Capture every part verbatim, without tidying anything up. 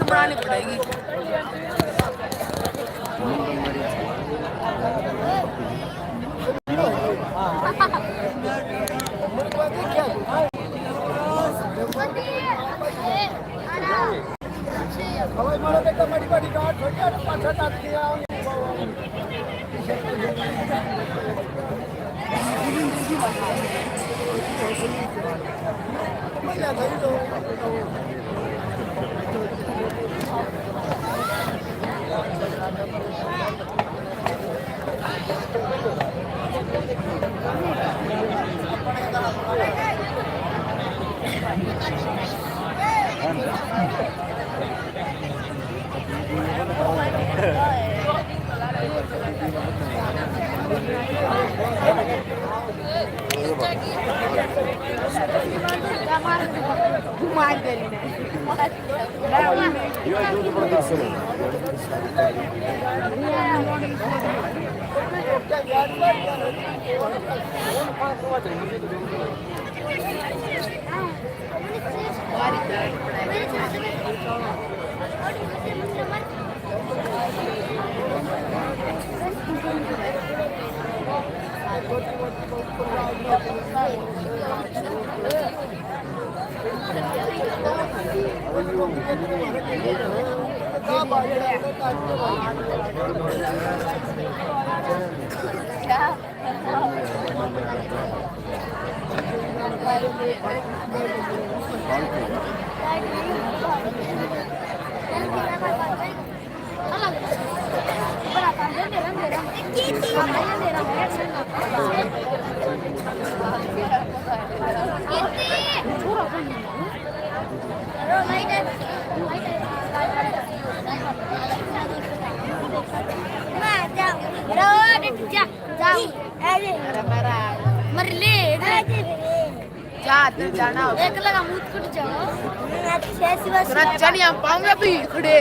बनानी पड़ेगी। मर ले। जा, दिल जाना हो। एक लगा मुंह कुट जाओ। अच्छे से बस तेरा चनिया पाऊंगा भी खड़े।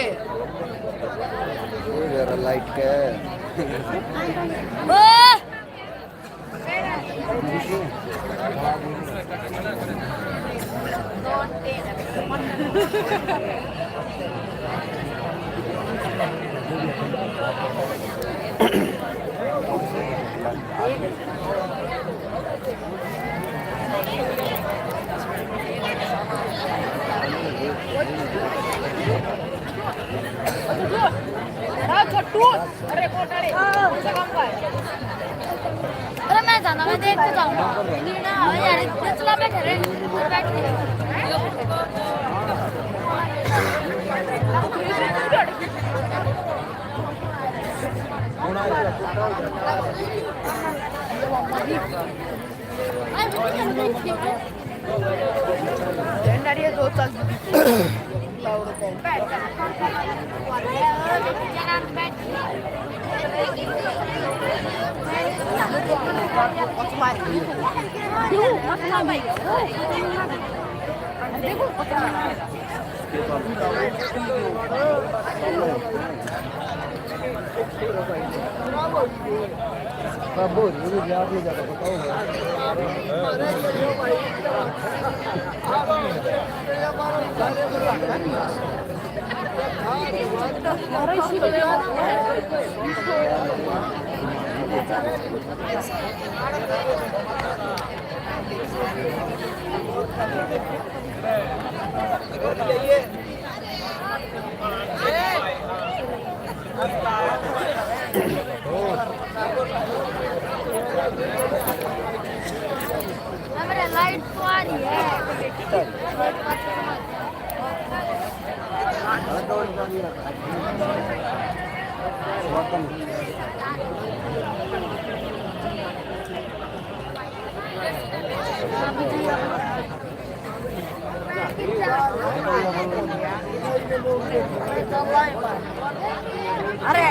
ये जरा लाइट के। ओ! अरे मैं जाना, मैं देख के जाऊंगा। ना, यार, इतने चला बैठे रहे। हमारे लाइट तो आ रही है। अरे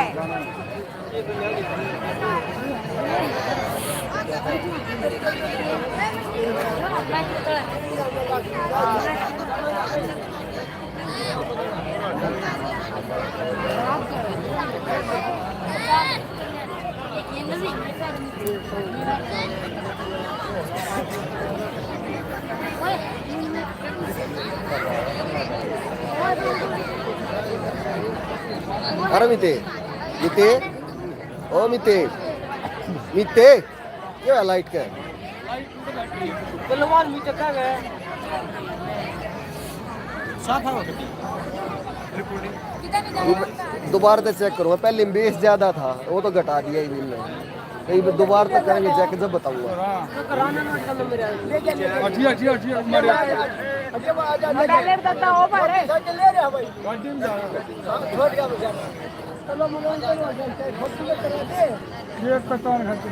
मिते, मिते, ओ मिते, मिते, क्या है लाइट का? गलवान मिते का गए? साफ है वो। दोबारा से चेक करूँगा, पहले में बेस ज़्यादा था, वो तो घटा दिया ही इनने। कहीं दोबारा तक करेंगे चेक, जब बताऊंगा। हाँ। ठीक है, ठीक है, ठीक है, ठीक है, मारे। ये कतार घर पे।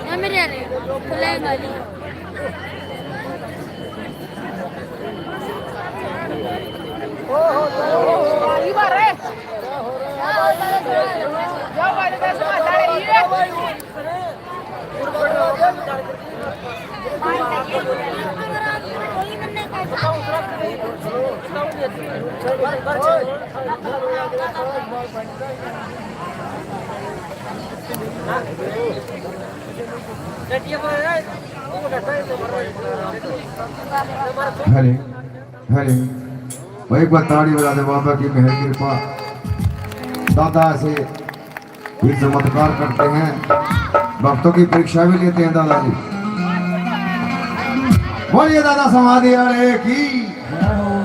ना मेरे यार, खुले वाली। हरे, हरे। भाई, एक बार ताड़ी बजा दे, बाबा की मेहर कृपा। दादा ऐसे भी चमत्कार करते हैं, भक्तों की परीक्षा भी लेते हैं दादा जी। बोलिए दादा समाधि वाले की।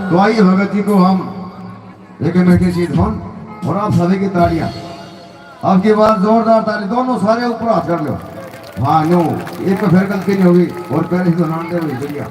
तो आइए भगत जी को हम एक मीठे सी धुन और आप सभी की तालियां। आपकी बार जोरदार ताली, दोनों सारे ऊपर हाथ कर लो। हाँ, नो, एक तो फिर गलती नहीं होगी और पहले ही तो नाम दे वही बढ़िया।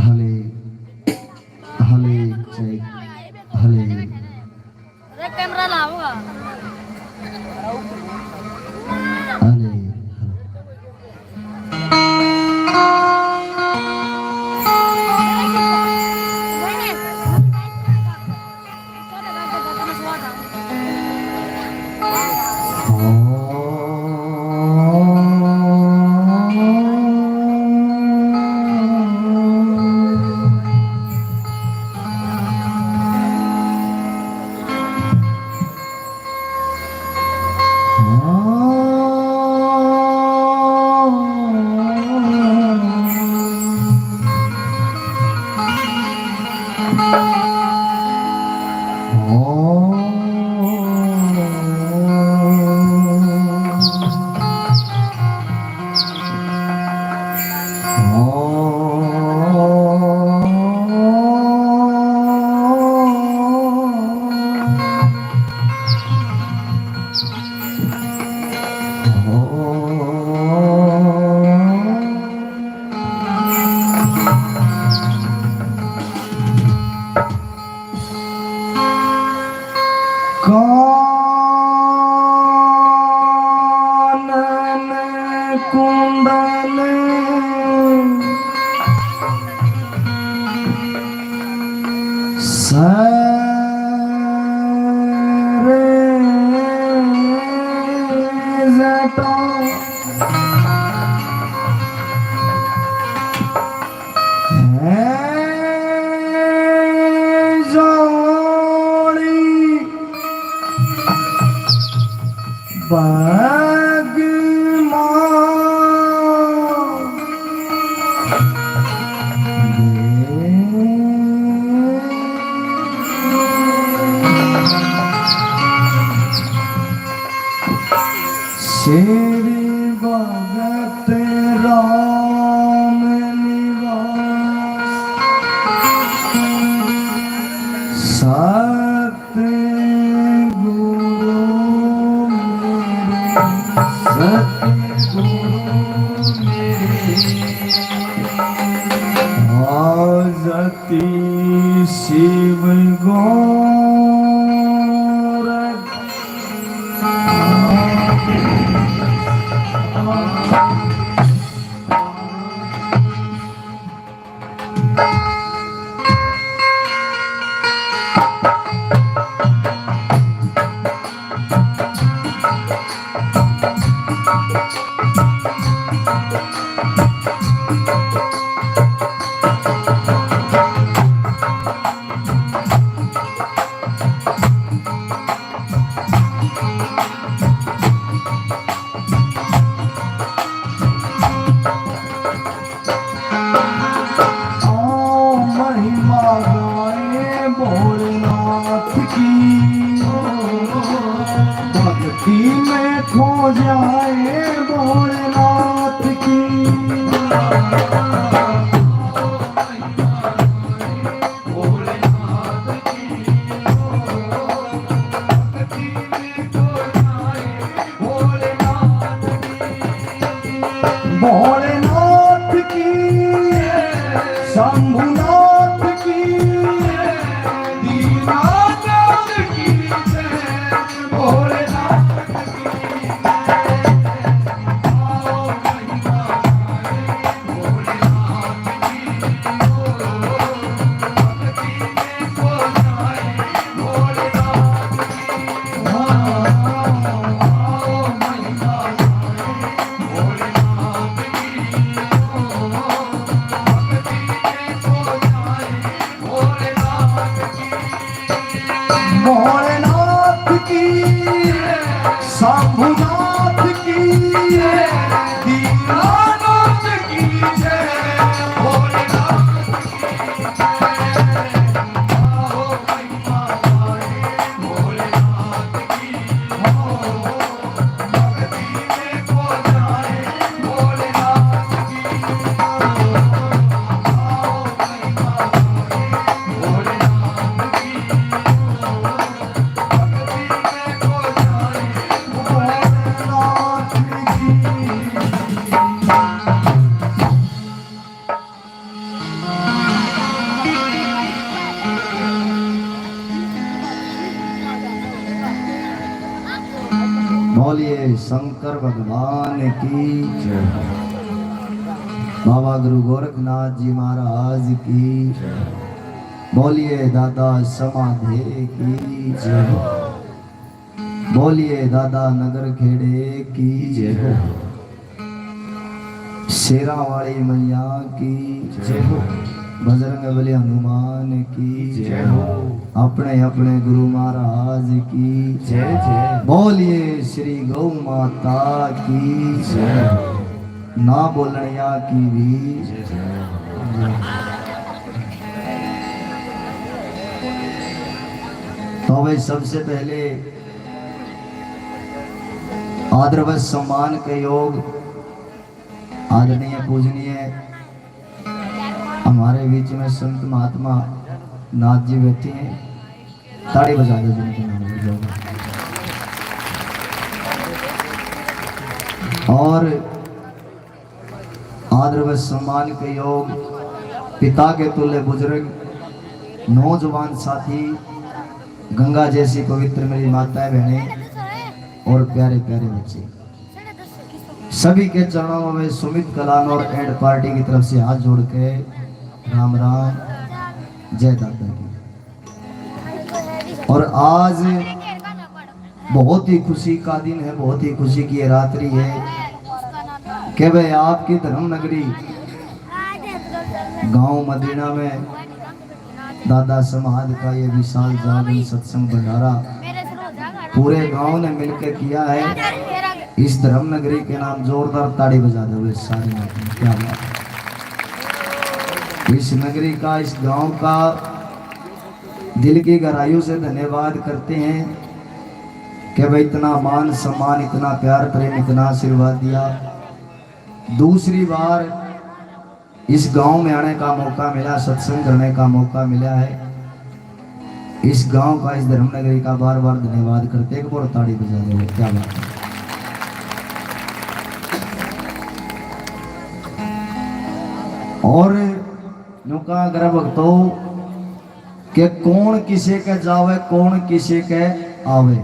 हले, हले, चेक, हले। अरे, कैमरा लाऊंगा। हले, हले। अरे जटा है जोड़ी बाग माँ। श्री भगत राम निवास सतगुरु मेरे, सतगुरु मेरे। आजती शिव गौर आओ महिमा गाए भोलेनाथ की, भक्ति में खो जाए भोलेनाथ की। भोलेनाथ की, शंभुनाथ की, दीनानाथ की जय। भोलेनाथ की जय। आओ महिमा गाए भोलेनाथ की। भोलेनाथ की, शंभुनाथ की, दीनानाथ की जय। भोलेनाथ की जय। आओ महिमा गाए भोलेनाथ की। बोलिए शंकर भगवान की जय। बाबा गुरु गोरखनाथ जी महाराज की जय। बोलिए दादा समाधि की जय। बोलिए दादा नगर खेड़े की जय हो। शेरां वाली मैया की जय हो। बजरंग बली हनुमान की जय हो। अपने अपने गुरु महाराज की जय जय। बोलिए श्री गौ माता की जय। ना बोलनिया की भी जय। तो भाई, सबसे पहले आदर व सम्मान के योग आदरणीय पूजनीय हमारे बीच में संत महात्मा नाथ जी बैठे हैं, ताड़ी बजा दो जिनके नाम। और आदर व सम्मान के योग पिता के तुल्य बुजुर्ग, नौजवान साथी, गंगा जैसी पवित्र मेरी माताएं, बहनें और प्यारे प्यारे बच्चे, सभी के चरणों में सुमित कलानौर एंड पार्टी की तरफ से हाथ जोड़ के राम राम, जय दादा की। और आज बहुत ही खुशी का दिन है, बहुत ही खुशी की ये रात्रि है कि भाई आपकी धर्म नगरी गांव मदीना में दादा समाज का ये विशाल जागरण सत्संग भंडारा पूरे गांव ने मिलकर किया है। इस धर्म नगरी के नाम जोरदार ताड़ी बजा दो सारे। क्या बात है। इस नगरी का, इस गांव का दिल की गहराइयों से धन्यवाद करते हैं कि भाई इतना मान सम्मान, इतना प्यार प्रेम, इतना आशीर्वाद दिया। दूसरी बार इस गांव में आने का मौका मिला, सत्संग करने का मौका मिला है। इस गांव का, इस धर्म नगरी का बार बार धन्यवाद करते हैं। एक बार ताड़ी बजा दो, क्या बात है। और न्यू कहा करा भक्तों, के कौन किसे के जावे, कौन किसे के आवे।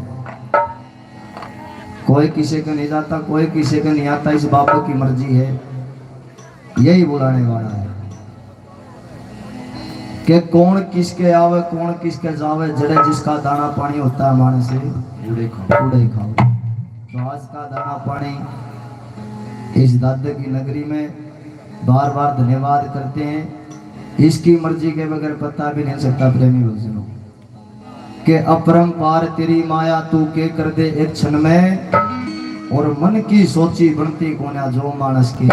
कोई किसे के नहीं जाता, कोई किसे के नहीं आता, इस बाबा की मर्जी है, यही बुलाने वाला है। के कौन किसके आवे, कौन किसके जावे, जड़े जिसका दाना पानी होता है मानस, उड़े खाओ। उड़े खाओ। तो आज का दाना पानी इस दादे की नगरी में बार बार धन्यवाद करते हैं। इसकी मर्जी के बगैर पत्ता भी नहीं सकता प्रेमी भक्तजनों। के अपरंपार तेरी माया तू के कर दे एक क्षण में, और मन की सोची बनती कोन्या जो मानस के।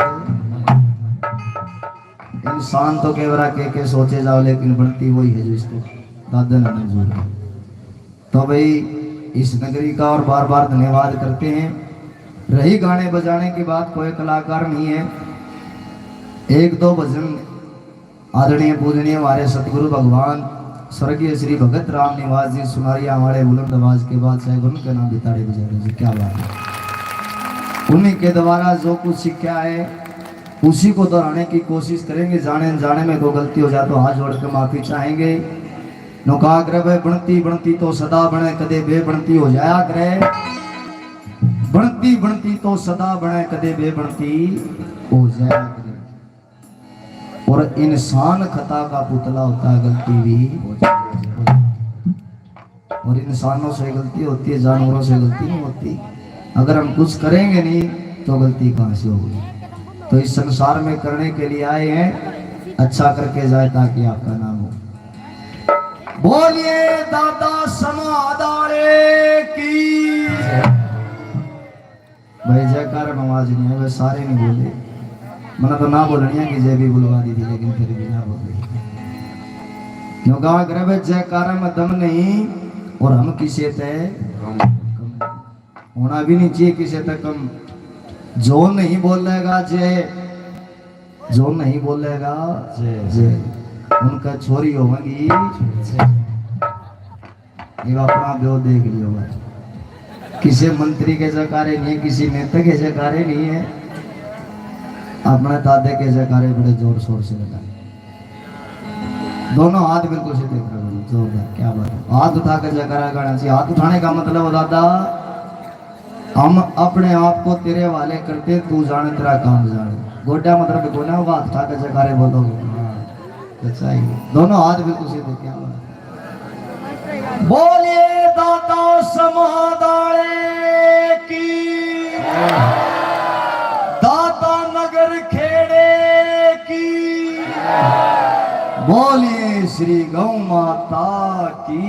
इंसान तो केवरा के के सोचे जाओ, लेकिन बनती वही है जो इसको दादा ने मंजूर है। तो भाई इस नगरी का और बार बार धन्यवाद करते हैं। रही गाने बजाने की बात, कोई कलाकार नहीं है, एक दो भजन आदरणीय पूजनीय हमारे सतगुरु भगवान स्वर्गीय श्री भगत राम निवास जी सुनारिया वाले बुलंद आवाज के बादशाह, उनके नाम भी ताड़ी बजा दीजिए। क्या बात है। उन्हीं के द्वारा जो कुछ सीखा है उसी को दोहराने की कोशिश करेंगे। जाने अनजाने में कोई गलती हो जाए तो हाथ जोड़ के माफी चाहेंगे। नुकाग्रह बनती बनती तो सदा बने, कदे बेबनती हो जाया करे। बनती बनती तो सदा बने, कदे बेबनती हो जाया करे। और इंसान खता का पुतला होता है, गलती भी हो जाती है। और इंसानों से गलती होती है, जानवरों से गलती नहीं होती। अगर हम कुछ करेंगे नहीं तो गलती कहाँ से होगी? तो इस संसार में करने के लिए आए हैं, अच्छा करके जाए ताकि आपका नाम हो। बोलिए दादा समादारे की। भाई जयकार में आवाज नहीं है, वे सारे नहीं बोले। मैंने तो ना बोलनी है कि जय भी बुलवा दी थी, लेकिन फिर भी ना बोले। क्यों कहा करे भाई, जयकारा में दम नहीं और हम किसे ते कम। होना भी नहीं चाहिए किसे ते कम। जो नहीं बोलेगा जय, जो नहीं बोलेगा जय, जय। उनका छोरी होगी जय। ये अपना दो देख लियो भाई। किसी मंत्री के जयकारे नहीं है, किसी नेता के जयकारे नहीं है, अपने दादे के जयकारे बड़े जोर शोर से लगा। दोनों हाथ बिल्कुल सीधे करो, जोरदार, क्या बात है। हाथ उठा के जयकारा लगाना चाहिए। हाथ उठाने का मतलब हो दादा, हम अपने आप को तेरे हवाले करते, तू जाने तेरा काम जाने। गोड्या मतलब कोना होगा, हाथ उठा के जयकारे बोलोगे। हाँ, सच्चाई। दोनों हाथ बिल्कुल सीधे, क्या बात है। बोलिए दाता समादाले की, दाता नगर खेड़े की, बोलिए श्री गौ माता की।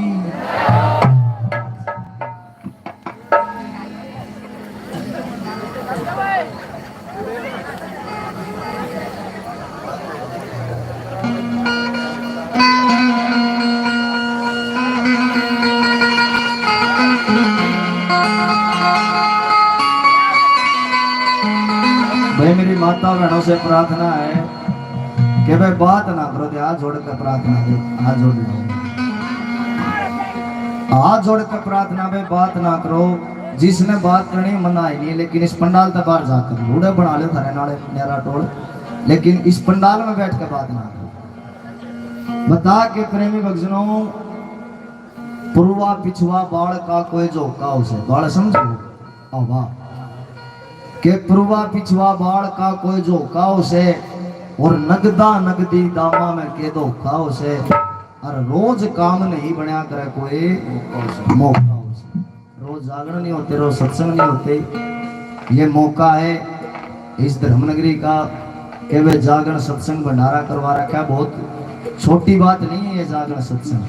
भाई, मेरी माता बहनों से प्रार्थना है कि भाई, बात ना करो, हाथ जोड़ के प्रार्थना करो, हाथ जोड़ लो। हाथ जोड़ के प्रार्थना में बात ना करो। जिसने बात करनी मना ही नहीं, लेकिन इस पंडाल तक बाहर जाकर लूड़े बना ले थारे नाले न्यारा टोल, लेकिन इस पंडाल में बैठ के बात ना करो। बता के प्रेमी भक्तजनों, पुरवा पिछवा बाल का कोई झोंका उसे, बाल समझो? आ वाह। के पुरवा पिछवा बाल का कोई झोंका उसे, और नगदा नगदी दामा में के धोखा उसे। और रोज काम नहीं बनया करे कोई मौका हो। रोज जागरण नहीं होते, रोज सत्संग नहीं होते। ये मौका है इस धर्मनगरी का कि वे जागरण सत्संग भंडारा करवा रखा है। बहुत छोटी बात नहीं है ये जागरण सत्संग।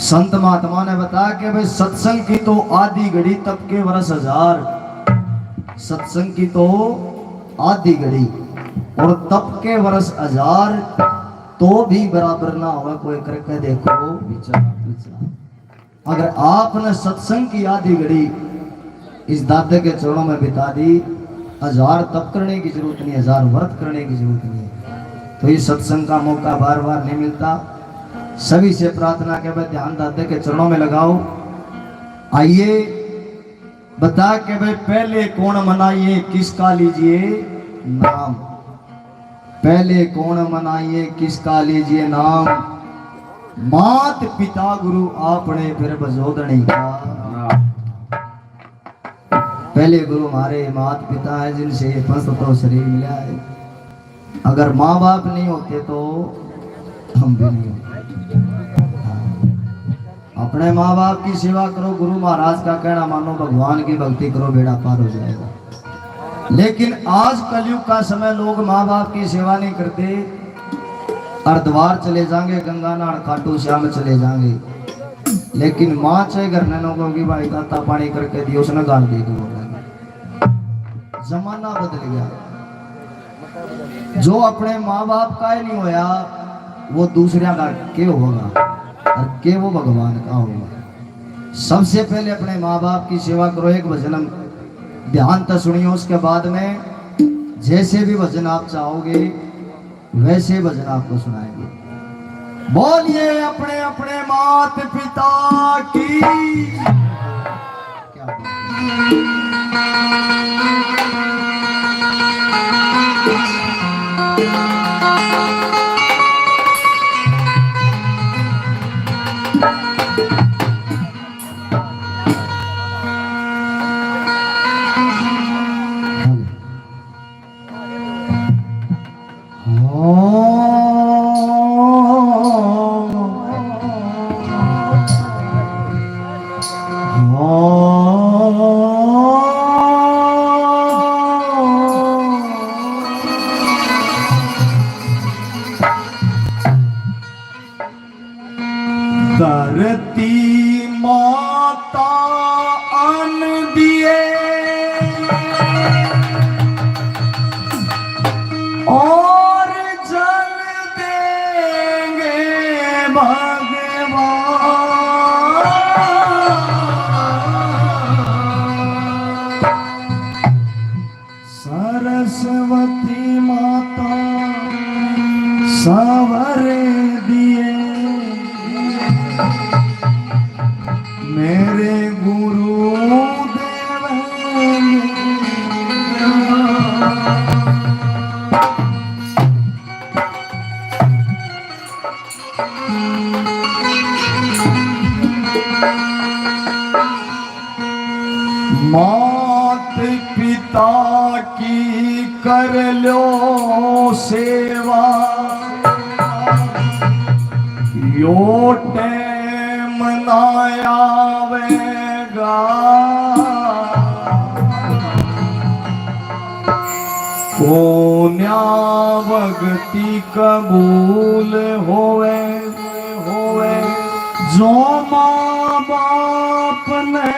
संत महात्मा ने बताया कि भाई, सत्संग की तो आधी घड़ी, तप के वर्ष हजार। सत्संग की तो आधी घड़ी और तप के वर्ष हजार, तो भी बराबर ना होवे। कोई करके देखो विचार, विचार। अगर आपने सत्संग की आधी घड़ी इस दादे के चरणों में बिता दी, हजार तप करने की जरूरत नहीं, हजार व्रत करने की जरूरत नहीं है। तो ये सत्संग का मौका बार बार नहीं मिलता। सभी से प्रार्थना के, भाई, ध्यान दादे के चरणों में लगाओ। आइए, बता के भाई, पहले कौन मनाइए, किसका लीजिए नाम? पहले कौन मनाइए, किसका लीजिए नाम? मात पिता गुरु आपने, फिर भजो धणी का। पहले गुरु हमारे मात पिता हैं, जिनसे ये पंच तो शरीर मिला है। अगर माँ बाप नहीं होते तो हम भी नहीं होते। अपने माँ बाप की सेवा करो, गुरु महाराज का कहना मानो, भगवान की भक्ति करो, बेड़ा पार हो जाएगा। लेकिन आज कलयुग का समय, लोग माँ बाप की सेवा नहीं करते, हरिद्वार चले जाएंगे, गंगा नहान खाटू श्याम चले जाएंगे, लेकिन माँ चाहे घर ने नो कहोगी, भाई ताता पानी करके दियो, उसने गाल दे दूंगा। जमाना बदल गया। जो अपने माँ बाप का ही नहीं होया, वो दूसरा का के होगा और के वो भगवान का होगा। सबसे पहले अपने माँ बाप की सेवा करो। एक भजन हम ध्यान तै सुनियो, उसके बाद में जैसे भी भजन आप चाहोगे वैसे भजन आपको सुनाएंगे। बोलिए अपने अपने मात पिता की। क्या बात है। धरती माता अन्न दिए और जल देंगे भगवान। सरस्वती माता सावर दिए मेरे गुरुदेव। मात पिता की कर लो सेवा, यो टाइम ना आवेगा। कोन्या भक्ति कबूल होवे, होवे, जो माँ बाप ने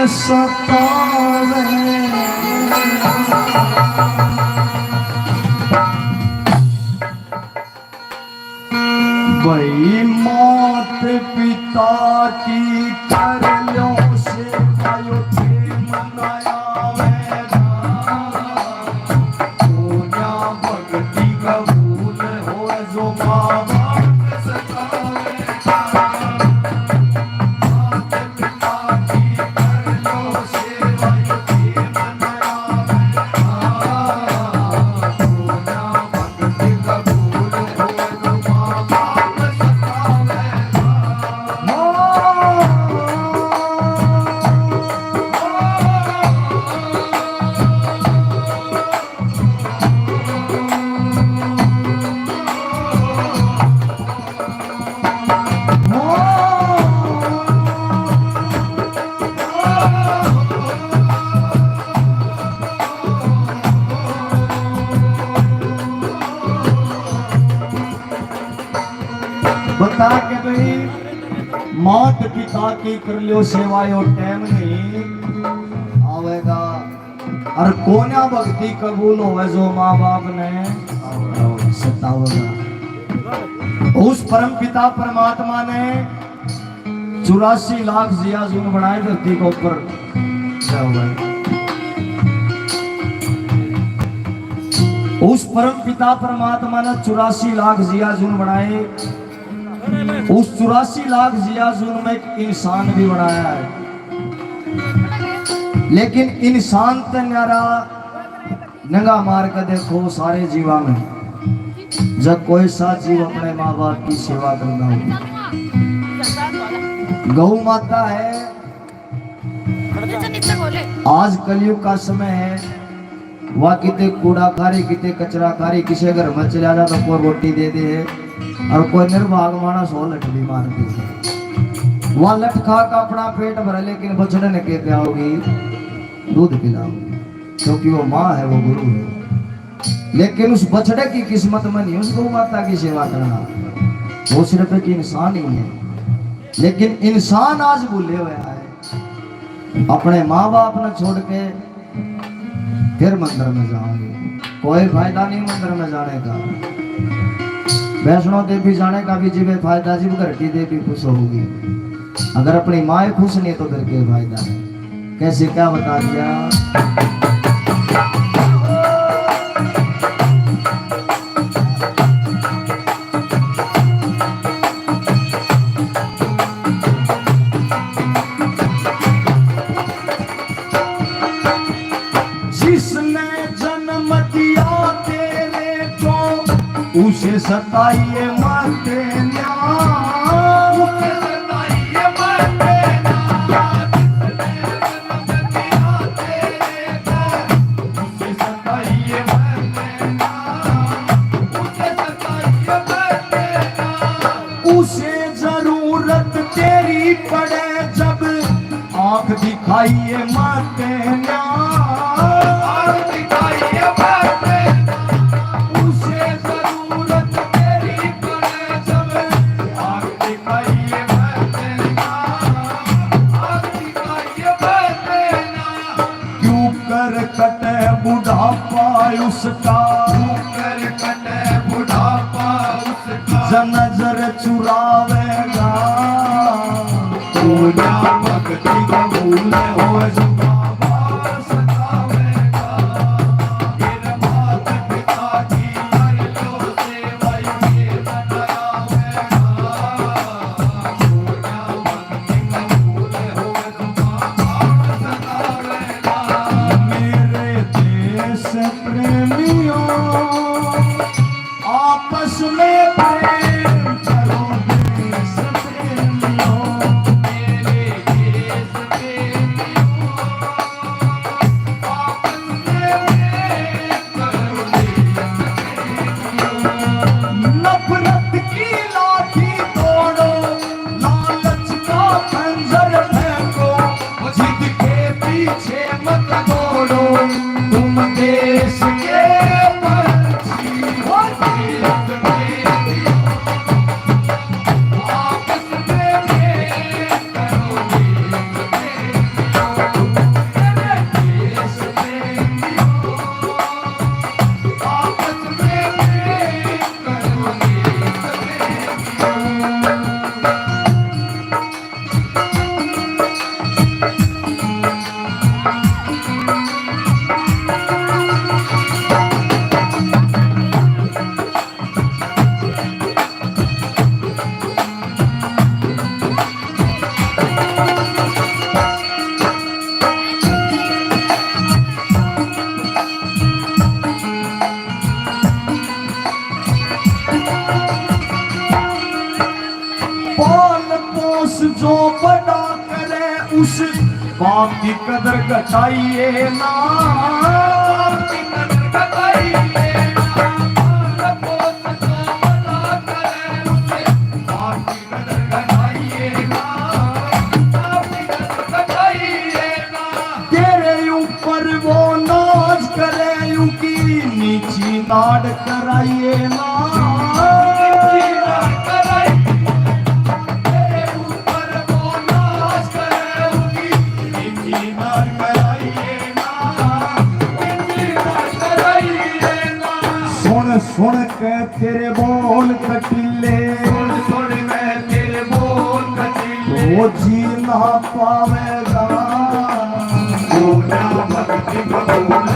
सतावे। भाई मात पिता की कर लो सेवा, यो टेम ना आवेगा। कोन्या भक्ति कबूल हो, जो माँ बाप सतावेगा। मात पिता की कर लो सेवा, यो टेम ना आवेगा। कोन्या भक्ति कबूल हो, जो माँ बाप सतावेगा। मात पिता की कर लियो सेवा, यो टाइम नहीं आवेगा। और कोन्या भक्ति कबूल होवे जो माँ बाप ने सतावेगा। उस परम पिता परमात्मा ने चौरासी लाख जियाजुन बनाए धरती के ऊपर। क्या हुआ है? उस परम पिता परमात्मा ने चौरासी लाख जियाजुन बनाए। उस चौरासी लाख जियाजुन में एक इंसान भी बनाया है, लेकिन इंसान ते न्यारा नंगा मार के देखो सारे जीवा में, जब कोई सा जीव अपने माँ बाप की सेवा करता हो, गौ माता है। आज कलयुग का समय है, वह किते कूड़ा खा रही, किते कचरा खा रही, किसी घर में चला जा तो कोई रोटी दे दे है, और कोई निर्भाग मानस हो लठ भी मार दे है। वह लठ खा का अपना पेट भरे, लेकिन बछड़े ने के पिलाओगी? दूध पिलाओगी, क्योंकि वो माँ है, वो गुरु है। लेकिन उस बछड़े की किस्मत में नहीं उस गौ माता की सेवा करना, वो सिर्फ एक इंसान ही है। लेकिन इंसान आज भूले हुए है, अपने माँ बाप ने छोड़ के फिर मंदिर में जाओगे, कोई फायदा नहीं मंदिर में जाने का। वैष्णो देवी जाने का भी जिबे फायदा, जिब घर की देवी खुश होगी। अगर अपनी माँ खुश नहीं तो फिर के फायदा है? कैसे क्या बता दिया। जिसने जन्म दिया तेरे को, उसे सताइए मत न्यार। उसे सताइए मत न्यार। जिसने जन्म दिया तेरे को, उसे सताइए मत न्यार। उसे सताइए मत न्यार। उसे जरूरत तेरी पड़े जब, आँख दिखाइए मत न्यार। आँख दिखाइए मत न्यार। उसे जरूरत तेरी पड़े जब, आँख दिखाइए मत न्यार। आँख दिखाइए मत न्यार। क्यों कर कटे बुढ़ापा उसका, क्यों कर कटे बुढ़ापा उसका, जब नजर चुरावेगा। तू ना भक्ति कबूल हो जो बाबा सतावेगा। फिर माता पिता की कर लो सेवा, ये बतावेगा। तू ना भक्ति कबूल हो मेरे देश प्रेमियों, आपस में प्रेम करो देश प्रेमियों। मेरे देश प्रेमियों, आपस में प्रेम नफरत की लाठी तोड़ो, लालच का खंजर फेंको, जिद के पीछे मत दौड़ो, तुम देश के पंछी हो, देश के आपस में प्रेम करो, देश के पाल पोस जो बड़ा करे, उस बाप की कदर घटाइए ना। बाप की कदर घटाइए ना। पाल पोस जो बड़ा करे, उस बाप की कदर घटाइए ना। बाप की कदर घटाइए ना। तेरे ऊपर वो नाज करे, उनकी नीची नाड़ कराइए ना। नीची नाड़ कराइए। तेरे बोल कटीले, सुन सुन मैं तेरे बोल कटीले, वो जी ना पावेगा। पूजा भक्ति कबूल,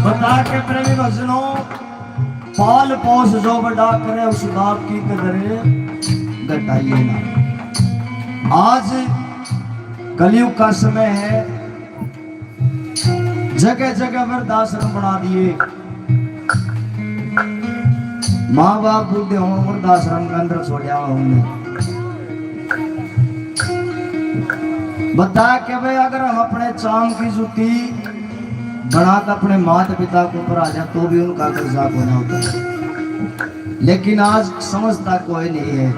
बता के प्रेमी भजनों, पाल पोस जो बड़ा करे, उस बाप की कदर घटाइए ना। आज कलयुग का समय है, जगह जगह वृद्धाश्रम बना दिए। माँ बाप बूढ़े हों, वृद्धाश्रम के अंदर छोड़ा हुआ हमने। बता के भाई, अगर हम अपने चाम की जूती बना के अपने माता पिता के ऊपर आ जाए, तो भी उनका कर्जा कोना होता है। लेकिन आज समझता कोई नहीं है।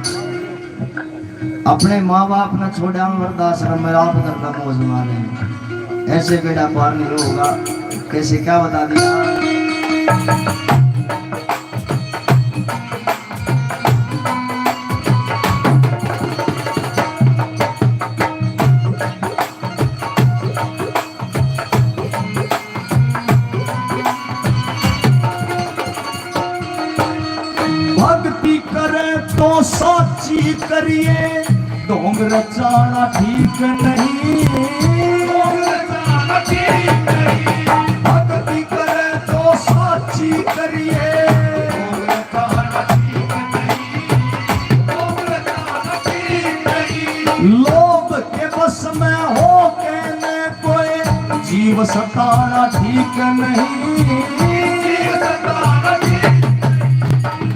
अपने माँ बाप ने छोड़ा वृद्धाश्रम में, आप घर का मौज मारे। ऐसे बेड़ा पार नहीं होगा, कैसे, क्या बता दिया। भक्ति करे तो साची करिए, ढोंग रचाना ठीक नहीं। भक्ति करे तो साची करिए। लोभ के बस में हो के ने कोई, जीव सताना ठीक नहीं।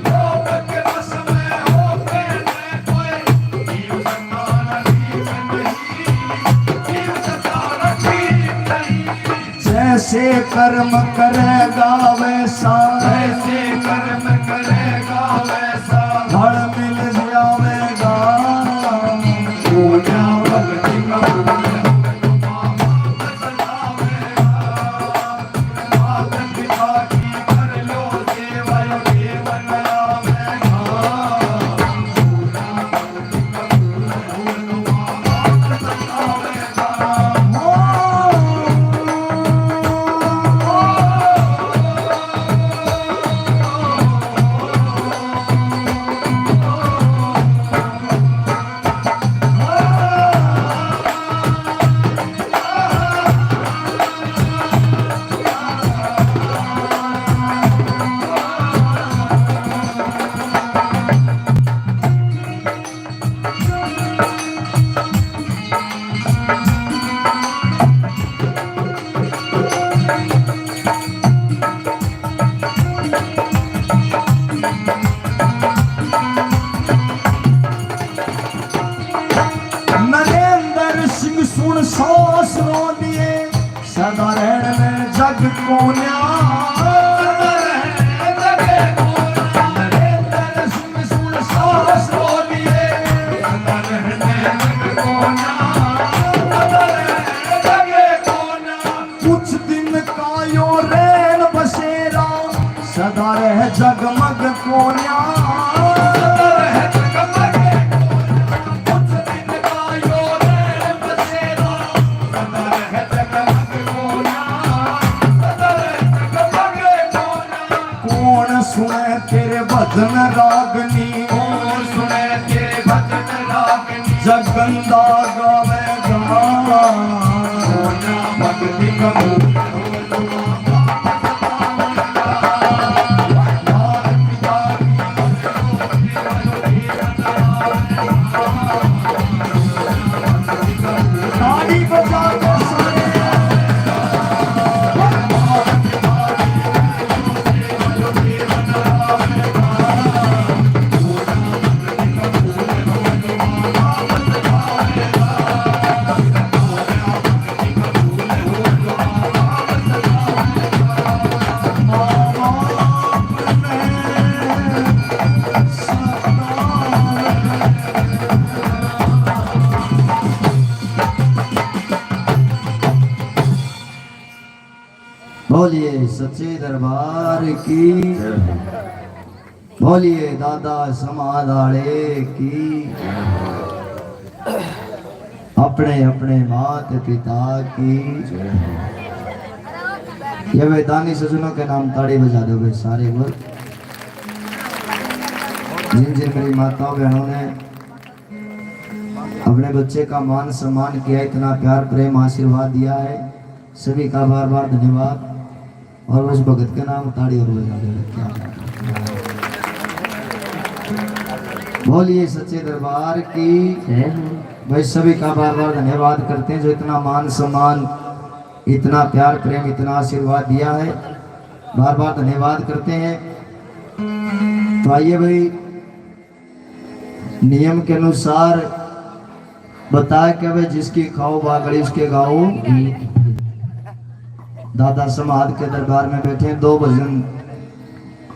लोभ के बस में हो के ने कोई, जीव सताना ठीक नहीं। जीव सताना ठीक नहीं। जैसे कर्म करेगा वैसा, जैसे कर्म करेगा वैसा, फल मिल जावेगा। पूजा भक्ति कबूल, माता पिता की कर लो सेवा, यो जीवन आवेगा। नरेंद्र सिंह सुन सांस रो लिए, सदा रहण में जग कोन्या। नरेंद्र सिंह सुन सांस रो लिए, सदा रहण में जग कोन्या। कुछ दिन का यो रैन बसेरा, सदा रह जगमग कोन्या। कुछ दिन का यो रैन बसेरा, सदा रह जगमग कोन्या। कौन सुने तेरे भजन रागनी, कौन सुने तेरे भजन रागनी। जगंदा गावे गाना, भक्ति कबूल। ताड़ी बजा के सारे। बोलिए सच्चे दरबार की। बोलिए दादा समाज वाले की, अपने अपने मात पिता की। ये वे दानी सज्जनों के नाम ताड़ी बजा दो भाई सारे बोल। जिन जिन मेरी माताओं बहनों ने अपने बच्चे का मान सम्मान किया, इतना प्यार प्रेम आशीर्वाद दिया है, सभी का बार बार धन्यवाद। और उस भगत के नाम ताड़ी और बजा दे। क्या बात है। बोलिए सच्चे दरबार की। जय हो। भाई सभी का बार बार धन्यवाद करते हैं जो इतना मान सम्मान, इतना प्यार प्रेम, इतना आशीर्वाद दिया है, बार बार धन्यवाद करते हैं। तो आइए भाई, नियम के अनुसार बताया कि वे जिसकी खाओ बागड़ी उसके गाओ। दादा समाज के दरबार में बैठे हैं, दो भजन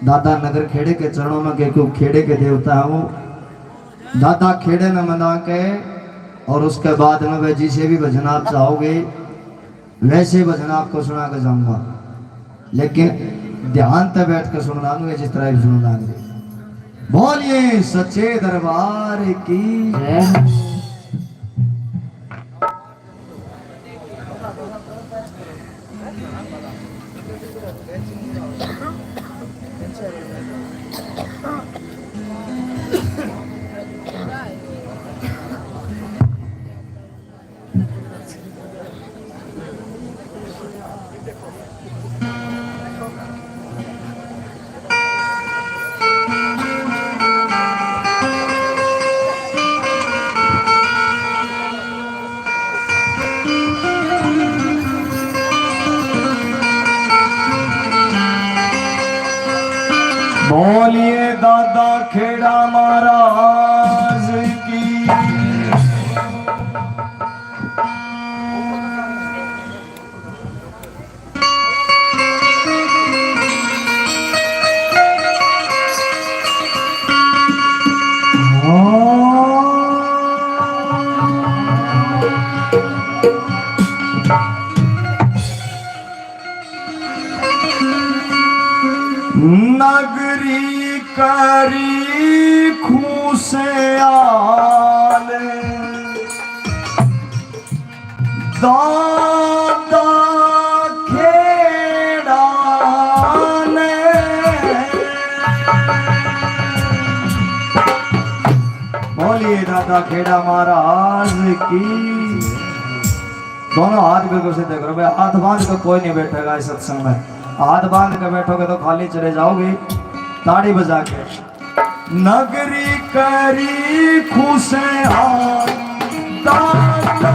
दादा नगर खेड़े के चरणों में के, क्यों खेड़े के देवता हैं वो। दादा खेड़े न मना के और उसके बाद में वे जिसे भी भजन आप चाहोगे वैसे भजन आपको सुना के जाऊंगा, लेकिन ध्यान तै बैठ के सुनना नहीं है, जिस तरह भी सुनना नहीं। बोलिए सच्चे दरबार की। जय। बोलिए दादा खेड़ा महाराज की। नगरी करी खुशहाल दादा खेड़ा ने। बोलिए दादा खेड़ा महाराज की। दोनों हाथ बिल्कुल सीधे करो भाई, हाथ बांध के कोई नहीं बैठेगा इस सत्संग में। हाथ बांध के बैठोगे तो खाली चले जाओगे। ताड़ी बजा के। नगरी करी खुशहाल दादा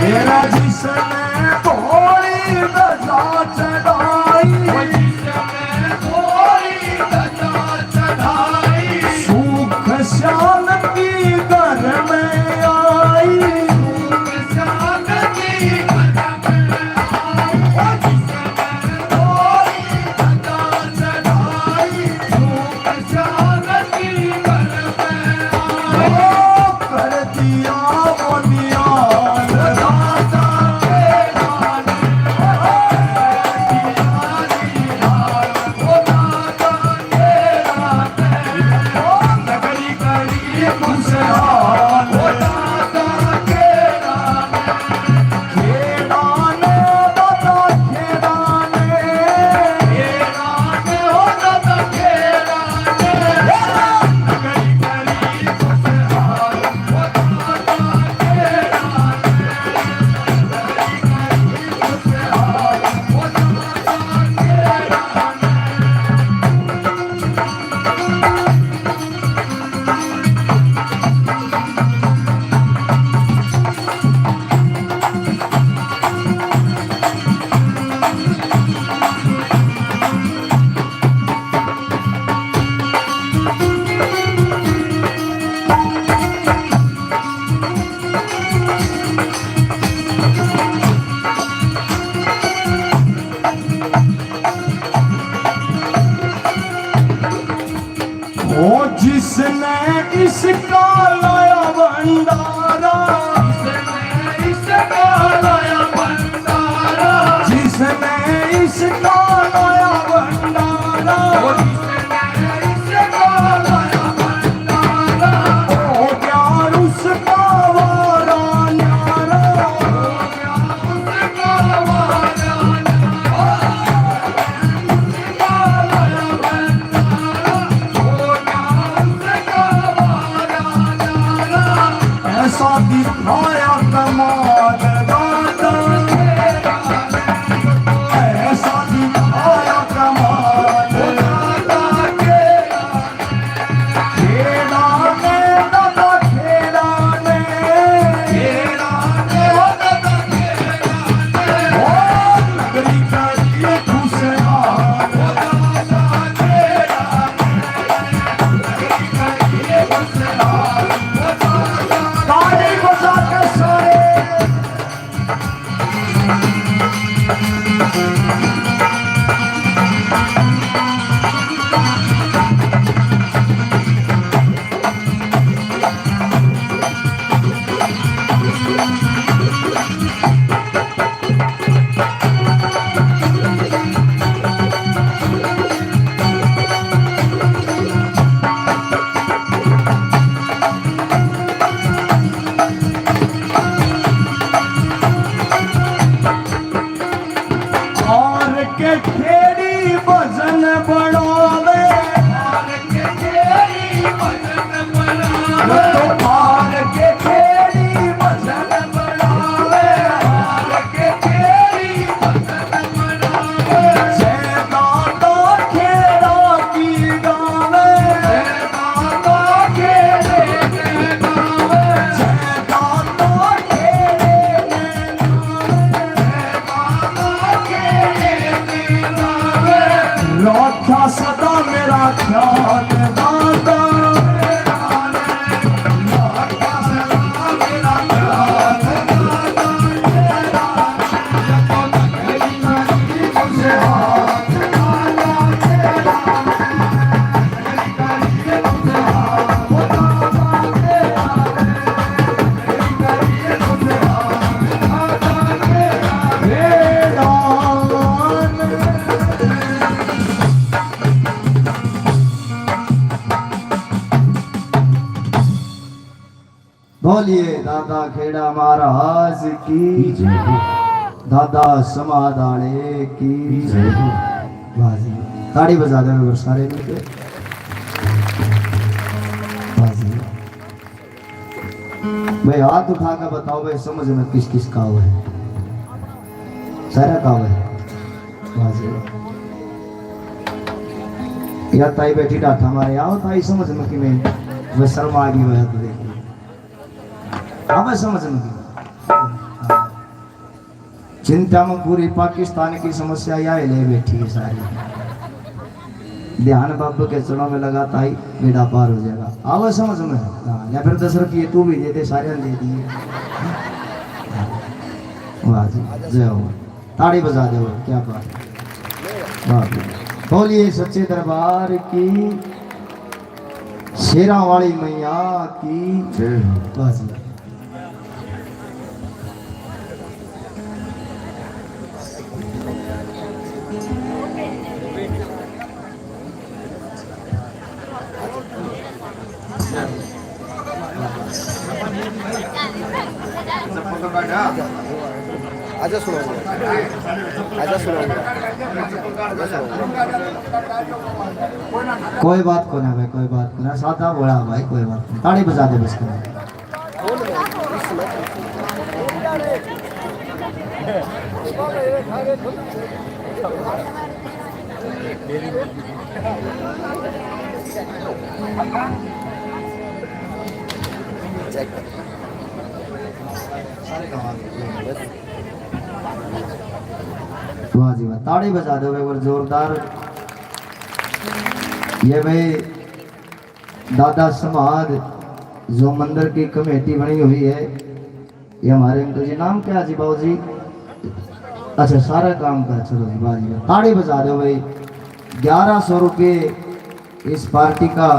तेरा जिसने थोड़ी ध्वजा चढ़ाई, जिसने थोड़ी ध्वजा चढ़ाई, सुख शांति घर में आई, सुख शांति घर में आई। ओ जिसने थोड़ी ध्वजा चढ़ाई, सुख शांति घर में आई। ओ कर दिया वो निहाल दाता तेरा ने। ओ जिसने इसका लाया भंडारा, जिसने इसका लाया भंडारा, जिसने इसका लाया भंडारा, ओ जिसने इसका लाया भंडारा, ओ प्यार उसका वारा न्यारा, ओ प्यार उसका वारा न्यारा। ऐसा दिखाया कमाल दाता, ऐसा दिखाया कमाल दाता। खेड़ा ने दादा, खेड़ा ने, खेड़ा ने, ओ दादा, खेड़ा ने। ओ नगरी करिए खुशहाल, ओ दादा, खेड़ा ने, नगरी करिए खुशहाल, ओ दादा। ताली बजा के सारे। हार के खेड़ी भजन बनावे, हार के खेड़ी भजन बनावे, तो हार के खेड़ी भजन बनावे, हार के खेड़ी भजन बनावे। जय दाता खेड़ा की गावे, जय दाता खेड़े के गावे, जय दाता खेड़े के गावे। राखा सदा मेरा ख्याल दाता। बोलिए दादा खेड़ा महाराज की, जय हो। दादा समाधाने की, जय हो। वाह जी, ताड़ी बजा दे सारे मिलके। वाह जी। भाई, हाथ उठा के बताओ भाई, समझ में किस किस का हुआ है? सारा का हुआ है? वाह जी वाह। या ताई बैठी डाठा मारे, आओ ताई, समझ में कि नहीं? मैं शर्मा आ गई, मैं तो देखी। हाँ, मैं समझ में कि नहीं? हाँ। चिंता में पूरी पाकिस्तान की समस्या या ले बैठी है सारी। ध्यान बाबा के चरणों में लगाता ही बेड़ा पार हो जाएगा। आवा समझ में? हाँ, या फिर दस रुपये तू भी दे दे, सारे दे दिए। वाह जी, जय हो। ताड़ी बजा दो, क्या बात है। वाह जी। बोलिए सच्चे दरबार की, शेरां वाली मैया की जय हो। वाह जी। आजा सुनाऊंगा, आजा सुनाऊंगा, आजा सुनाऊंगा। कोई बात को ना भाई, कोई बात को ना, सादा बोला भाई, कोई बात नहीं। ताड़ी बजा दे बस। वाह जी वाह, ताड़ी बजा दो एक बार जोरदार। ये भाई दादा समाज जो मंदिर की कमेटी बनी हुई है, ये हमारे अंकल जी, नाम क्या जी बाबू जी? अच्छा, सारा काम का, चलो जी, वाह जी वाह। ताड़ी बजा दो भाई। ग्यारह सौ रुपये इस पार्टी का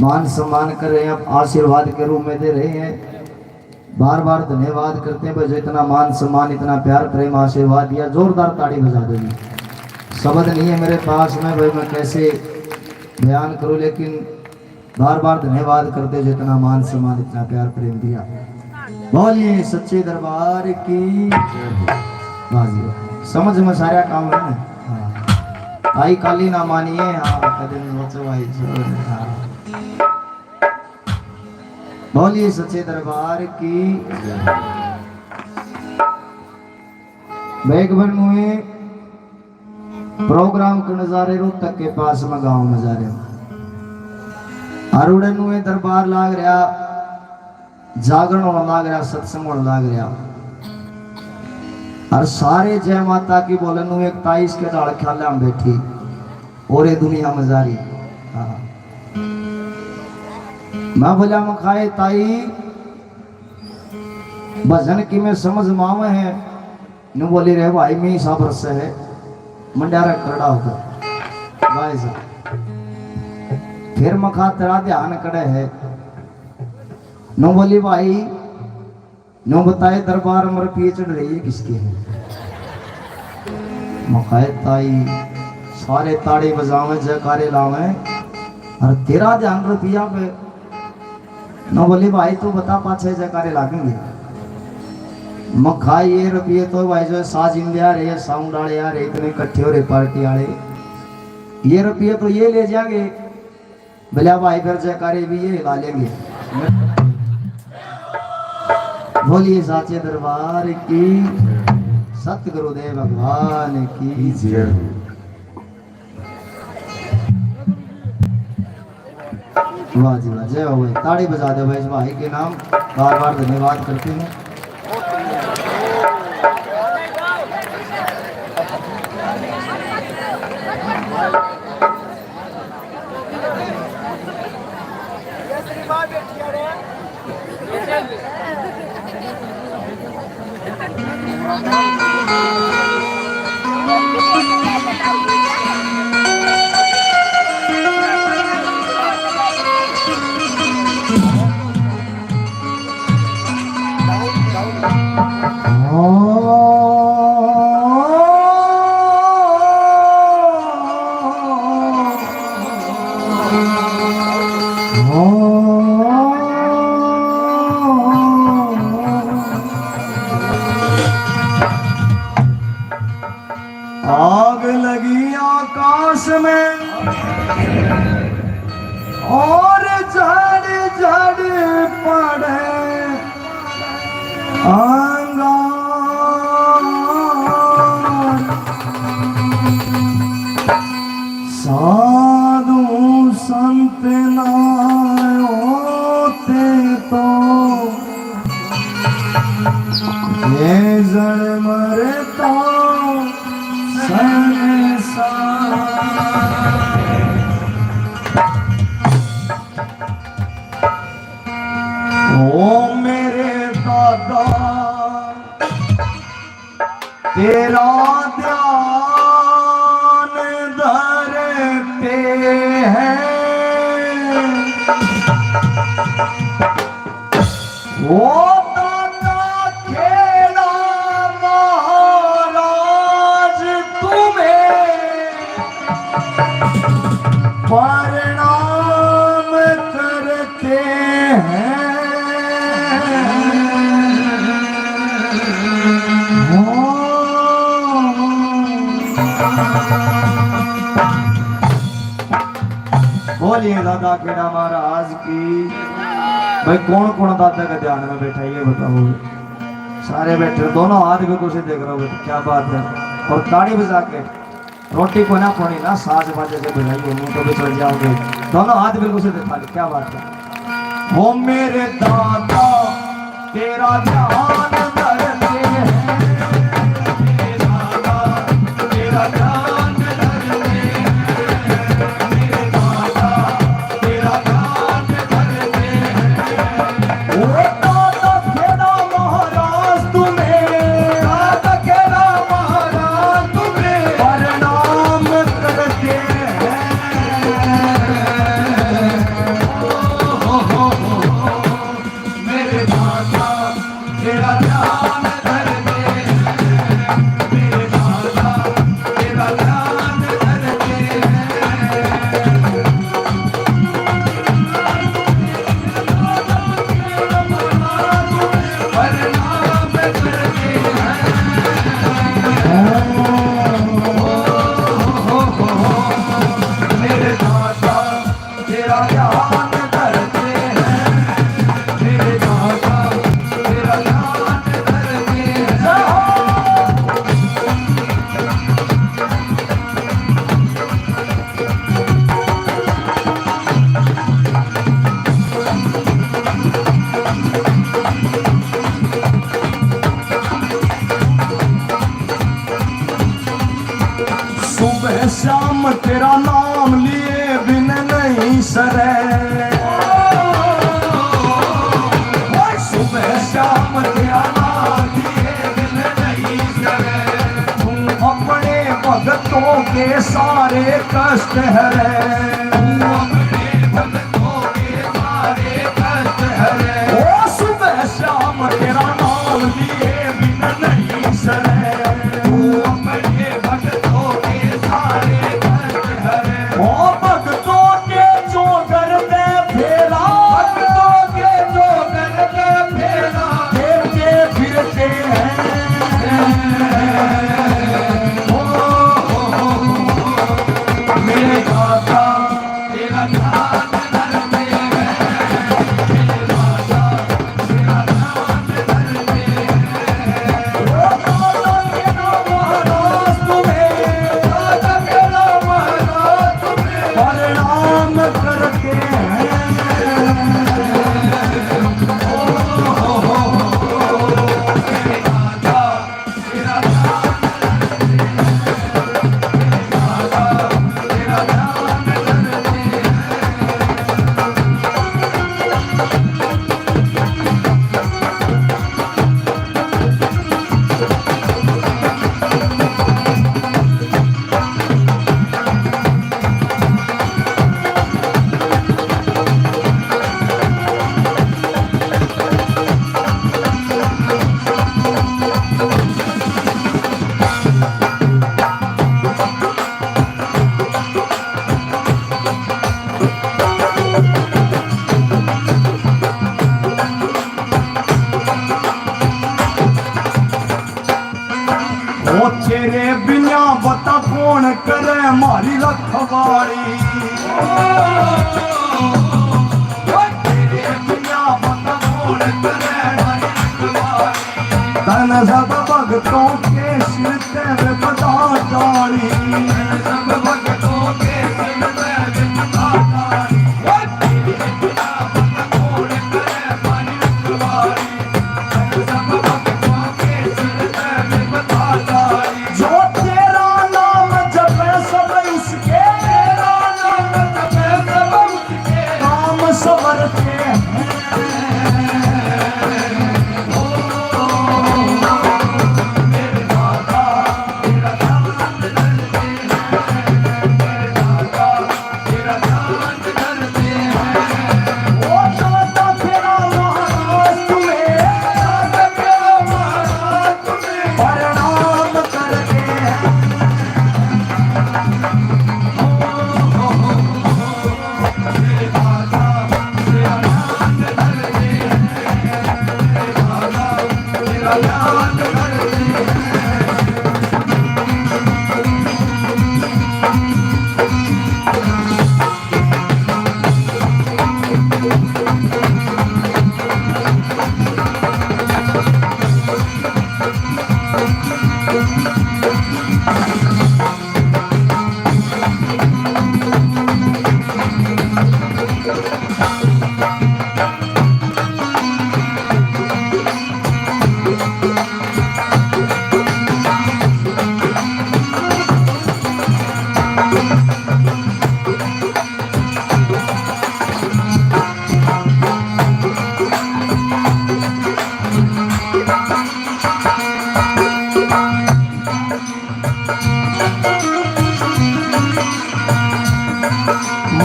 मान सम्मान कर रहे हैं, आप आशीर्वाद के रूप में दे रहे हैं। बार बार धन्यवाद करते हैं भाई, जो इतना मान सम्मान, इतना प्यार प्रेम आशीर्वाद दिया। जोरदार ताड़ी बजा दो जी। शब्द नहीं है मेरे पास में भाई, मैं कैसे बयान करूं, लेकिन बार बार धन्यवाद करते, जितना मान सम्मान, इतना प्यार प्रेम दिया। बोलिए सच्चे दरबार की। वाह जी वाह। समझ में सारा काम है ना? हाँ। आई काली ना मानिए, हाँ, कदे नहीं होते भाई, हाँ। बोलिए सच्चे दरबार की। बैग बन हुए। प्रोग्राम करने जा रहे रोहतक के पास में, गांव में जा रहे हो। अर उड़े नुए दरबार लाग रहा, जागरण होने लाग रहा, सत्संग होने लाग रहा। और सारे जय माता की बोले नुए एक ताई इसके ढाल ख्याल में बैठी और ये दुनिया में जा रही। हाँ। मैं बोला, मखाए ताई, भजन की मैं समझ मावे है। न्यू बोली, रे भाई, मैं हिसाब रस है, मंड्या रे करड़ा होकर। भाई साहब, फिर मखा तेरा ध्यान कड़े है। न्यू बोली, भाई, न्यू बताए, दरबार में रुपये चढ़ रही है किसके है? मखाए ताई, सारे ताड़ी बजावे, जयकारे लावे, और तेरा ध्यान रुपया पे। न्यू बोली, भाई तू बता, पाछे जयकारे लागेंगे। मखा ये रुपये तो भाई जो साजिंदे आ रहे, साउंड वाले आ रहे, इतने इकट्ठे हो रहे पार्टी वाले, ये रुपये तो ये ले जाएंगे। बोले भाई फिर जयकारे भी ये ला लेंगे। बोलिए साचे दरबार की, सतगुरुदेव भगवान की जय। वाह जी वाह, जय हो भाई। ताड़ी बजा दो भाई, इस भाई के नाम बार बार धन्यवाद करते हैं। आग लगी आकाश में और झाड़ झाड़ पड़े अंगार। साधु संत ना होते तो ये जण मरता संसार। ओ मेरे दादा, तेरा ध्यान धरते हैं। ओ दादा खेड़ा महाराज तुम्हें प्रणाम करते हैं। बोलिए दादा खेड़ा महाराज की। भाई, कौन कौन दादा के ध्यान में बैठा, ये बताओ। सारे बैठे, दोनों हाथ बिल्कुल से देख रहे हो, क्या बात है। और ताड़ी बजा के, रोटी को ना पानी ना, साज बाजे से बजाइए, मुंह तो भी चढ़ जाओगे। दोनों हाथ बिल्कुल से दिखा दे, क्या बात है। ओ मेरे दादा, तेरा ध्यान धरते हैं। मेरे दादा, तेरा ध्यान धरते हैं। मेरे दादा, तेरा ध्यान धरते हैं। ओ दादा, तेरा महाराज तुम्हें, दादा, तेरा महाराज तुम्हें प्रणाम करते हैं। मेरे दादा, तेरा ध्यान धरते हैं। मेरे दादा, तेरा ध्यान धरते हैं। प्रणाम करते हैं। मेरे दादा, तेरा ध्यान धरते हैं, मेरे दादा, तेरा ध्यान धरते हैं। सुबह शाम तेरा नाम लिए बिन नहीं सरे। ओए, सुबह शाम तेरा नाम लिए बिन नहीं सरे। तू अपने भक्तों के सारे कष्ट हरे। तू अपने भक्तों के सारे कष्ट हरे। ओ सुबह शाम तेरा नाम लिए बिन नहीं सरे। तू अपने भक्तों के सारे कष्ट हरे। ओ भक्तों के जो करते फेरा। भक्तों के जो करते फेरा। देते फिरते हैं। ओ, हो, हो, हो, हो। मेरे दाता, तेरा ध्यान धरते हैं। मेरे दाता, तेरा ध्यान धरते हैं। ओ दाता, तेरा महाराज तुम्हें, दाता, तेरा महाराज तुम्हें प्रणाम करते हैं। ओ, हो, हो, हो, हो, मेरे दाता, ओ तेरे बिना बता कौन करे म्हारी रखवाली। ओ तेरे बिना बता कौन करे म्हारी रखवाली। तन सब भक्तों के सिर ते विपदा टाली। तन सब भक्तों के सिर ते विपदा टाली। ओ तेरे बिना बता कौन करे म्हारी रखवाली। तन सब भक्तों के सिर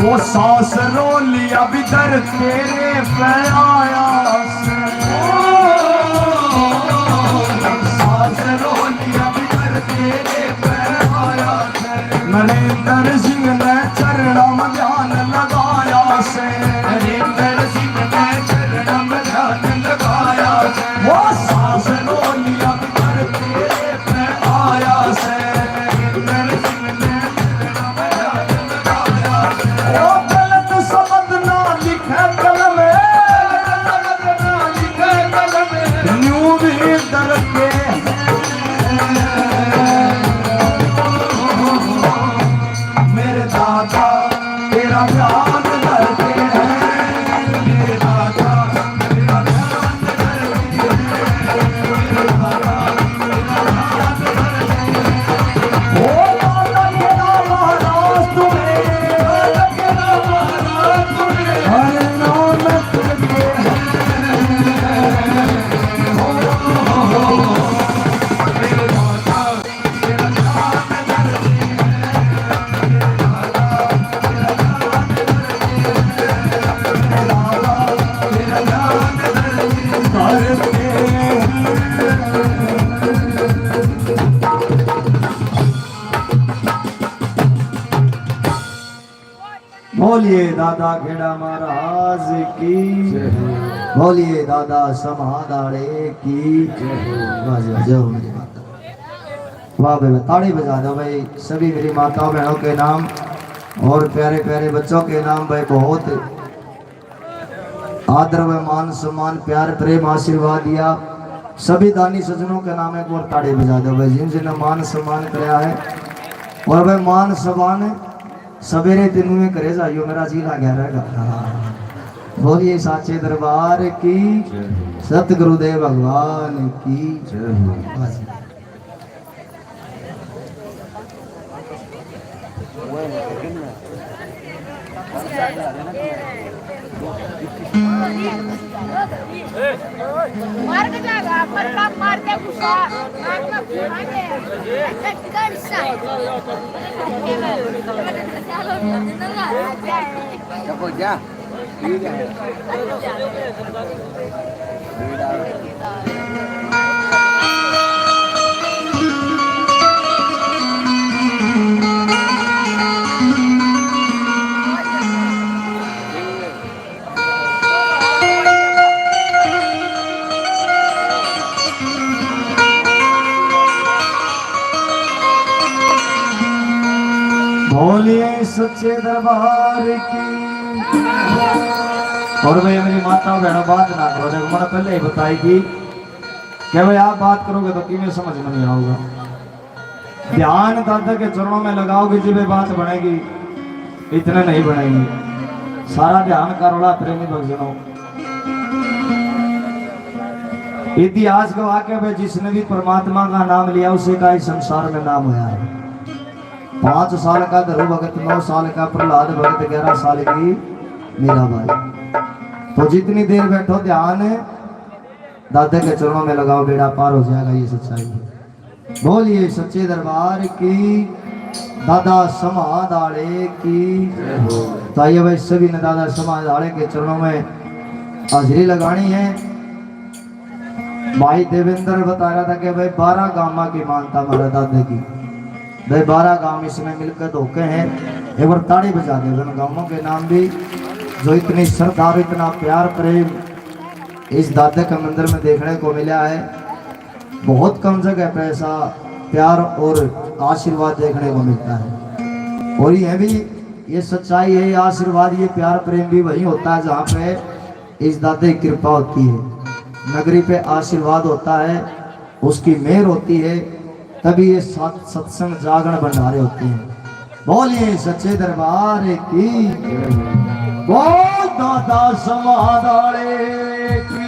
वो सांस रो लिया बिदर तेरे पे आया से। सांस रो लिया बिदर तेरे पे आया से। नरेंद्र सिंह ने चरणा में ध्यान लगाया से। नरेंद्र सिंह ने चरणा में ध्यान लगाया से। वो सांस रो लिया बिदर तेरे पे आया से। नरेंद्र सिंह ने ओ गलत शब्द ना लिखे कलम, न्यू भी डर के। मेरे दादा तेरा ध्यान धरते हैं, मेरे दादा तेरा ध्यान धरते हैं, मेरे दादा तेरा ध्यान धरते हैं। ओ दादा तेरा महाराज तूने, दादा तेरा महाराज तूने, हरे नाम तुझे। बोलिए दादा खेड़ा महाराज की, जय हो। बोलिए दादा समाधाड़े की, जय हो। वाह जी, जय हो मेरी माता। वाह भाई, ताड़ी बजा दो भाई, सभी मेरी माताओं बहनों के नाम और प्यारे प्यारे बच्चों के नाम भाई, बहुत आदर व मान सम्मान, प्यार, प्रेम, आशीर्वाद दिया। सभी दानी सज्जनों के नाम एक बार ताड़ी बजा दो भाई, जिन जिन ने मान सम्मान कराया है। और भाई मान सम्मान सवेरे तेनू में करे जाइयो, मेरा जी लाग्या रहेगा। हाँ। बोलिए साचे दरबार की, सतगुरुदेव भगवान की। जय हो। बस। मार के जा रहा, पर बाप मार दे गुस्सा, मार के घुमाएंगे। अच्छा, किधर हिस्सा है? चलो, जा। बोलिए सच्चे दरबार की। और भाई, मेरी माता बहनों, बात ना करो, देखो, मैंने पहले ही बताई थी कि भाई, आप बात करोगे तो किमें समझ में नहीं आओगा। ध्यान दादा के चरणों में लगाओगे, जब ये बात बनेगी, इतने नहीं बनेगी। सारा ध्यान का रोला प्रेमी भक्तजनों। इतिहास का वाक्य है, जिसने भी परमात्मा का नाम लिया, उसी का ही संसार में नाम होया है। पाँच साल का धरु भगत, नौ साल का प्रहलाद भगत, ग्यारह साल की मीराबाई। तो जितनी देर बैठो ध्यान दादा के चरणों में लगाओ, बेड़ा पार हो जाएगा, ये सच्चाई है। बोलिए सच्चे दरबार की, दादा समाधाड़े की। तो आइए भाई, सभी ने दादा समाधाड़े के चरणों में हाजिरी लगानी है। भाई देवेंद्र बता रहा था कि भाई बारह गामा की मानता हमारा दादा की। भाई बारह गांव इसमें मिलकर धोखे हैं। एक बार ताड़ी बजा दे उन गांवों के नाम भी, जो इतनी श्रद्धा और इतना प्यार प्रेम इस दादा के मंदिर में देखने को मिला है। बहुत कम जगह पे ऐसा प्यार और आशीर्वाद देखने को मिलता है। और यह भी, ये सच्चाई है, ये आशीर्वाद, ये प्यार प्रेम भी वहीं होता है जहाँ पे इस दाते की कृपा होती है, नगरी पे आशीर्वाद होता है, उसकी मेहर होती है, तभी ये सत-, सत्संग जागरण भंडारे होते हैं। बोलिए सच्चे दरबार की, बोल दादा समाधारे की।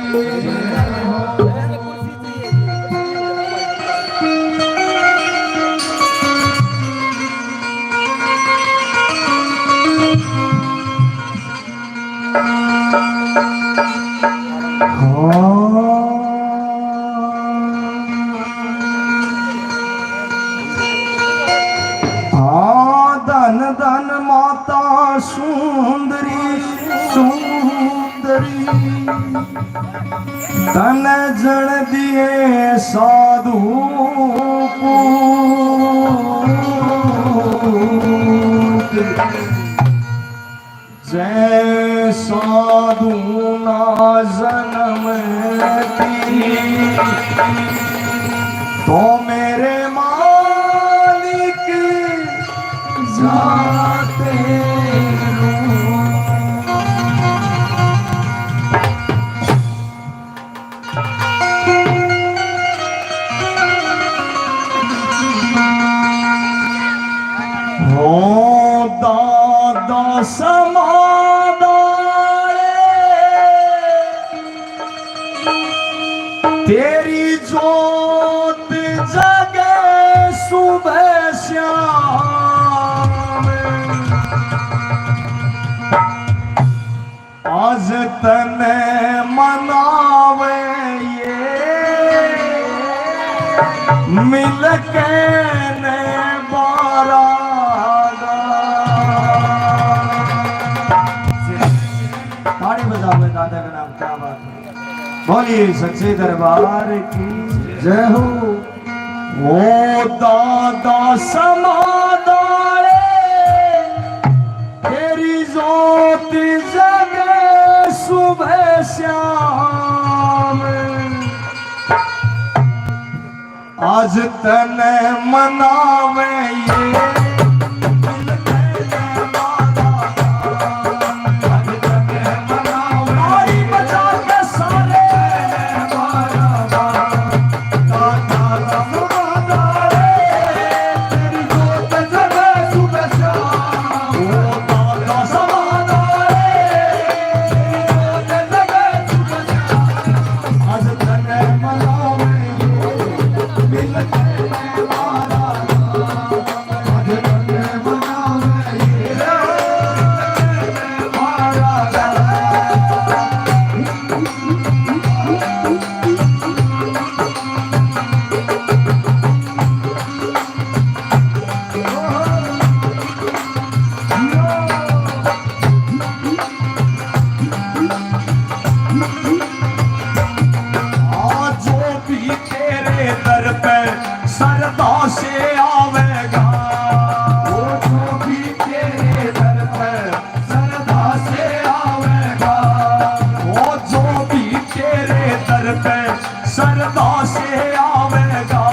हाँ, धन धन माता सुंदरी, सुंदरी, तन जण दिए साधु पूत। जय साधु ना जन्म की, तो मेरे मालिक जाते हो दादा समाधारे, तेरी जोत जगे सुबह शाम। आज तने मनावे ये मिलके ने बारागा। ताड़ी बजावे दादा के नाम, क्या बात है। बोलिए सच्चे दरबार की जय हो। ओ दादा समाधारे, तेरी जोत जगे सुबह शाम। आज तने मनावे ये आज जो भी तेरे दर पे श्रद्धा से आवेगा, वो जो भी तेरे दर पे श्रद्धा से आवेगा, वो जो भी तेरे दर पे श्रद्धा से आवेगा,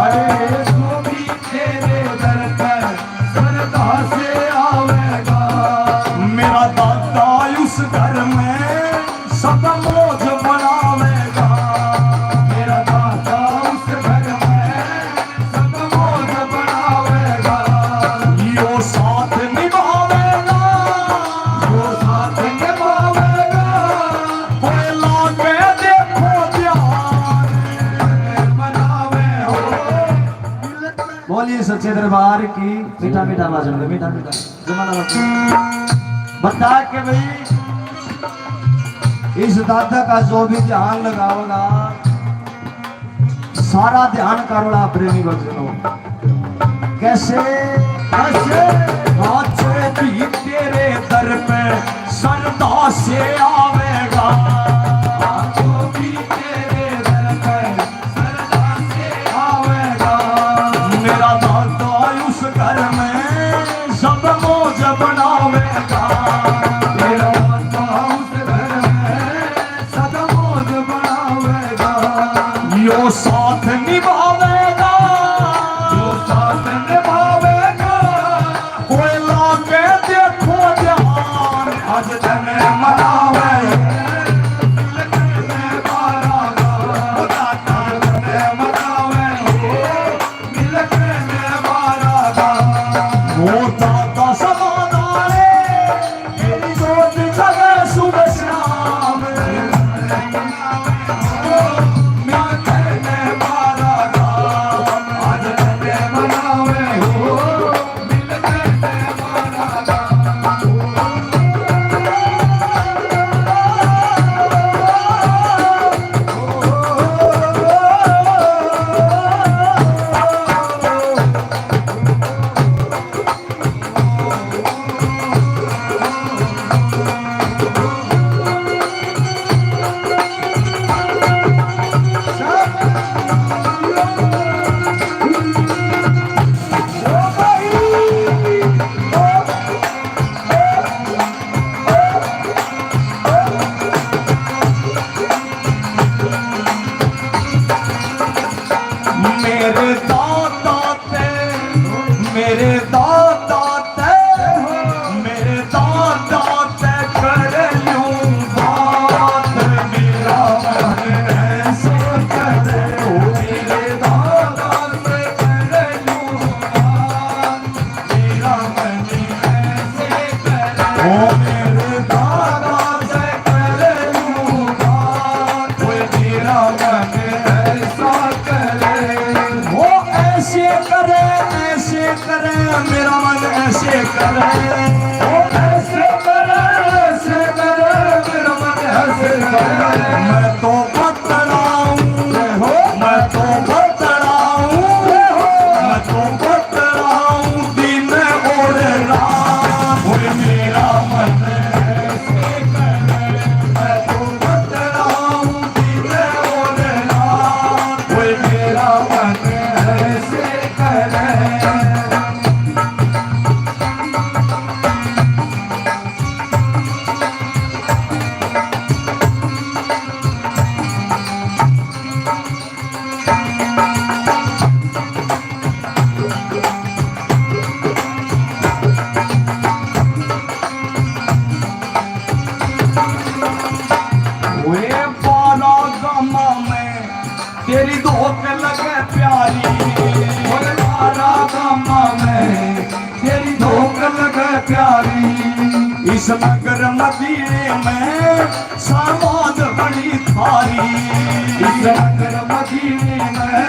अरे जो भी तेरे दर पे श्रद्धा से आवेगा, मेरा दादा उस घर में सब मौज बनावेगा। मेरा दादा उस घर में सब मौज बनावेगा। यो साथ निभावेगा, यो साथ निभावेगा। कोई लागे देखो ध्यान बनावे हो। बोलिए सच्चे दरबार की। मीठा मीठा बाजन दे, मीठा मीठा। जमाना बता के भाई, इस दादा का जो भी ध्यान लगाओगा, सारा ध्यान करोड़ा प्रेमी भक्तों। कैसे? कैसे? आज जो भी तेरे दर पे श्रद्धा से आवेगा, आज जो भी तेरे दर पे श्रद्धा से आवेगा। मेरा दादा उस घर में सब मौज बनावेगा। मेरा दादा उस घर में सब मौज बनावेगा। यो वो साथ निभावेगा, वो साथ निभावेगा। कोई लागे देखो ध्यान, आज तने मनावे। वो दादा समादारे, तेरी जोत जगे सुबह शाम। मेरे दादा ते, मेरे दादा ते, मेरे दादा ते कर लूं बात। मेरा मन ऐसे करे, मेरे दादा ते कर लूं बात। मेरा मन ऐसे करे, ओ मेरे दादा ते कर लूं बात। कोई मेरा मन ऐसा करे, वो ऐसे करे, ऐसे करे, मेरा मन ऐसे करे। वो ऐसे करे, ऐसे करे, मेरा मन ऐसे करे। मैं तो बतलाऊं, मैं तो बतलाऊं, मैं तो बतलाऊं दिन और रात। कोई मेरा मन वे बारह गामा में तेरी धोक लगे प्यारी। वे बारह गामा में तेरी धोक लगे प्यारी। इस नगर मदीने में समाध बनी थारी। इस नगर मदीने में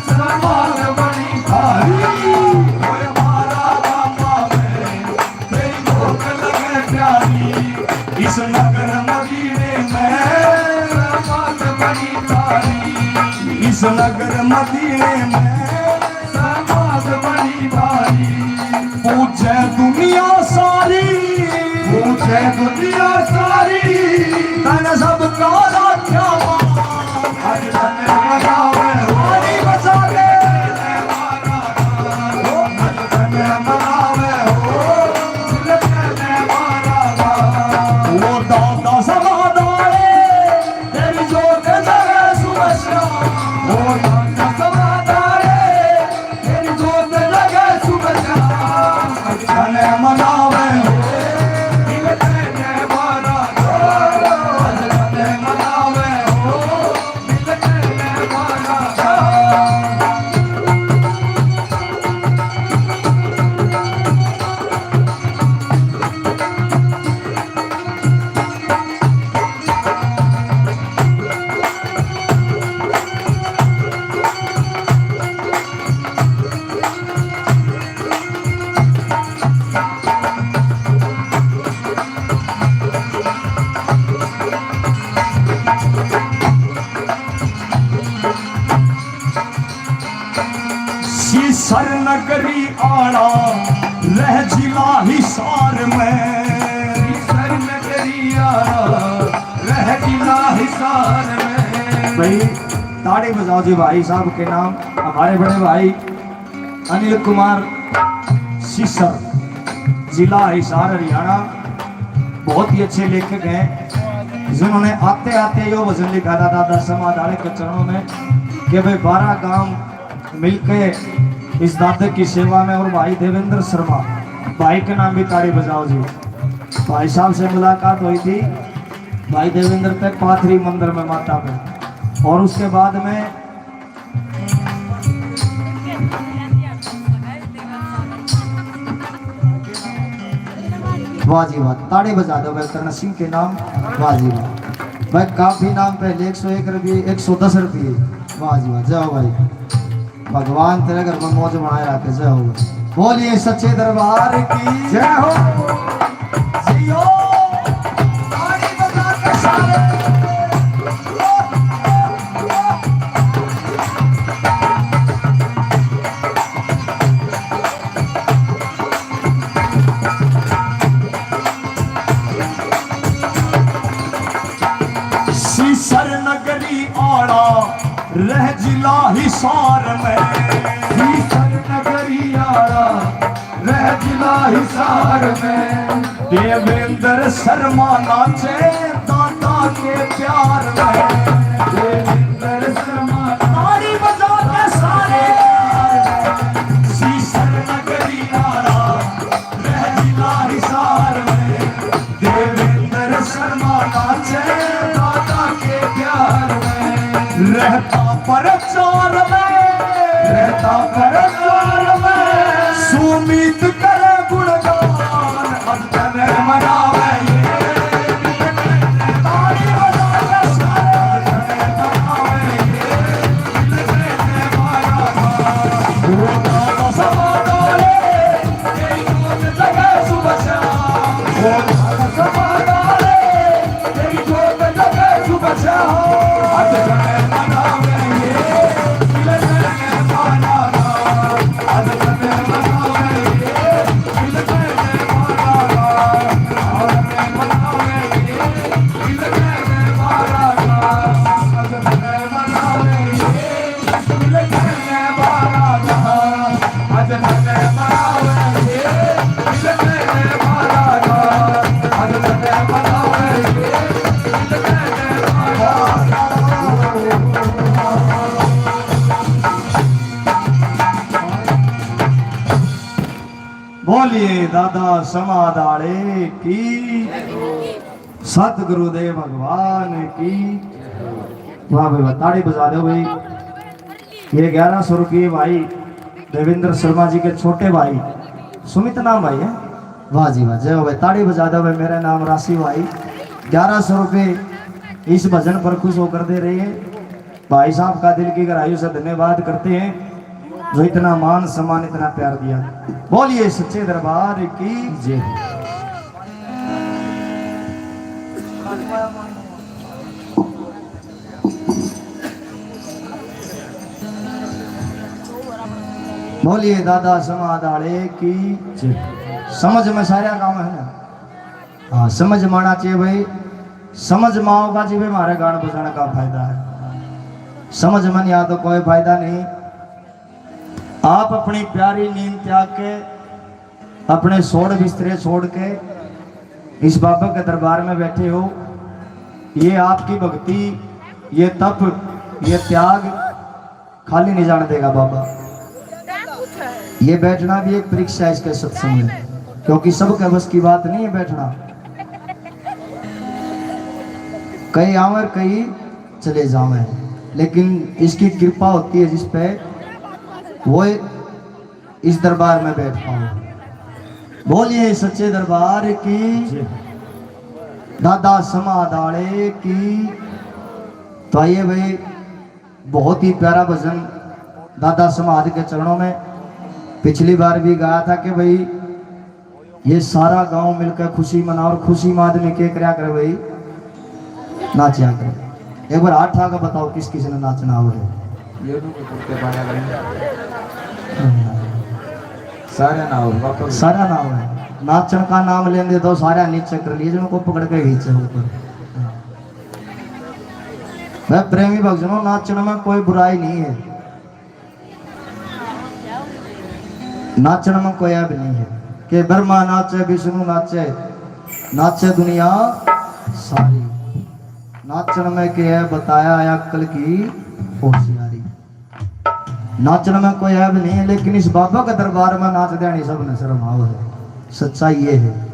समाध बनी थारी। ओए मारा बाबा में तेरी धोक लगे प्यारी। इस नगर मदीने में समाध बनी थारी। इस नगर मदीने में समाध बनी भारी। पूछे दुनिया सारी, पूछे दुनिया सारी, तन सबका राख्या मान। आज तने मनावे हो। ताली बजा के। आज तने मनावे हो। दिल तने मारा। वो दादा समादारे, तेरी जोत जगे सुबह शाम। वो दादा समादारे, तेरी जोत जगे सुबह शाम। आज तने मनावे हो, दिल तने मारा। आज तने मनावे हो, दिल तने मारा। सीसर नगरी आला रह जिला हिसार में। सीसर नगरी आला रह जिला हिसार में। भाई, ताड़ी बजाओ जी भाई साहब के नाम, हमारे बड़े भाई अनिल कुमार सीसर, जिला हिसार, हरियाणा। बहुत ही अच्छे लेखक हैं, जिन्होंने आते आते यो भजन लिखा था दादा समादारे के चरणों में। कि भाई बारह गांव मिलके इस दादक की सेवा में, और भाई देवेंद्र शर्मा, भाई के नाम भी ताड़ी बजाओ जी। भाई साहब से मुलाकात हुई थी, भाई देवेंद्र तक पाथरी मंदिर में माता में, और उसके बाद में वाह जी वाह, ताड़ी बजा दो भाई करण सिंह के नाम। वाह जी वाह भाई, काफी नाम पहले एक सौ एक रुपये, एक सौ दस रुपये। वाह जी वाह, जय हो भाई, भगवान तेरे घर में मौज बनाए रखे। जय हो भाई, बोलिए सच्चे दरबार की जय हो। जियो, ताड़ी बजा के सारे। सीसर नगरी आला रह जिला हिसार में, सीसर नगरी आला रह जिला हिसार में, देवेंद्र शर्मा नाचे दादा के प्यार में। देवेंद्र शर्मा ताड़ी बजा के सारे। सीसर नगरी आला रह जिला हिसार में, देवेंद्र शर्मा नाचे दादा के प्यार में। रहता प्रचार में, रहता प्रचार में, सुमित करे गुणगान, अब तने मनावे ये। ताली बजा के सारे, अब तने मनावे ये। बोलिए दादा समाद आले की, सतगुरुदेव भगवान की। वाह भाई वाह, ताड़ी बजा दो भाई। ये ग्यारह सौ रुपये भाई देवेंद्र शर्मा जी के छोटे भाई सुमित नाम भाई है। वाह जी वाह, जय हो भाई, ताड़ी बजा दो भाई। मेरा नाम राशि भाई, ग्यारह सौ रुपये इस भजन पर खुश होकर दे रहे हैं। भाई साहब का दिल की गहराइयों से धन्यवाद करते हैं, जो इतना मान सम्मान, इतना प्यार दिया। बोलिए सच्चे दरबार की जय। बोलिए दादा समाद आले की जय। समझ में सारा काम है ना? हाँ, समझ में आना चाहिए भाई। समझ में आओगा जी भाई, हमारे गान बजाने का फायदा है। समझ में नहीं आया तो कोई फायदा नहीं। आप अपनी प्यारी नींद त्याग के, अपने सोड़ बिस्तरे छोड़ के इस बाबा के दरबार में बैठे हो। ये आपकी भक्ति, ये तप, ये त्याग खाली नहीं जाने देगा बाबा। ये बैठना भी एक परीक्षा है इसके सत्संग में, क्योंकि सबके बस की बात नहीं है बैठना। कई आवे, कई चले जावे, लेकिन इसकी कृपा होती है जिस पे, वो इस दरबार में बैठ पाओ। बोलिए सच्चे दरबार की, दादा समाद आले की। तो आइए भाई, बहुत ही प्यारा भजन दादा समाद के चरणों में। पिछली बार भी गाया था कि भाई, ये सारा गांव मिलकर खुशी मना, और खुशी में आदमी के करया करे भाई, नाचया करे। एक बार हाथ उठा के बताओ किस किस ने नाचना हो रहे। ये तो कुत्ते पाया करेंगे। सारे ना हो, वापस। सारा ना हो। नाचन का नाम लेंदे तो सारा नीचे कर लिए, जिनको पकड़ के खींचे ऊपर। वह प्रेमी भक्तजनों, नाचन में कोई बुराई नहीं है। नाचण में कोई ऐब नहीं है। के ब्रह्मा नाचे, विष्णु नाचे, नाचे दुनिया सारी। नाचण में के है बताया अक्ल की होशियारी। नाचण में कोई ऐब नहीं है, लेकिन इस बाबा के दरबार में नाच देनी सबने शर्म आवे है। सच्चाई ये है,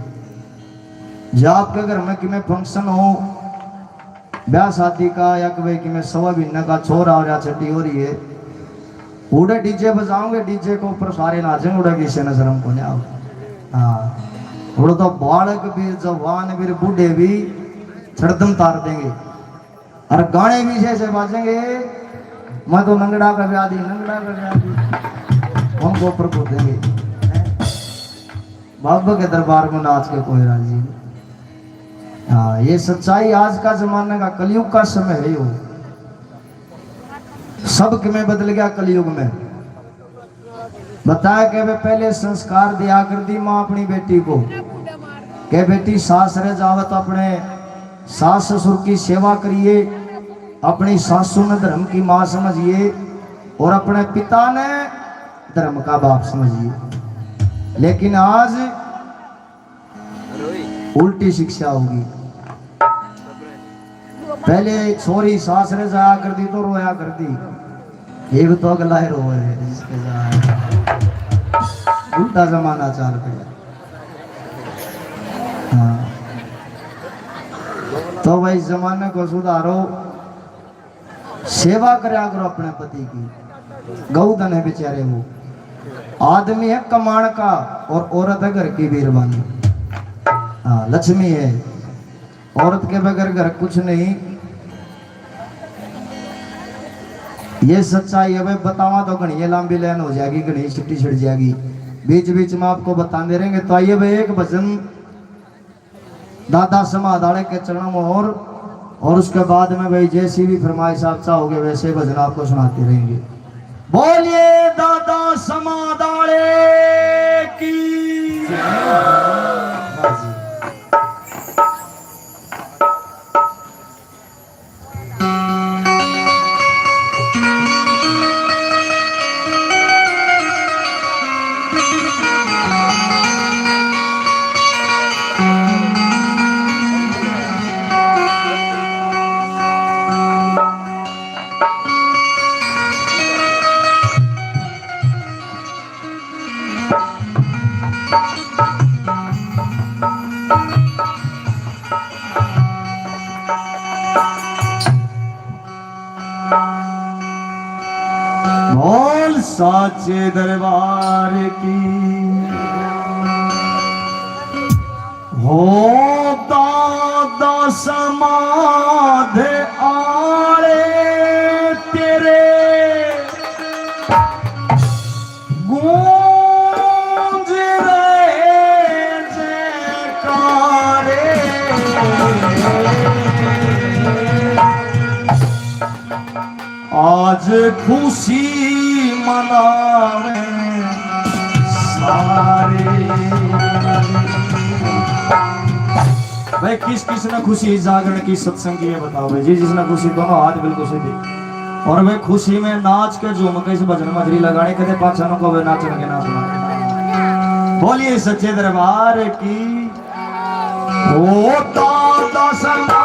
जो आपके घर में किमें function हो, ब्याह शादी का, या कि भाई किमें सवा महीने का छोरा हो रहा, छठी हो रही है, उड़े डीजे बजाओगे, डीजे के ऊपर सारे नाचेंगे, उड़े किसी ने शर्म को नहीं आओ। हाँ, उड़े तो बालक भी, जवान भी, बूढ़े भी छड़दम तार देंगे। और गाने भी ऐसे ऐसे बाजेंगे, मैं तो नंगड़ा का ब्याह दी, नंगड़ा का ब्याह दी, हमको ऊपर को देंगे। बाबा के दरबार में नाच के कोई राजी नहीं। हाँ, ये सच्चाई। आज का जमाने का, कलयुग का समय है यो। सब में बदल गया कलयुग में। बताया कि वे पहले संस्कार दिया कर दी माँ अपनी बेटी को, कि बेटी सासरे जावे तो अपने सास ससुर की सेवा करिए, अपनी सासू ने धर्म की माँ समझिए और अपने पिता ने धर्म का बाप समझिए। लेकिन आज उल्टी शिक्षा होगी। पहले छोरी सासरे जाया करती तो रोया करती, एक तो अगला ही रोवे है जिसके जाया। उल्टा जमाना चाल पड़ा। हाँ, तो भाई, जमाने को सुधारो। सेवा करया करो अपने पति की। गऊ धन है बेचारे वो। आदमी है कमाण का और औरत है घर की बीरबानी। हाँ, लक्ष्मी है। औरत के बगैर घर कुछ नहीं। ये सच्चाई है भाई, बतावा तो घणी ये लंबी लाइन हो जाएगी, घणी छुट्टी छिड़ जाएगी। बीच बीच में आपको बताते रहेंगे। तो आइए भाई, एक भजन दादा समाधाले के चरणों में और, और उसके बाद में भाई जैसी भी फरमाइश आप चाहोगे वैसे भजन आपको सुनाते रहेंगे। बोलिए दादा समाधाले की। बोल साचे दरबार की। हो दादा समाध आले तेरे गूंज रहे जयकारे। आज खुशी मनावे सारे। भाई, किस किस ने खुशी जागरण की, सत्संग की, ये बताओ भाई जी। जिसने खुशी, दोनों हाथ बिल्कुल सीधे। और वे खुशी में नाच के, झूम के इस भजन मजरी लगाने, कदे पाछा न कहो नाचन के ना सुना। बोलिए सच्चे दरबार की। ओ दादा सना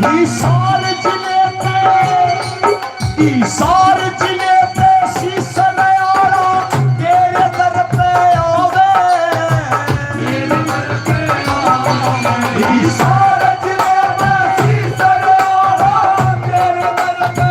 हिसार जिले पे, हिसार जिले पे शीश नयारा तेरे दर पे आवे। हिसार जिले पे शीश नयारा तेरे दर पे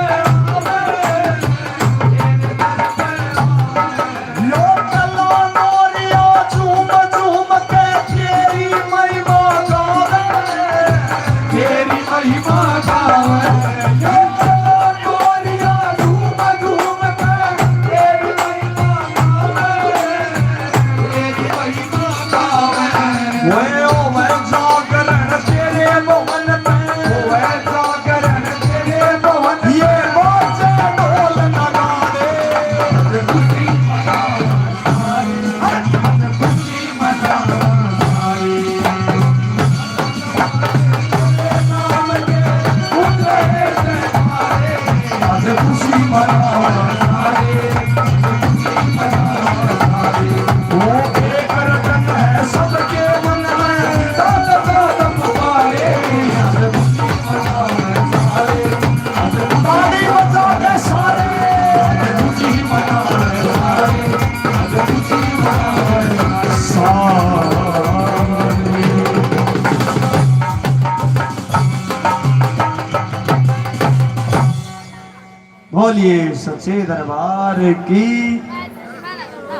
बोलिए सच्चे दरबार की,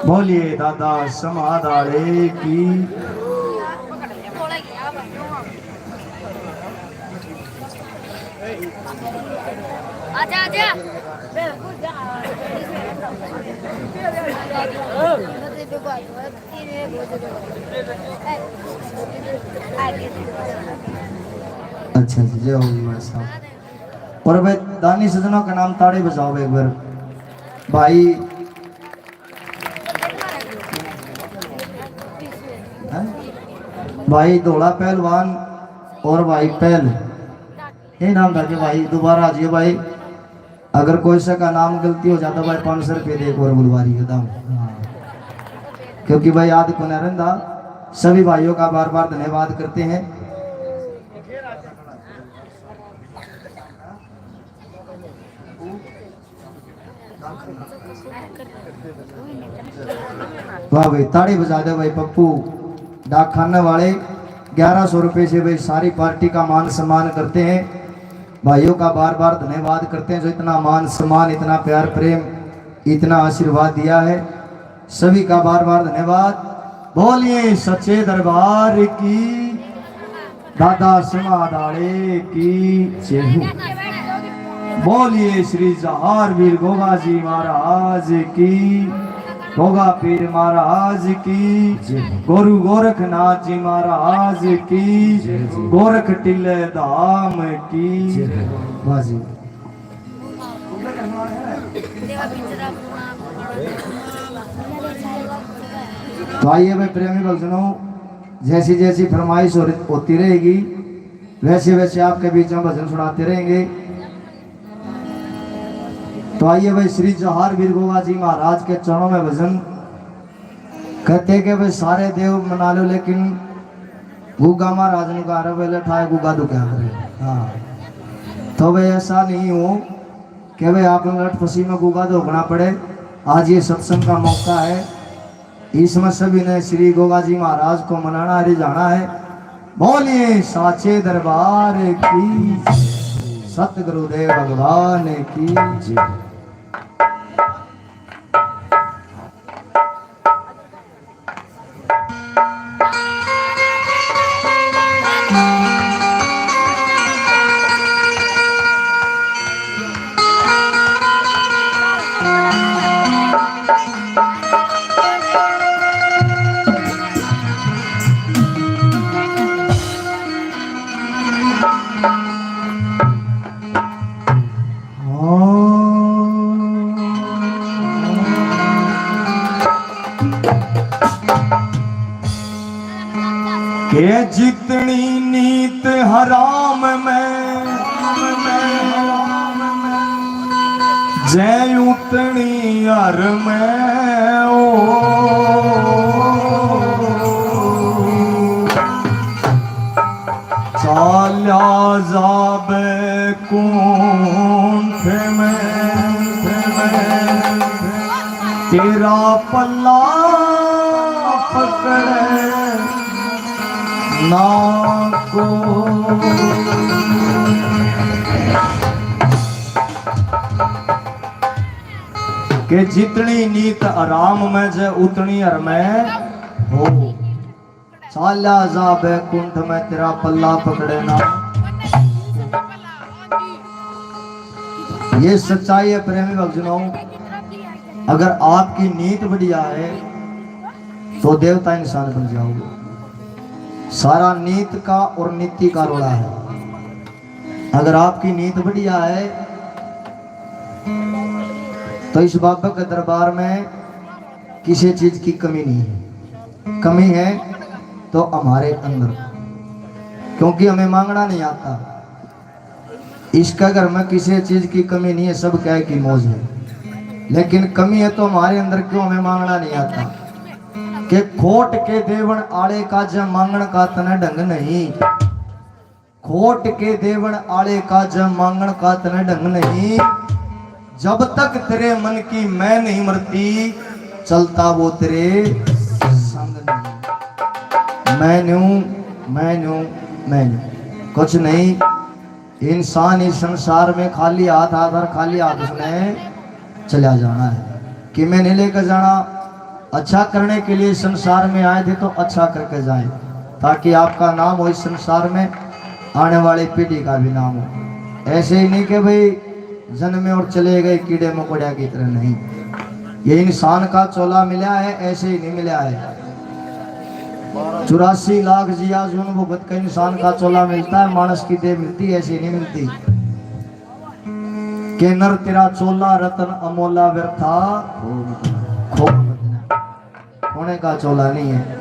बोलिए दादा समाधारे की। आजा, आजा। अच्छा जी, जय हो भाई साहब। और भाई दानी सज्जनों के नाम ताड़ी बजाओ एक बार। भाई, हैं? भाई धोला पहलवान और भाई पहल, ये नाम था कि भाई दोबारा आ जाइए भाई। अगर कोई से का नाम गलती हो जाता भाई, पाँच सौ रुपये दे एक और बुलवा रही है दाम। हाँ। क्योंकि भाई याद को रहंदा। सभी भाइयों का बार बार धन्यवाद करते हैं। वाह भाई, ताड़ी बजा दे भाई पप्पू। डाकखाने वाले ग्यारह सौ रुपए से भाई सारी पार्टी का मान सम्मान करते हैं। भाइयों का बार बार धन्यवाद करते हैं जो इतना मान सम्मान, इतना प्यार प्रेम, इतना आशीर्वाद दिया है। सभी का बार बार धन्यवाद। बोलिए सच्चे दरबार की, दादा समाधारे की जय हो। बोलिए श्री जहार वीर गोगा जी महाराज की, गोगा पीर महाराज की जय हो। गुरु गोरखनाथ जी महाराज की जय हो। गोरख टिल्ले धाम की जय हो। वाह जी। तो आइए भाई प्रेमी भक्तजनों, जैसी जैसी फरमाइश हो-, होती रहेगी, वैसे वैसे आपके बीच में भजन सुनाते रहेंगे। तो आइए भाई, श्री जोहार वीर गोगा जी महाराज के चरणों में भजन। कहते के भाई सारे देव मना लो, लेकिन गुगा महाराज ने कहा, "अरे भाई लठाए गुगा दुखा करे।" हाँ, तो भाई ऐसा नहीं हो कि भाई आपने लठपसी में गुगा धोकना पड़े। आज ये सत्संग का मौका है, इसमें सभी ने श्री गोगा जी महाराज को मनाना, रिझाना है। बोलिए साचे दरबार की, सतगुरुदेव भगवान की जय। के जितनी नीत हराम में, जै उतनी हर में ओ। चाल्या जाबे कुंठ में, तेरा पल्ला पकड़े ना को। के जितनी नीत आराम में जै उतनी हर में हो। चाल्या जा बैकुंठ में तेरा पल्ला पकड़े ना। ये सच्चाई है प्रेमी भक्तजनों, अगर आपकी नीत बढ़िया है तो देवता इंसान बन जाओगे। सारा नीत का और नीति का रोला है। अगर आपकी नीत बढ़िया है तो इस बाबा के दरबार में किसी चीज की कमी नहीं है। कमी है तो हमारे अंदर, क्योंकि हमें मांगना नहीं आता। इसके घर में किसी चीज की कमी नहीं है, सब कह की मौज है। लेकिन कमी है तो हमारे अंदर, क्यों हमें मांगना नहीं आता? कि खोट के देवण आले का जब मांगण का तने ढंग नहीं, खोट के देवण आले का जब मांगण का तने ढंग नहीं, जब तक तेरे मन की मैं नहीं मरती, चलता वो तेरे संग नहीं। मैं न्यू, मैं न्यू, मैं न्यू, कुछ नहीं। इंसान इस संसार में खाली हाथ आता और खाली हाथ उसने चला जाना है। कि मैं नहीं लेकर जाना, अच्छा करने के लिए संसार में आए थे तो अच्छा करके जाए, ताकि आपका नाम हो इस संसार में, आने वाली पीढ़ी का भी नाम हो। ऐसे ही नहीं कि भाई जन्मे और चले गए कीड़े मकोड़िया की तरह, नहीं। ये इंसान का चोला मिला है, ऐसे ही नहीं मिला है। चौरासी लाख जिया जुन भुगत के इंसान का चोला मिलता है, मानस की देह मिलती, ऐसी नहीं मिलती। के नर तेरा चोला रतन अमोला व्यर्था खो मत जाए। खोने का चोला नहीं है।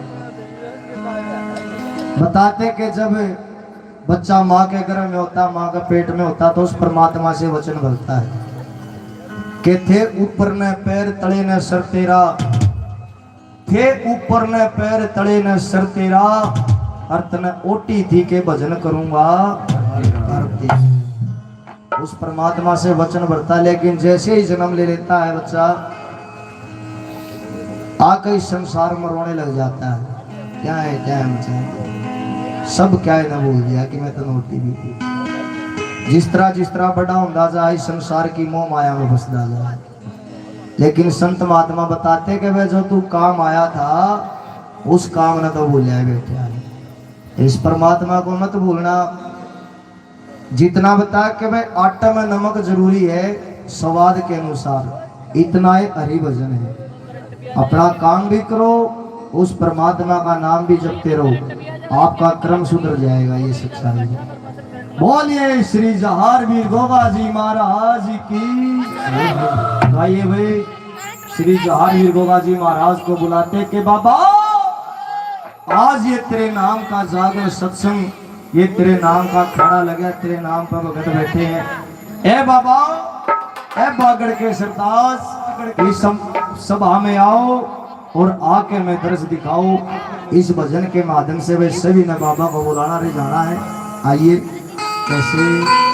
बताते कि जब बच्चा माँ के गर्भ में होता, माँ के पेट में होता, तो उस परमात्मा से वचन भरता है कि थे ऊपर ने पैर तले ने सर तेरा, थे ऊपर ने पैर तले ने सर तेरा, और तने ओटी थी के भजन करूंगा धरती। उस परमात्मा से वचन भरता, लेकिन जैसे ही जन्म ले लेता है बच्चा, आके इस संसार में रोने लग जाता है। क्या है, क्या है बच्चा? सब क्या है ना भूल गया कि मैं तो नोटी भी थी। जिस तरह, जिस तरह बड़ा होता जा, इस संसार की मोह माया में फंसता जा। लेकिन संत महात्मा बताते कि वह जो तू काम आया था, उस काम ने तो भूलिया बैठा है। इस परमात्मा को मत भूलना। जितना बता के भाई आटा में नमक जरूरी है, स्वाद के अनुसार, इतना ही हरि भजन है। अपना काम भी करो, उस परमात्मा का नाम भी जपते रहो, आपका क्रम सुधर जाएगा। ये सच्चाई है। बोलिए श्री जहार वीर गोगा जी महाराज की। गाइए भाई, श्री जहार वीर गोगा जी महाराज को बुलाते के बाबा, आज ये तेरे नाम का जागर सत्संग, ये तेरे नाम का अखाड़ा लगा, तेरे नाम पर भगत बैठे हैं। ए बाबा, ए बागड़ के सरदास, इस सम-, सभा में आओ और आके मैं दर्श दिखाओ। इस भजन के माध्यम से वे सभी ने बाबा को बुलाना, रिझाना है। आइए, कैसे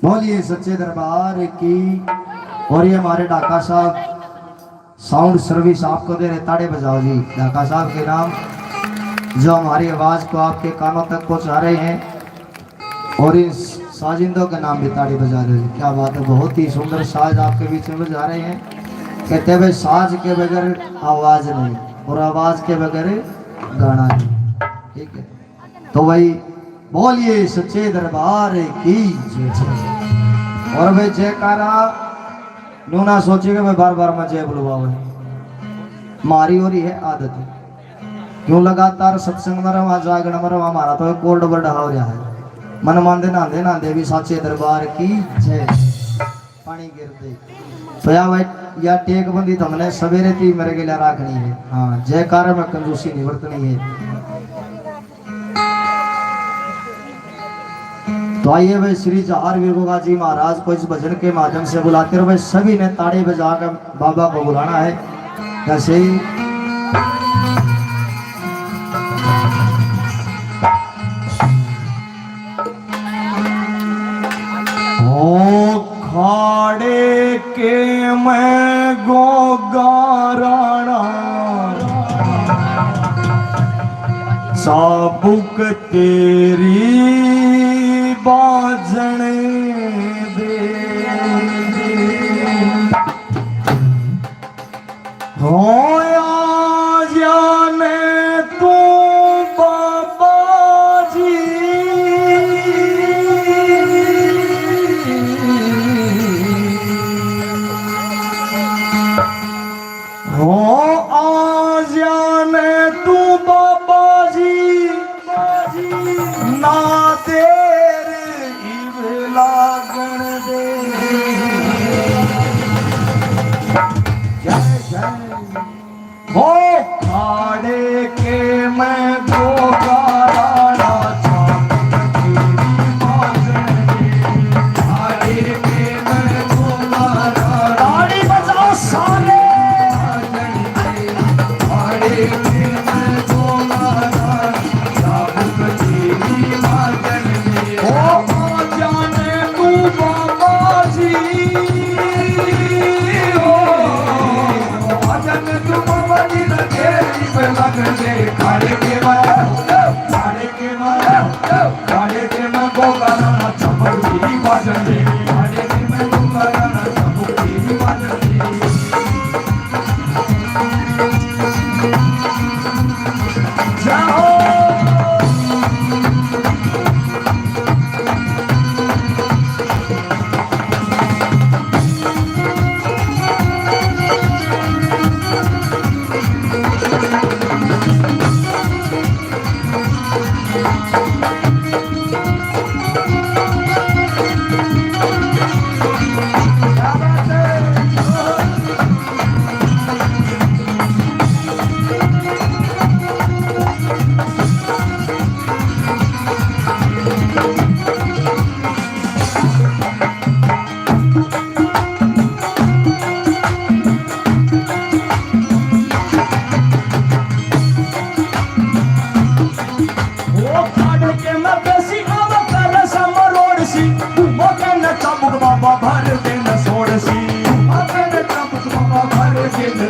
बोलिए सच्चे दरबार की। और ये हमारे ढाका साहब साउंड सर्विस आपको दे रहे, ताड़े बजाओ जी ढाका साहब के नाम, जो हमारी आवाज को आपके कानों तक पहुंचा रहे हैं। और इन साजिंदों के नाम भी ताड़ी बजा दो जी। क्या बात है, बहुत ही सुंदर साज आपके बीच में बजा रहे हैं। कहते हैं भाई, साज के बगैर आवाज नहीं और आवाज के बगैर गाना नहीं। ठीक है, तो भाई बोलिए सच्चे दरबार की जय। और भाई जयकारा न्यू ना सोचिए कि मैं बार बार मैं जय बुलवावे, मारी हो रही है आदत। क्यों लगातार सत्संग में रहा, जागरण में रहा, हमारा तो कोल्ड बर्ड हो रहा है। मन मानते नहाते नहाते भी साचे दरबार की जय। पानी गिर दे। तो या भाई, या टेक बंदी तो हमने सवेरे ती मेरे गेला रखनी है। हाँ, जयकारा में कंजूसी नहीं बरतनी है। तो आइए भाई, श्री जहार वीर गोगा जी महाराज को इस भजन के माध्यम से बुलाते रहो भाई, सभी ने ताड़ी बजा कर बाबा को बुलाना है। कैसे ही ओ खाड़े के मैं गोगा राणा, चाबुक तेरी बाजण दे। होया जाने तू बाबा जी।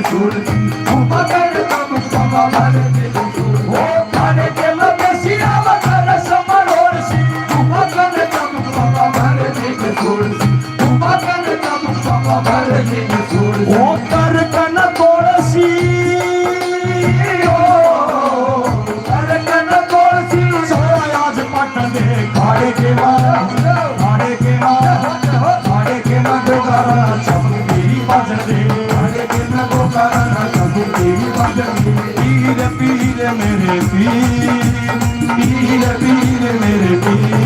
छोड़ दी, तू मगन तब बाबा भर दे। ओ थारे के लगे सियावा कर समरोड़ सी, तू मगन तब बाबा भर दे छोड़ सी, तू मगन तब बाबा भर दे छोड़ सी। ओ कर कन तोड़ सी, ओ कर कन तोड़ सी, छोरा आज पट दे खाड़े के मार, खाड़े के मार, खाड़े के मार, गोगारा चमक तेरी बाजन दे। पीर, पीर मेरे पीर, पीर, पीर मेरे पीर, पीर, पीर मेरे पीर।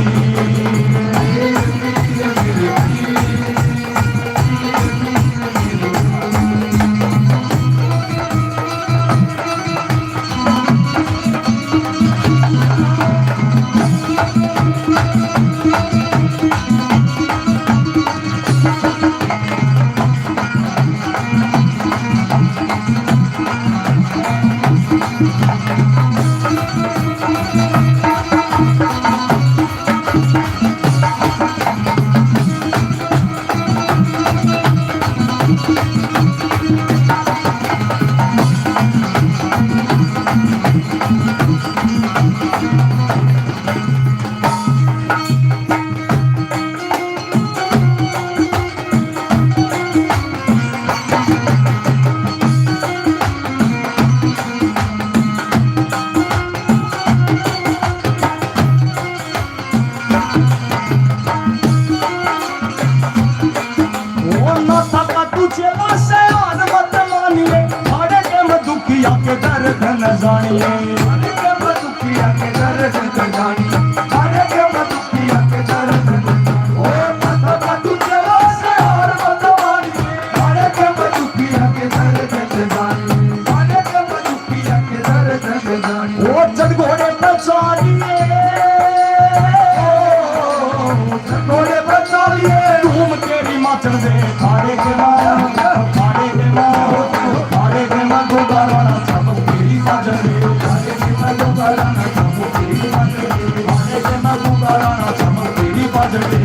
ओ ना थका तू चेला से हार मत मानिए, थारे के मैं दुखिया के दर्द न जानिए। थारे के मैं दुखिया के दर्द न जानिए, थारे के मैं दुखिया के दर्द न जानिए। ओ ना थका तू चेला से हार मत मानिए, थारे के मैं दुखिया के दर्द न जानिए, थारे के मैं दुखिया के दर्द न जानिए। ओ जद घोड़े पे चालिए, ओ जद घोड़े पे चालिए, धूम तेरी माचन दे, खाड़े के मार, खाड़े के मार, खाड़े के मार, गोगारा ना चमक तेरी बाजन दे, खाड़े के मार, गोगारा ना चमक तेरी बाजन दे, खाड़े के मार, गोगारा ना चमक तेरी बाजन दे।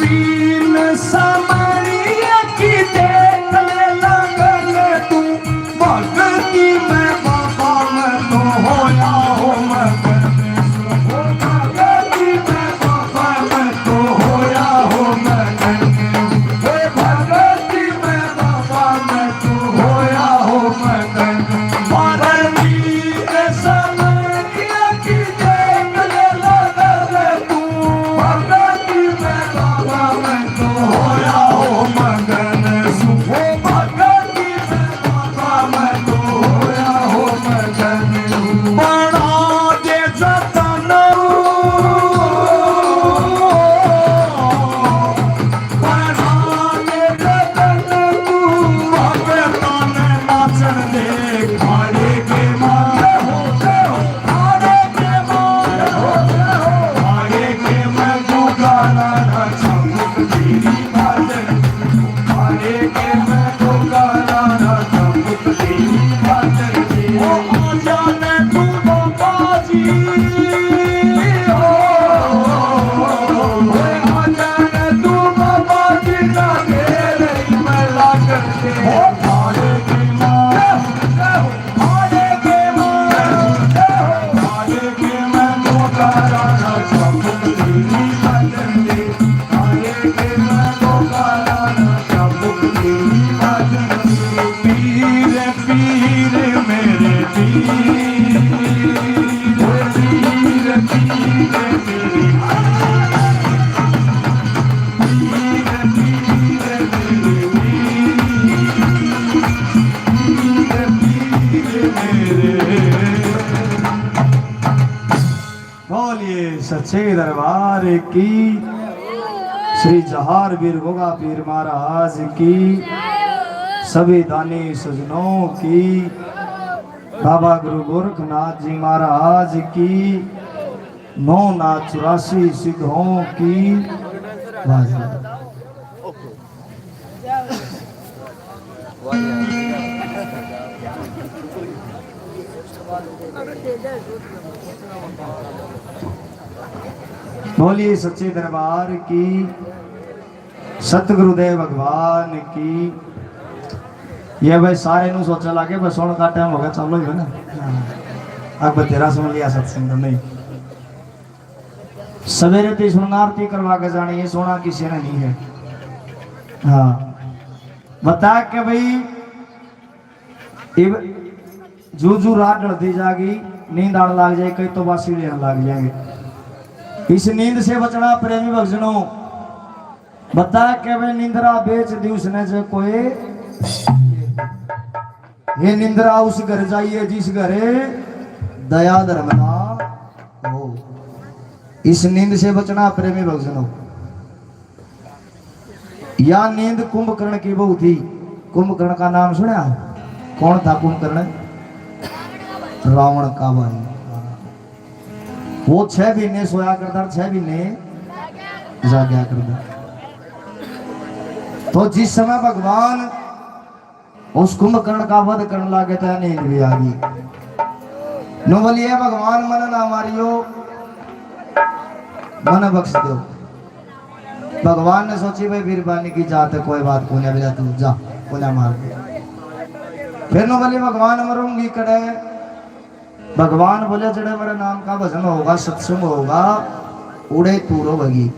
तीन समरिया की देख ले लगन तू, भक्ति में बाबा मैं तो होया हो मगन। ओ भक्ति में बाबा मैं तो होया हो मगन। ओ भक्ति में बाबा मैं तो होया हो मगन। पर तीन समरिया की देख ले लगन तू, भक्ति में बाबा मैं तो होया हो मगन। ओ भक्ति में बाबा मैं तो होया हो मगन। बना दे जतन, बना दे जतन तू, भगतां ने नाचन दे। खाड़े के मारे होते हो, खाड़े के मारे होते हो, खाड़े के मैं तो गाना ना चाहूँ तेरी बात। खाड़े के मैं तो गाना ना चाहूँ तेरी बात। ओ आजा ने तू बाबा जी, ओ, ओ, ओ, ओ, आजा ने तू बाबा जी ना मेरे मैं लागन दे। ओ खाड़े के मारे होते हो, बोलिए सच्चे दरबार की। श्री जहार वीर गोगा पीर महाराज की, सभी दानी सजनों की, बाबा गुरु गोरखनाथ जी महाराज की, नौ नाथ चौरासी सिद्धों की। वाह जी। बोलिए सच्चे दरबार की, सतगुरुदेव भगवान की। ये भाई सारे नु सोचा लागे, बस सोण का टाइम हो गया, चलो ही ना। अब तेरा सुन लिया सत्संग नहीं। सवेरे तो सुनना आरती करवा के जानी है, सोना किसी ने नहीं है। हाँ, बता के भाई इब जू जू रात ढलती जागी, नींद आने लग जाए, कई तो बासी लेने लग जाएंगे। इस नींद से बचना प्रेमी भक्तजनों, बता के वे निंद्रा बेच दी उसने जो कोई। ये निंद्रा उस घर जाइए जिस घर दया धर्म ना हो। इस नींद से बचना प्रेमी भक्तजनों। या नींद कुंभकर्ण की बहू थी। कुंभकर्ण का नाम सुना? कौन था कुंभकर्ण? रावण का भाई। वो छह महीने सोया करता, छह महीने जागया करता। तो जिस समय भगवान उस कुंभकर्ण का वध करने लागे तो नींद भी आ गई। नु बोलिए, भगवान मन ना मारियो, मन बख्श दो। भगवान ने सोची, भाई बीरबानी की जात है, कोई बात कोन्या, बेटा तू जा, कोन्या मार दे। फिर नु बोली, भगवान मरूंगी कड़े। भगवान बोले, जड़े मेरे नाम का भजन होगा, सत्संग होगा, उड़े तू रोवेगी।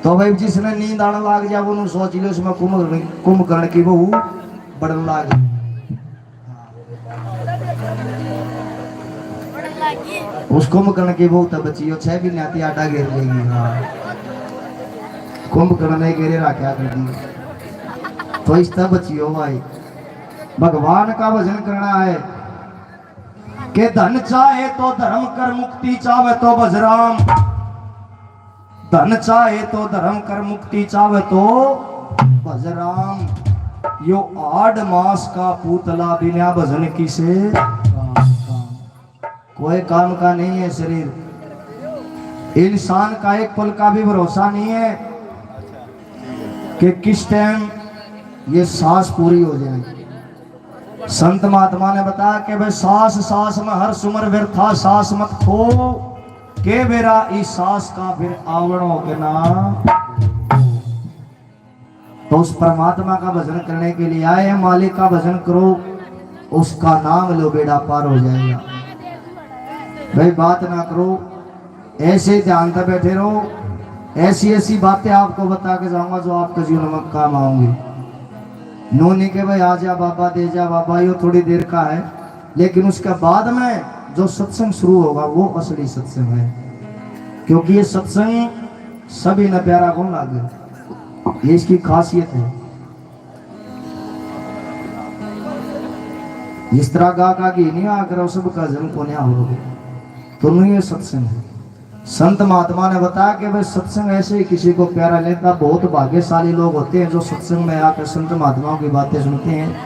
तो भाई जिसने नींद आने लाग जा, वो नु सोच लियो, उसमें कुंभ, कुंभकर्ण की बहू बढ़न लाग गई। उस कुंभकर्ण की बहू तो बची हो, छह महीने आती आटा घेर लेगी। हाँ, कुंभकर्ण ने घेरे रखा कर दी, तो इस तरह बची हो भाई। भगवान का भजन करना है कि धन चाहे तो धर्म कर, मुक्ति चाहे तो भजराम। धन चाहे तो धर्म कर, मुक्ति चाहे तो भजराम। यो आड़ मास का पूतला, बिना भजन किसे काम का। कोई काम का नहीं है शरीर। इंसान का एक पल का भी भरोसा नहीं है कि किस टाइम ये सांस पूरी हो जाए। संत महात्मा ने बताया कि भाई सांस सांस में हर सुमर व्यर्था सांस मत खो, के बेरा इस सांस का फिर आवण हो के ना। उस परमात्मा का भजन करने के लिए आए हैं। मालिक का भजन करो, उसका नाम लो, बेड़ा पार हो जाएगा। भाई, बात ना करो, ऐसे ध्यान से बैठे रहो। ऐसी ऐसी बातें आपको बता के जाऊंगा जो आपके जीवन में काम आऊंगी। नू नहीं के भाई, आ जा बाबा, दे जा बाबा, यो थोड़ी देर का है, लेकिन उसके बाद में जो सत्संग शुरू होगा, वो असली सत्संग है। क्योंकि ये सत्संग सभी ने प्यारा कौन लागे, ये इसकी खासियत है। इस तरह गा गा के नहीं आ करो, सबका जन को न्या हो, तो नहीं ये सत्संग है। संत महात्मा ने बताया कि भाई, सत्संग ऐसे ही किसी को प्यारा लेता। बहुत भाग्यशाली लोग होते हैं जो सत्संग में आकर संत महात्माओं की बातें सुनते हैं।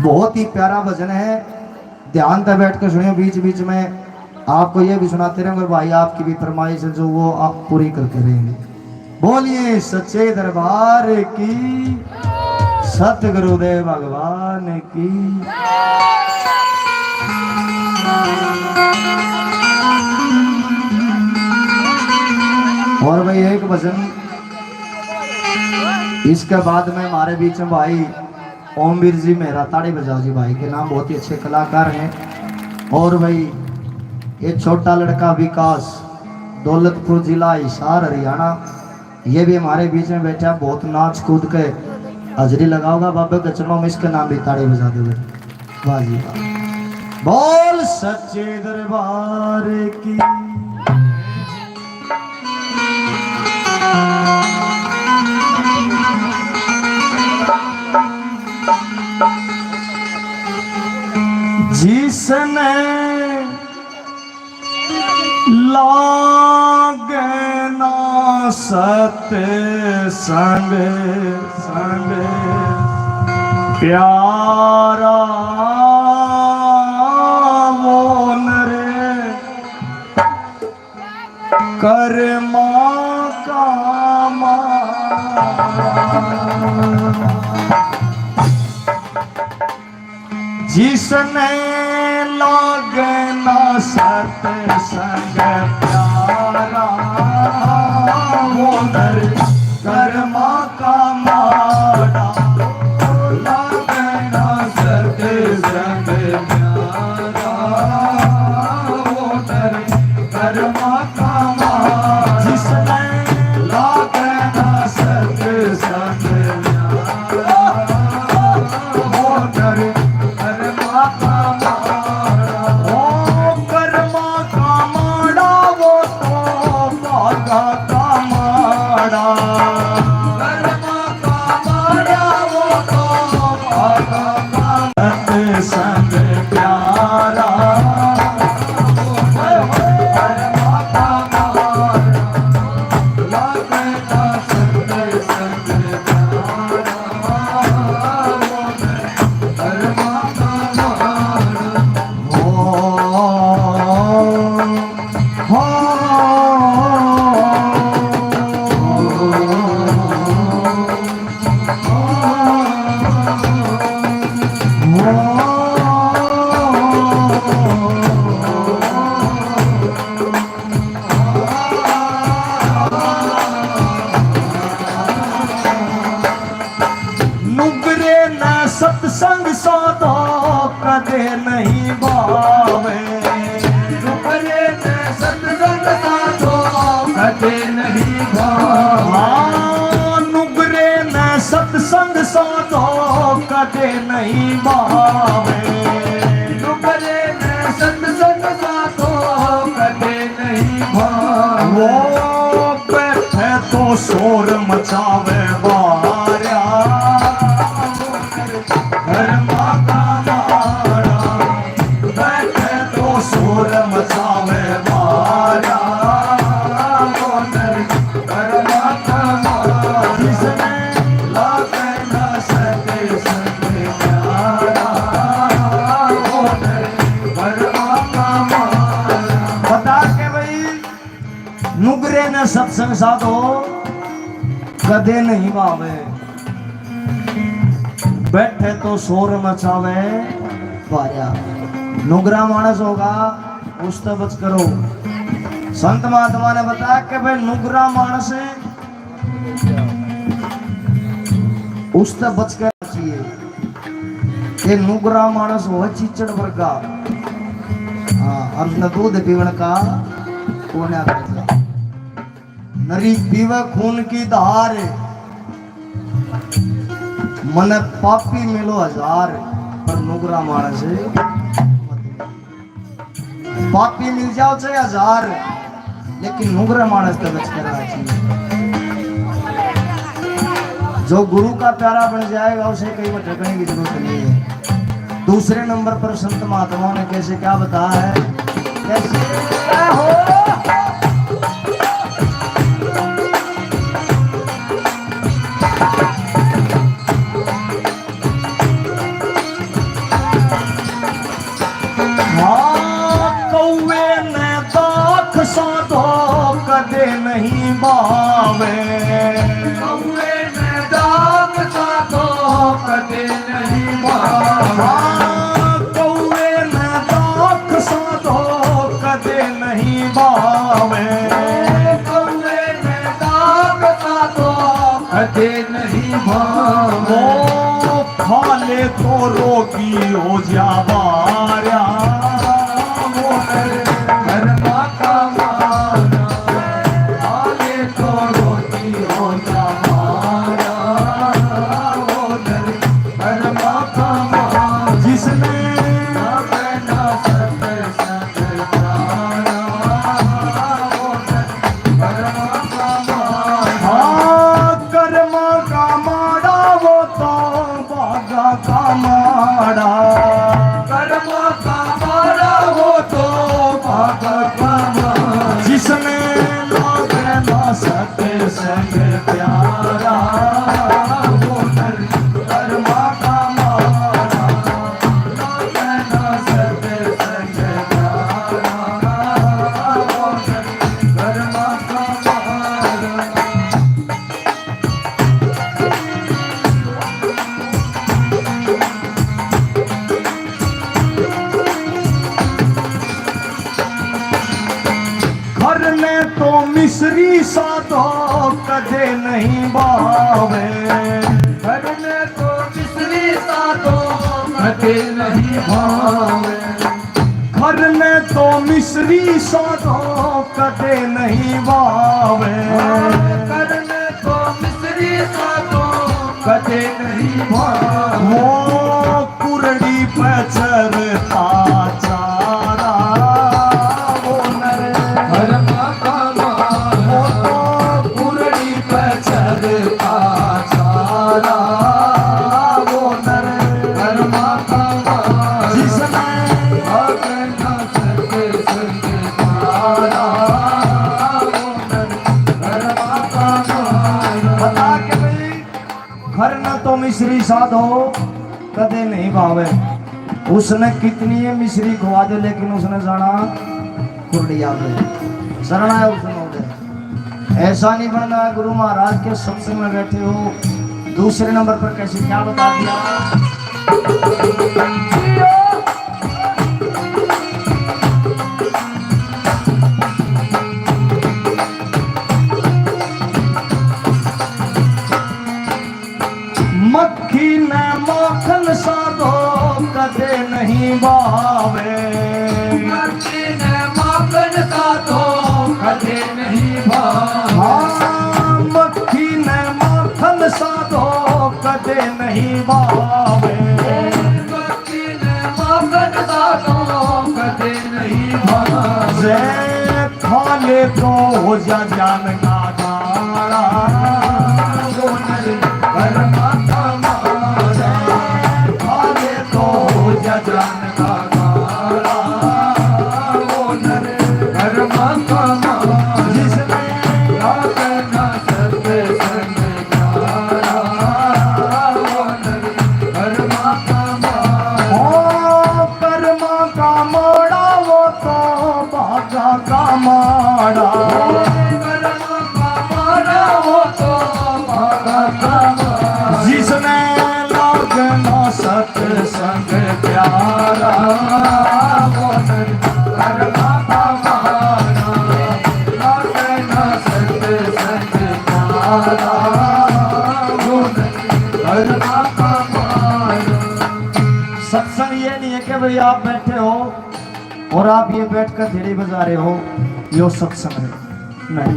बहुत ही प्यारा भजन है, ध्यान से बैठ के सुनियो। बीच बीच में आपको ये भी सुनाते रहेंगे भाई, आपकी भी फरमाइश है जो वो आप पूरी करते रहेंगे। बोलिए सच्चे दरबार की, सतगुरुदेव भगवान की। और भाई, एक भजन, इसके बाद में हमारे बीच में भाई ओमवीर जी मेहरा, ताड़ी बजाओ जी भाई के नाम, बहुत ही अच्छे कलाकार हैं। और भाई, ये छोटा लड़का विकास, दौलतपुर जिला हिसार हरियाणा, ये भी हमारे बीच में बैठा, बहुत नाच कूद के हाजिरी लगाओगा बाबे के चरणों में, इसके नाम भी ताड़ी बजा दो। वाह जी वाह। बोल सच्चे दरबार की। जिसने लागे ना सत्संग संग प्यारा, वो नर कर्मा का मारा। जिसने लागे ना सत्संग प्यारा, वो नर कर्मा का मारा। लागे ना सत्संग प्यारा, वो नर कर्मा का मारा। जिसने लागे ना सत्संग प्यारा, वो नर कर्मा का मारा। ओ कर्मा का मारा, वो तो भागा का मारा। कर्मा का मारा, वो तो भागा का मारा। सत्संग प्यारा। नुगरे न सत्संग साधो कदे नहीं भावे। नुगरे न सत्संग साधो कदे नहीं भावे। हाँ, नुगरे न सत्संग साधो कदे नहीं भावे। नुगरे न सत्संग साधो कदे नहीं भावे। वो बैठे तो शोर मचावे बारा। घर माता मारा, बैठे तो शोर मचावे बारा। घर माता मारा, जिसने लागे ना सत्संग प्यारा। घर माता मारा। बता के भाई, नुगरे ने सत्संग साधो कदे नहीं भावे, बैठे तो शोर मचावे बारा। नुगरा मानस होगा, उससे बच करो। संत महात्मा ने बताया कि भाई, नुगरा मानस उससे बच के चाहिए। ये नुगरा मानस हो चीचड़ वर्गा। हाँ, और न दूध पीवण का कोन्या करता। नरी पीवे खून की धार, मने पापी मिलो हजार, पर नुगरा मानस पापी मिल जाओ चाहे हजार, लेकिन नुगरा मानस तो बच करना चाहिए। जो गुरु का प्यारा बन जाएगा, उसे कहीं भटकने की जरूरत नहीं है। दूसरे नंबर पर संत महात्मा ने कैसे क्या बताया है, कैसे क्या हो। हाँ, कौवे ने दाख साधो कदे नहीं भावे। कौवे ने दाख साधो कदे नहीं भावे। हाँ, कौवे ने दाख साधो कदे नहीं भावे। कौवे ने दाख साधो कदे नहीं भावे। ओ, खा ले तो रोगी हो जावारा। वो घर, घर माता मारा। खा ले तो रोगी हो जावारा। वो घर, घर माता मारा। जिसने ना बहना सत्य हाँ, कर्मा का माड़ा वो तो भागा का माड़ा। कर्मा का माड़ा वो तो भागा का माड़ा। जिसने लागे ना सत्संग प्यारा, वो नर कर्मा का माड़ा। घर में तो मिश्री साधो कदे नहीं भावे। घर में तो मिश्री साधो कदे नहीं भावे। घर में तो मिश्री साधो कदे नहीं भावे। घर में तो मिश्री साधो कदे नहीं भावे। वो कुरड़ी पे चरता चारा, वो नर घर माता वो तो कुरड़ी पे चरता चारा, वो नर घर माता जिसने अपना सत्संग प्यारा, वो नर घर माता बता के भाई, घर न तो मिश्री साधो कदे नहीं भावे। उसने कितनी ही मिश्री खवा दे, लेकिन उसने जाना कुरड़िया पे। शरण आया उसने उधर। ऐसा नहीं बनना है। गुरु महाराज के सत्संग में बैठे हो, दूसरे नंबर पर कैसे क्या बता दिया। मक्खी ने माखन साधो कदे नहीं भावे। मक्खी ने माखन साधो कदे नहीं भावे। हाँ, मक्खी ने माखन साधो कदे नहीं भावे। मक्खी ने माखन साधो कदे नहीं भावे। खा ले तो हो जा जान का काला, वो नर घर माता मारा। खा ले तो हो जा जान का काला, वो नर घर माता मारा। जिसने रात ना सत्संग प्यारा, वो नर घर माता मारा। ओ कर्मा का माड़ा वो तो भागा का माड़ा। आप बैठे हो और आप ये बैठ कर थिड़ी बजा रहे हो, यो सत्संग है? नहीं,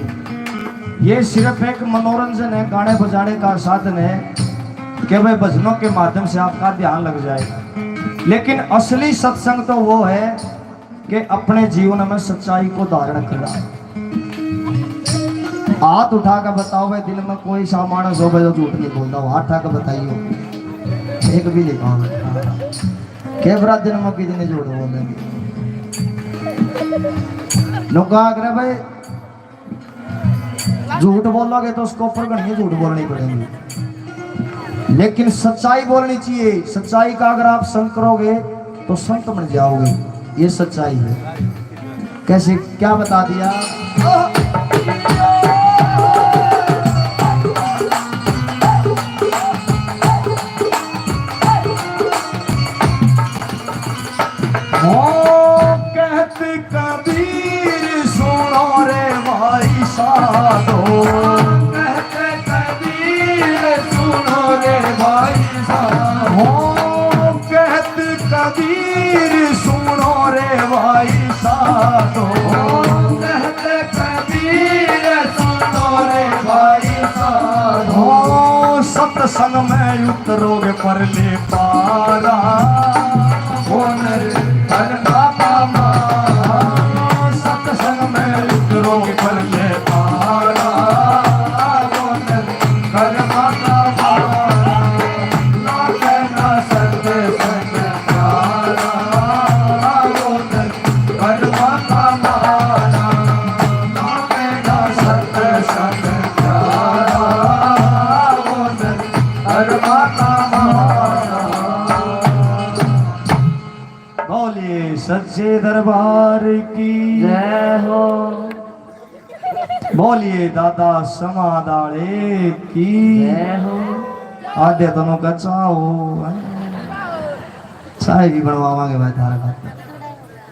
ये सिर्फ एक मनोरंजन है, गाने बजाने का साधन है कि भाई भजनों के माध्यम से आपका ध्यान लग जाए। लेकिन असली सत्संग तो वो है कि अपने जीवन में सच्चाई को धारण करना। हाथ उठा के बताओ भाई, दिन में कोई सा मानस हो भाई जो झूठ नहीं बोलता हो, हाथ उठा के बताइयो। एक भी नहीं पाओ। कैमरा दिन में कितने झूठ बोलेंगे? नुका आगरा भाई, झूठ बोलोगे तो उसके ऊपर घणी झूठ बोलनी पड़ेगी, लेकिन सच्चाई बोलनी चाहिए। सच्चाई का अगर आप संग करोगे तो संत बन जाओगे, ये सच्चाई है। कैसे, क्या बता दिया? ओ कहत कबीर सुनो रे भाई साधो, कहत कबीर सुनो रे भाई साधो, ओ कहत कबीर सुनो रे भाई साधो, कहत कबीर सुनो रे भाई साधो। ओ सत्संग में उतरोगे परले पारा, ओ नर धन बाबा मारा। सत्संग में उतरोगे परले पारा, ओ नर धन बाबा मारा। ना कहना सत्संग प्यारा, ओ नर धन बाबा मारा। ना कहना सत्संग प्यारा, ओ नर धन बाबा मारा। बोलिए सच्चे दरबार की जय हो। बोलिए दादा समादाले की जय हो। आधे दोनों का चाह हो, चाय भी बनवावांगे भाई थारा खातिर।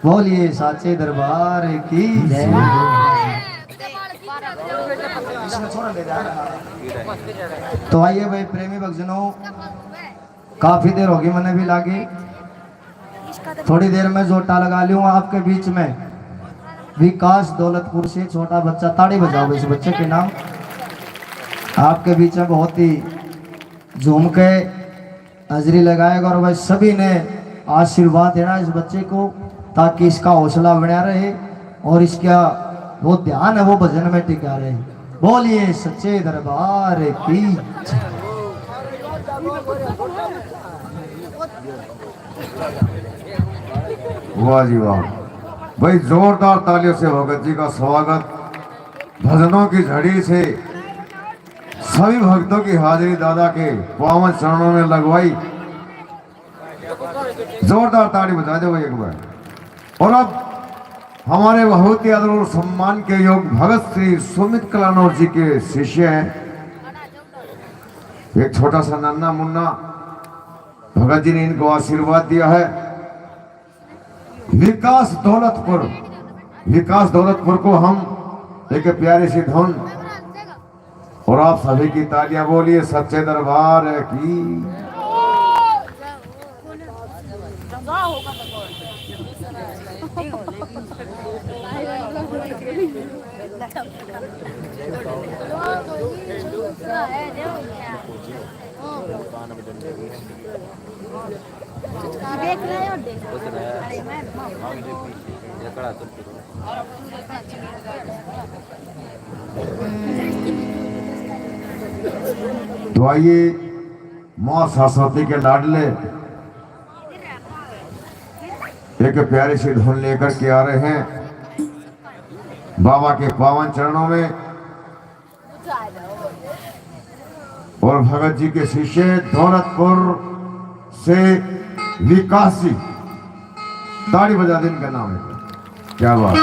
बोलिए साचे दरबार की जय हो। तो आइए भाई प्रेमी भक्तजनों, काफी देर होगी मैंने भी लागी। थोड़ी देर में जोटा लगा लूंगा आपके बीच में। विकास दौलतपुर से छोटा बच्चा, ताड़ी बजाओ इस बच्चे के नाम। आपके बीच में बहुत ही झूम के हाजिरी लगाएगा और भाई सभी ने आशीर्वाद देना इस बच्चे को, ताकि इसका हौसला बना रहे और इसका वो ध्यान है वो भजन में टिका रहे। बोलिए सच्चे दरबार की। वाह जी वाह भाई, जोरदार तालियों से भगत जी का स्वागत। भजनों की झड़ी से सभी भक्तों की हाजिरी दादा के पावन चरणों में लगवाई। जोरदार ताड़ी बजा दो भाई एक बार। और अब हमारे बहुत ही आदर और सम्मान के योग भगत श्री सुमित कलानौर जी के शिष्य हैं, एक छोटा सा नन्ना मुन्ना। भगत जी ने इनको आशीर्वाद दिया है। विकास दौलतपुर, विकास दौलतपुर को हम एक प्यारी सी धुन और आप सभी की तालियां। बोलिए सच्चे दरबार की। देख रहे हो, देख। अरे मैं तो आइए, माँ सरस्वती के लाडले एक प्यारी सी धुन लेकर के आ रहे हैं बाबा के पावन चरणों में। और भगत जी के शिष्य दौलतपुर से विकास जी, ताड़ी बजा दे, इनका नाम है। क्या बात है।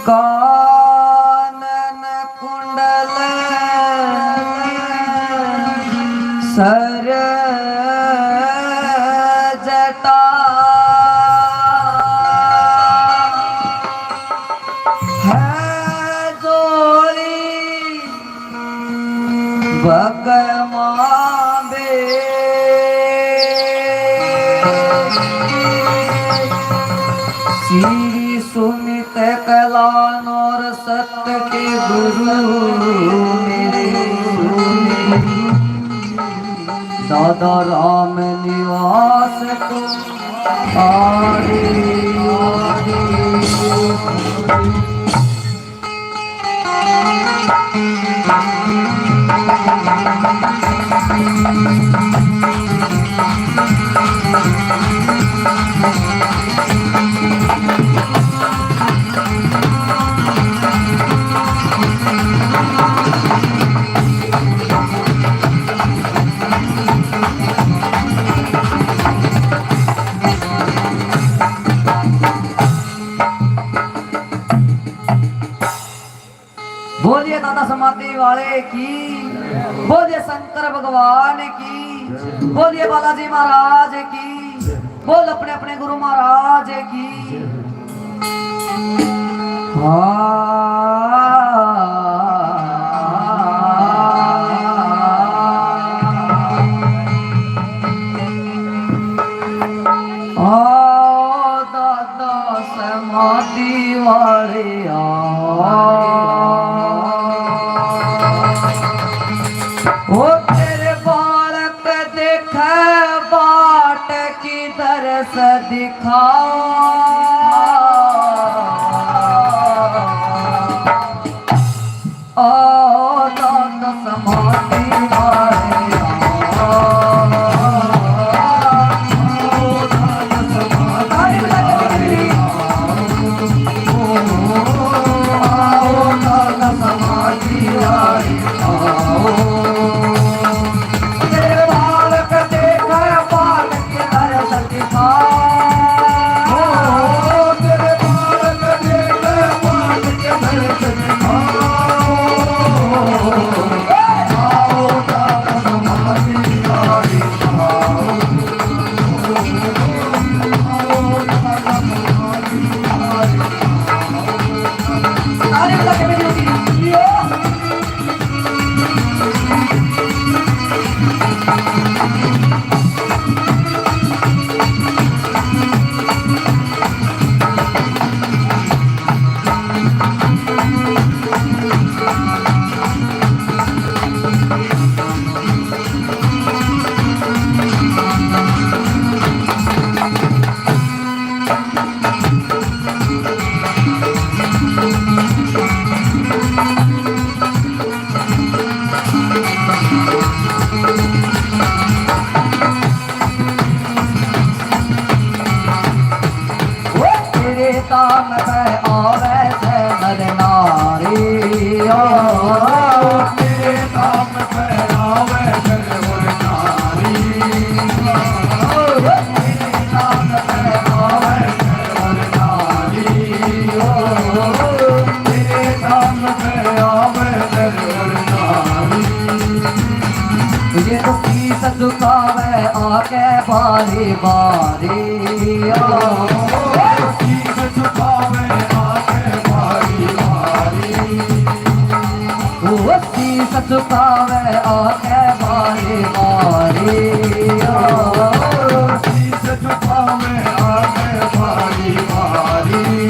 कानन कुंडल सर जटा है जोड़ी भगमा बे। श्री सुमित कलानौर सत के गुरु मेरे दादा राम निवास को आदि, आदि। बोलिए दादा समाधि वाले की, बोलिए शंकर भगवान की, बोलिए बालाजी महाराज की, बोल अपने अपने गुरु महाराज की। हाँ। आओ दादा समाधि वाले आओ। ओ तेरे बालक देखे बाट किधर से दिखाओ। ओ तेरे काम पे आवे से नर नारी, ओ तेरे काम पे आवे से नर नारी, ओ तेरे काम पे आवे से नर नारी, ओ तेरे काम पे आवे से नर नारी। ये तो शीश झुकावे आके बारी बारी, ओ। शीश झुकावे आके बारी बारी, ओ। शीश झुकावे आके बारी बारी, ओ। शीश झुकावे आके बारी बारी।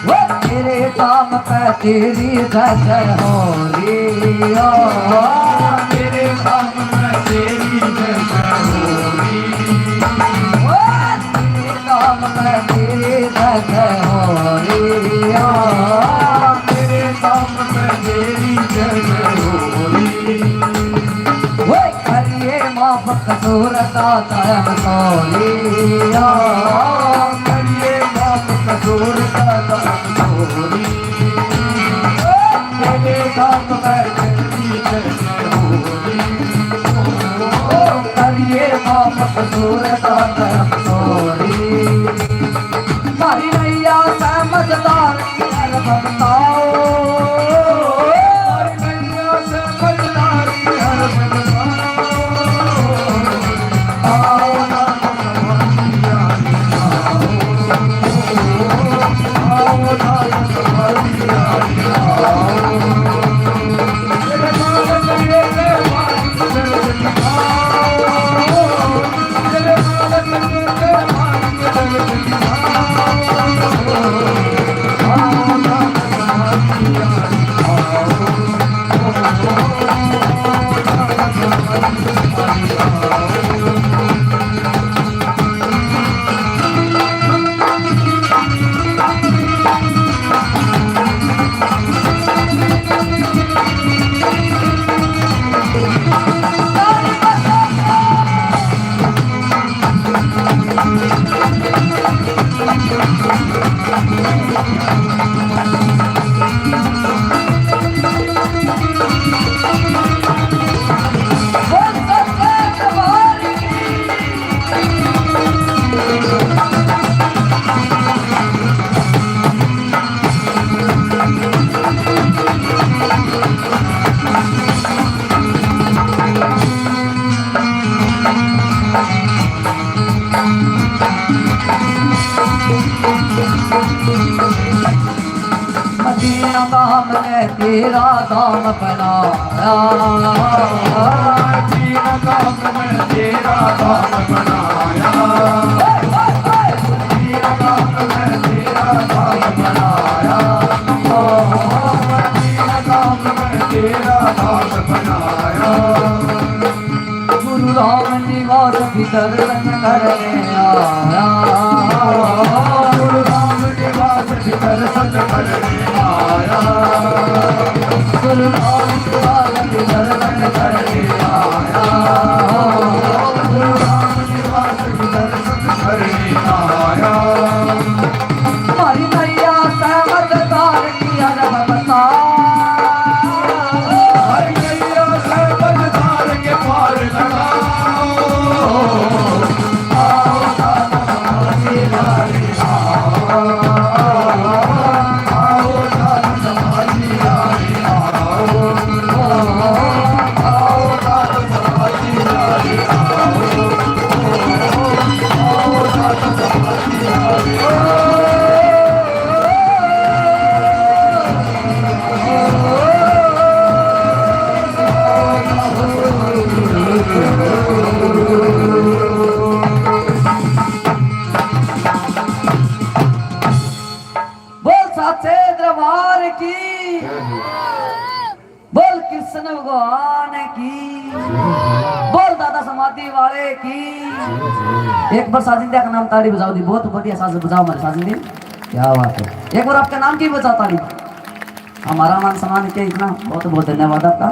वो तेरे काम पे तेरी जय जय हो रही हो। तेरे काम पे तेरी जय जय हो रही। वो तेरे काम पे तेरी जय जय हो रही हो। तेरे काम पे तेरी जय जय हो रही। वो करिए माफ कसूर का करम चोरिया। करिए माफ कसूर का करम चोरी। तेरे काम पर तेरी जय होली। करिए माफ कसूर का करम चोरी। मारी नैया समझदार की हर बताओ। मदीना का हमने तेरा धाम बनाया। मदीना का हमने तेरा धाम बनाया। मदीना का हमने तेरा धाम बनाया। ओ, मदीना का हमने तेरा धाम बनाया। गुरु राम निवास की दर्शन करने आया। गुरु राम निवास की दर्शन करने आया। गुरु राम निवास की दर्शन करने आया। गुरु राम निवास की दर्शन करने आया। हमारी मैया समझदार की अरब बता। हमारी मैया समझदार के पार लगाओ। आओ दादा हमारी लाड़ी आओ। आओ दादा हमारी लाड़ी आओ। आओ दादा हमारी लाड़ी आओ। बोल साचे दरबार की। बोल कृष्ण भगवान की। बोल दादा समाधि वाले की। एक बार साजिंदा का नाम ताली बजाओ दी, बहुत बढ़िया साज बजाओ हमारे साजिंदे। क्या बात है, एक बार आपका नाम की बजाओ ताली। हमारा मान सम्मान किया इतना, बहुत बहुत धन्यवाद आपका।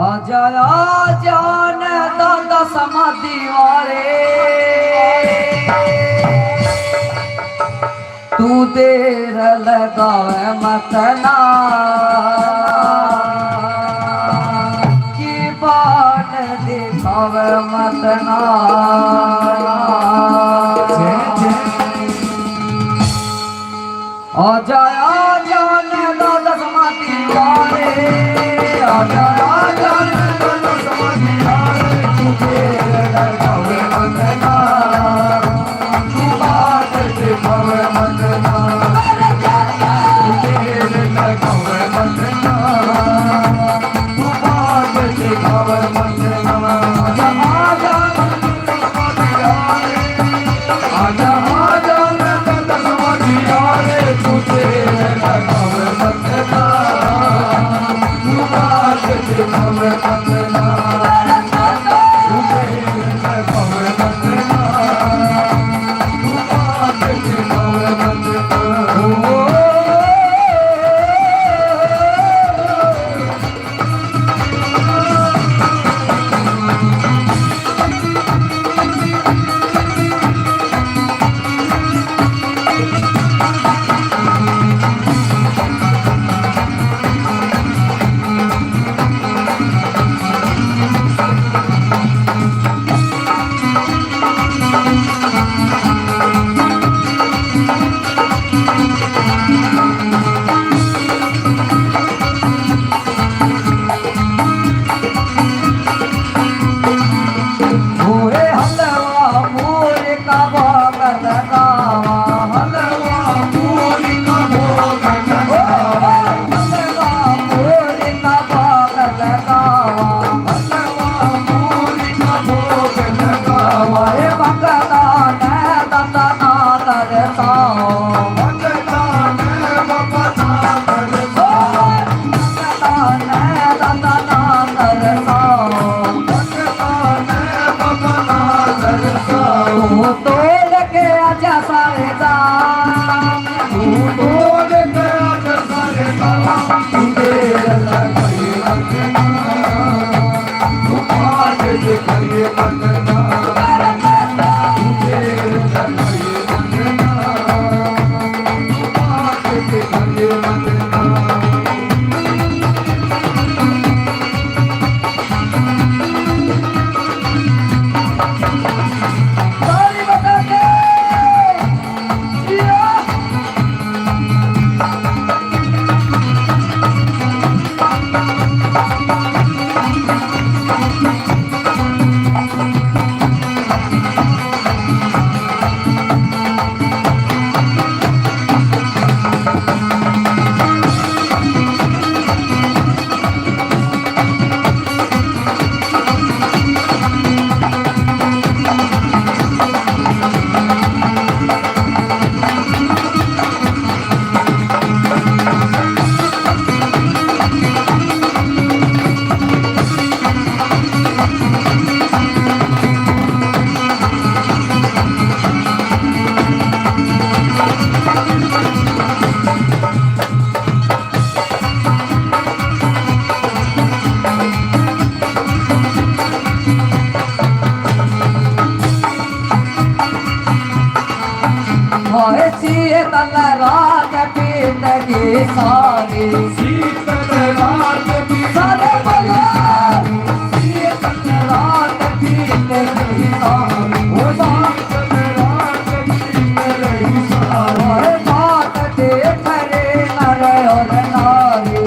आजा आजा न दादा समाधि वाले, तू देर लगावे मत ना, की बात दिखावे मत ना। आजा आजा न दादा समाधि वाले, आजा आजा। हाय शीतल रात बीत गई सारी। शीतल रात बीत सारे बोलो। शीतल रात बीत गई सारी। ओ शीतल रात बीत गई सारी। हाय बात देख रे नर और नारी।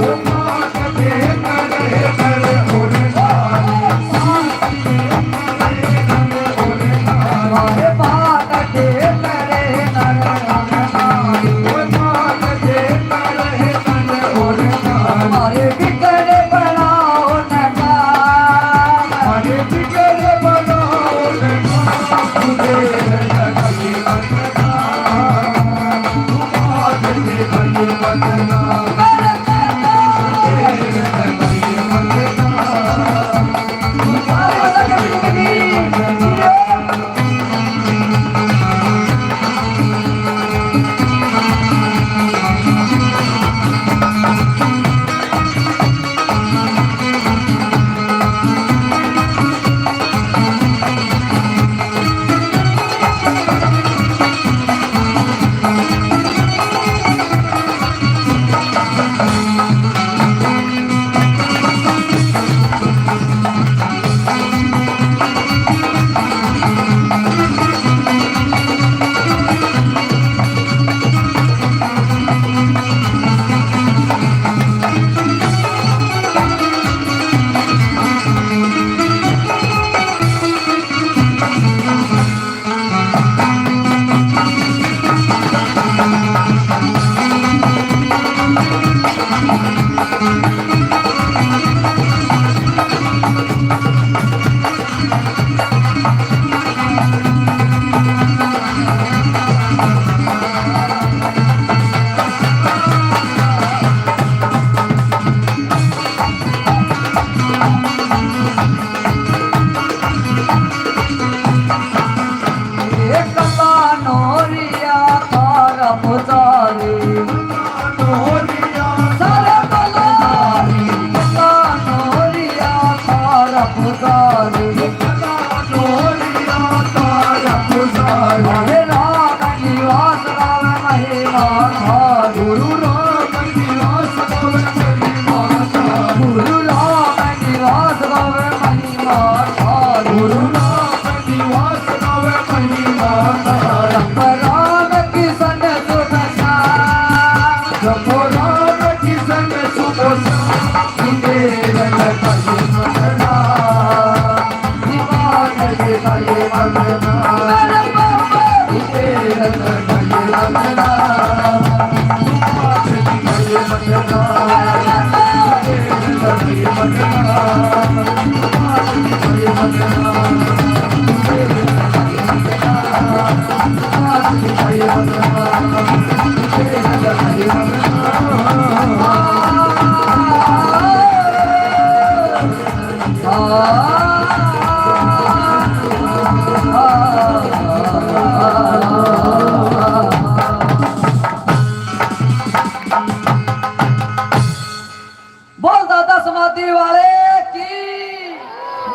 बोल दादा समाधि वाले की,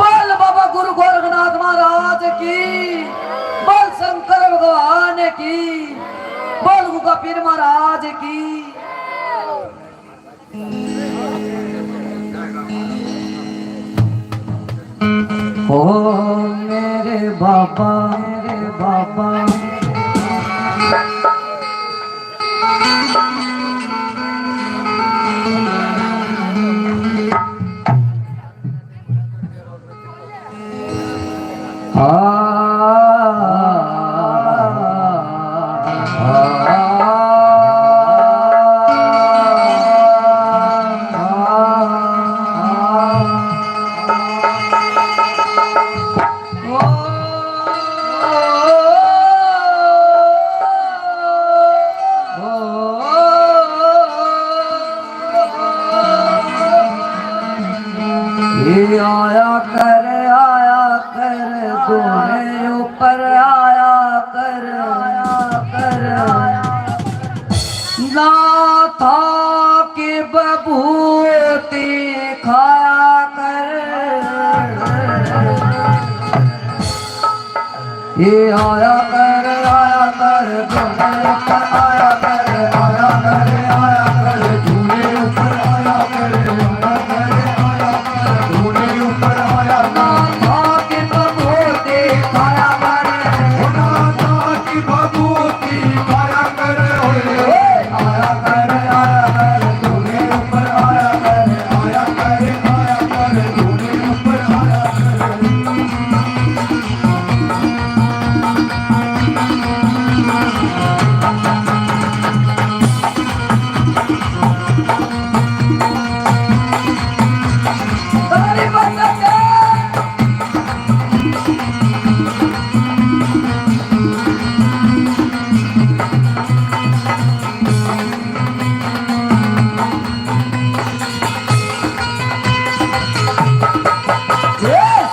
बोल बाबा गुरु गोरखनाथ की, बोल शंकर भगवान की, बोल गुगा पीर महाराज की। ओ मेरे बाबा, मेरे बाबा। ये आया कर, आया कर, घोड़े ऊपर आया कर, आया कर। ना था कि बबूती खाया कर। ये आया कर, आया कर, घोड़े ऊपर आया कर, आया कर, आया कर, घोड़े ऊपर आया कर, आया कर, आया कर, घोड़े ऊपर आया कर। ना था कि बबूती खाया कर, ना था कि बबूती खाया कर, ओए, आया कर, आया कर, घोड़े ऊपर आया कर, आया कर, आया कर, घोड़े ऊपर आया कर।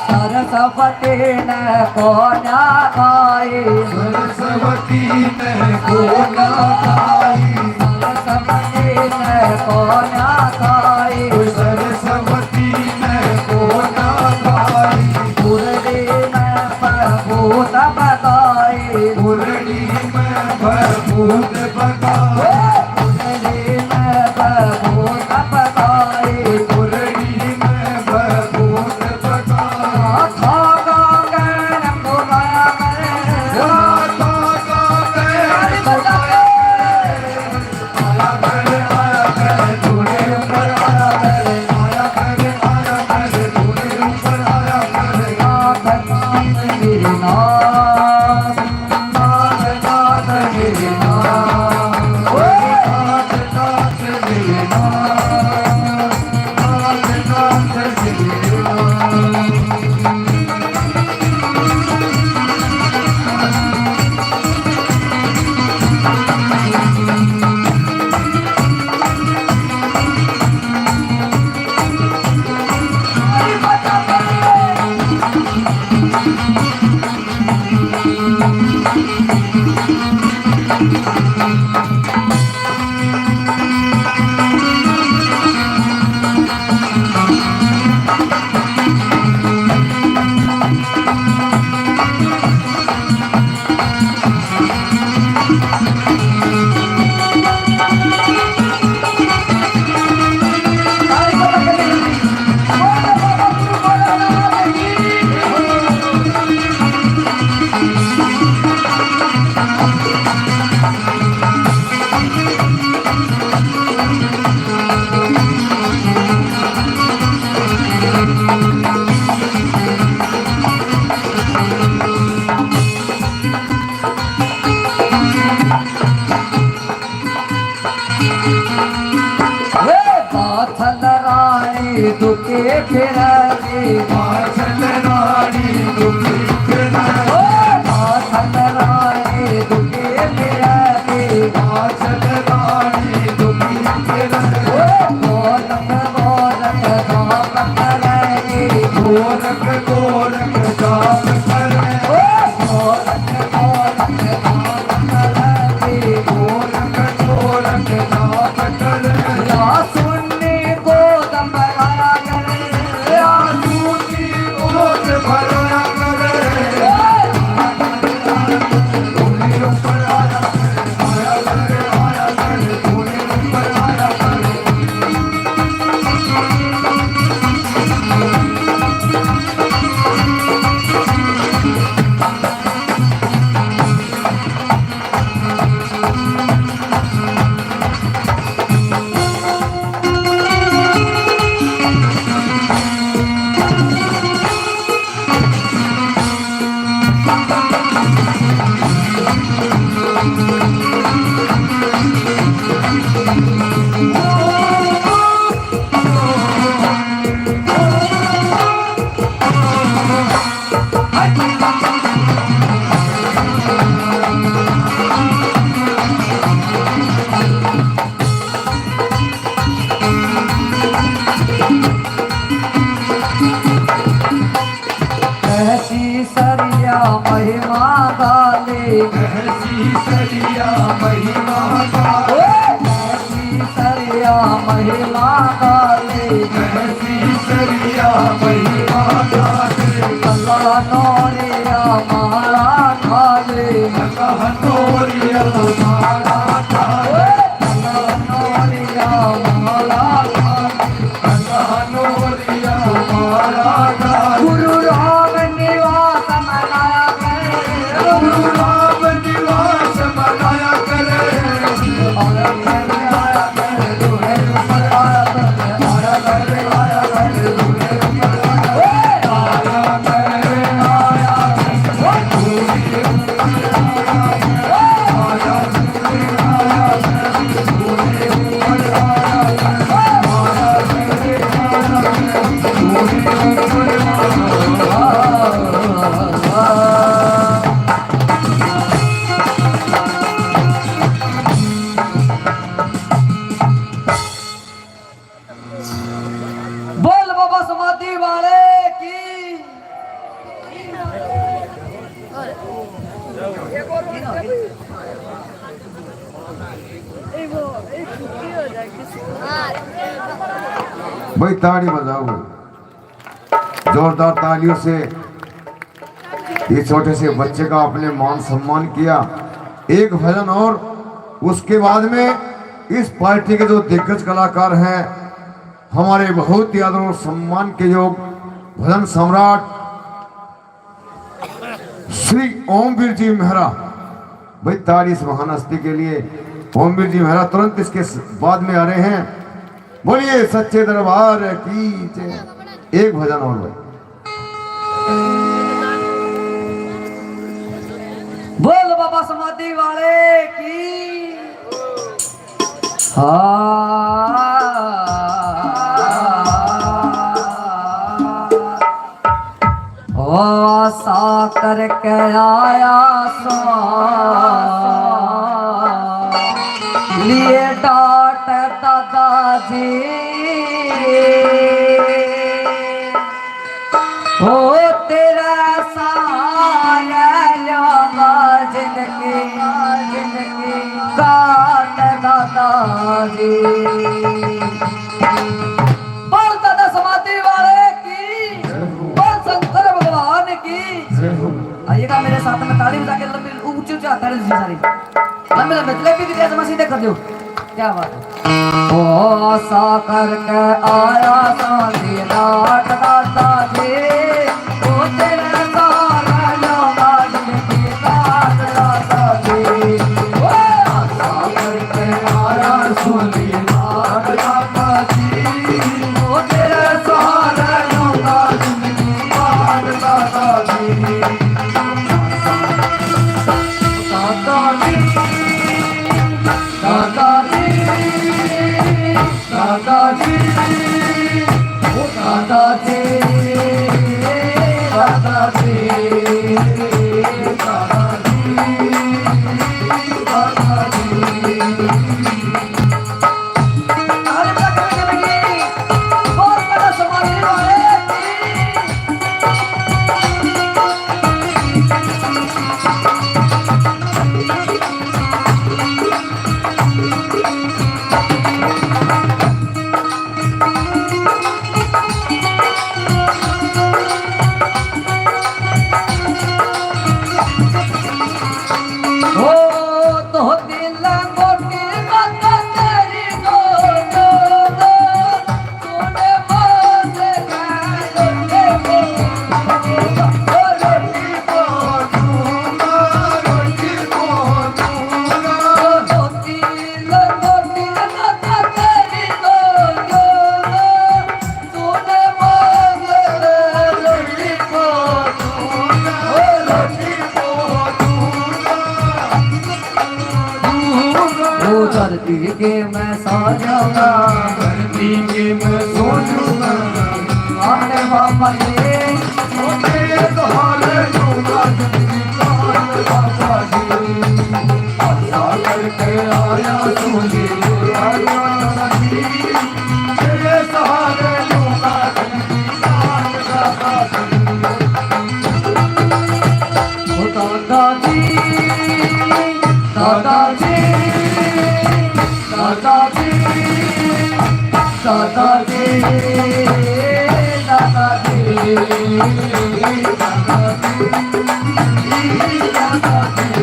सरस्वती ने कोन्या खाई, सरस्वती ने कोन्या खाई, सरस्वती ने कोन्या खाई, सरस्वती ने कोन्या खाई। मुरली में प्रभु सब गाई, मुरली में प्रभु सब गाई। हे पाछल रानी दुखी फिरती, पाछल रानी दुखी फिरती, ओ पाछल रानी दुखी फिरती, पाछल रानी दुखी फिरती। ओ गोरख गोरख जाप करे, गोरख गोरख जाप करे, ओ गोरख गोरख जाप करे, गोरख गोरख जाप करे। या सुन्नी गोद भराया करे, या सुन्नी गोद भराया करे, या भाई, ताड़ी बजाओ भाई, जोरदार तालियों से। ये छोटे से बच्चे का आपने मान सम्मान किया। एक भजन और, उसके बाद में इस पार्टी के जो दिग्गज कलाकार हैं, हमारे बहुत ही आदर और सम्मान के योग भजन सम्राट श्री ओमवीर जी मेहरा, भाई, ताड़ी इस महान हस्ती के लिए। ओमवीर जी मेहरा तुरंत इसके स-, बाद में आ रहे हैं। बोलिए सच्चे दरबार की जय। एक भजन और भाई। बोल बाबा समाधि वाले की। हाँ। ओ आशा करके आया सो लिए डांट दादाजी। ओ तेरा सहारा लूंगा जिंदगी, जिंदगी काट दादाजी। बोल दादा समाधि वाले की, बोल शंकर भगवान की। आइएगा मेरे साथ में ताली बजा के लंबी ऊंची ऊंची हाथ ताली दीजिए सारी। लंबे लंबे जलेबी की जैसे मसीह देख कर दो। क्या बात है। ओ आशा करके आया साली लाट दादा जी, ओ तेरे सारे लोग आज की लाट दादा जी। ओ आशा करके आया साली लाट दादा जी, ओ तेरे सारे लोग आज की लाट दादा जी। दादा जी, दादा जी, दादा जी, ओ दादा जी, दादा जी, दादा जी, दादा जी। ओ धरती के मैं सो जाऊंगा, धरती के मैं सो जाऊंगा। आने बाबा ये, ओ तेरे सहारे दूंगा जिंदगी का बाबा जी। आशा करके आया तू जी, आया जी। तेरे सहारे दूंगा जिंदगी का बाबा जी। ओ दादा जी, दादा जी, दादा जी, दादा जी, दादा जी, दादा जी, दादा जी।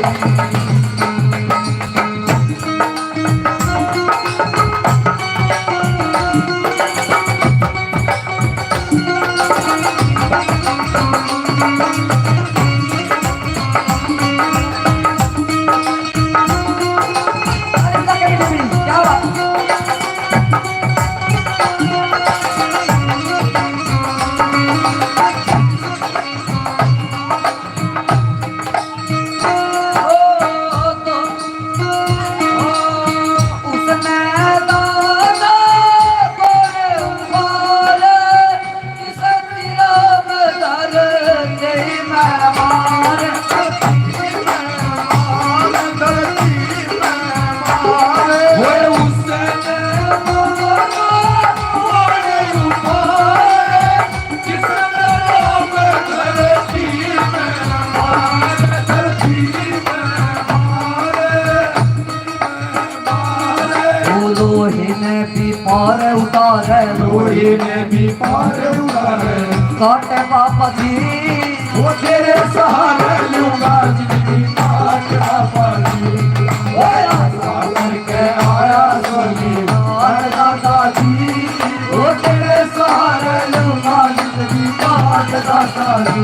ने भी पार उतारे। काटे बाबा जी। वो तेरे सहारे लूंगा जिंदगी काट बाबा जी। ओए आशा करके आया सोनी काट दादा जी। वो तेरे सहारे लूंगा जिंदगी काट दादा जी।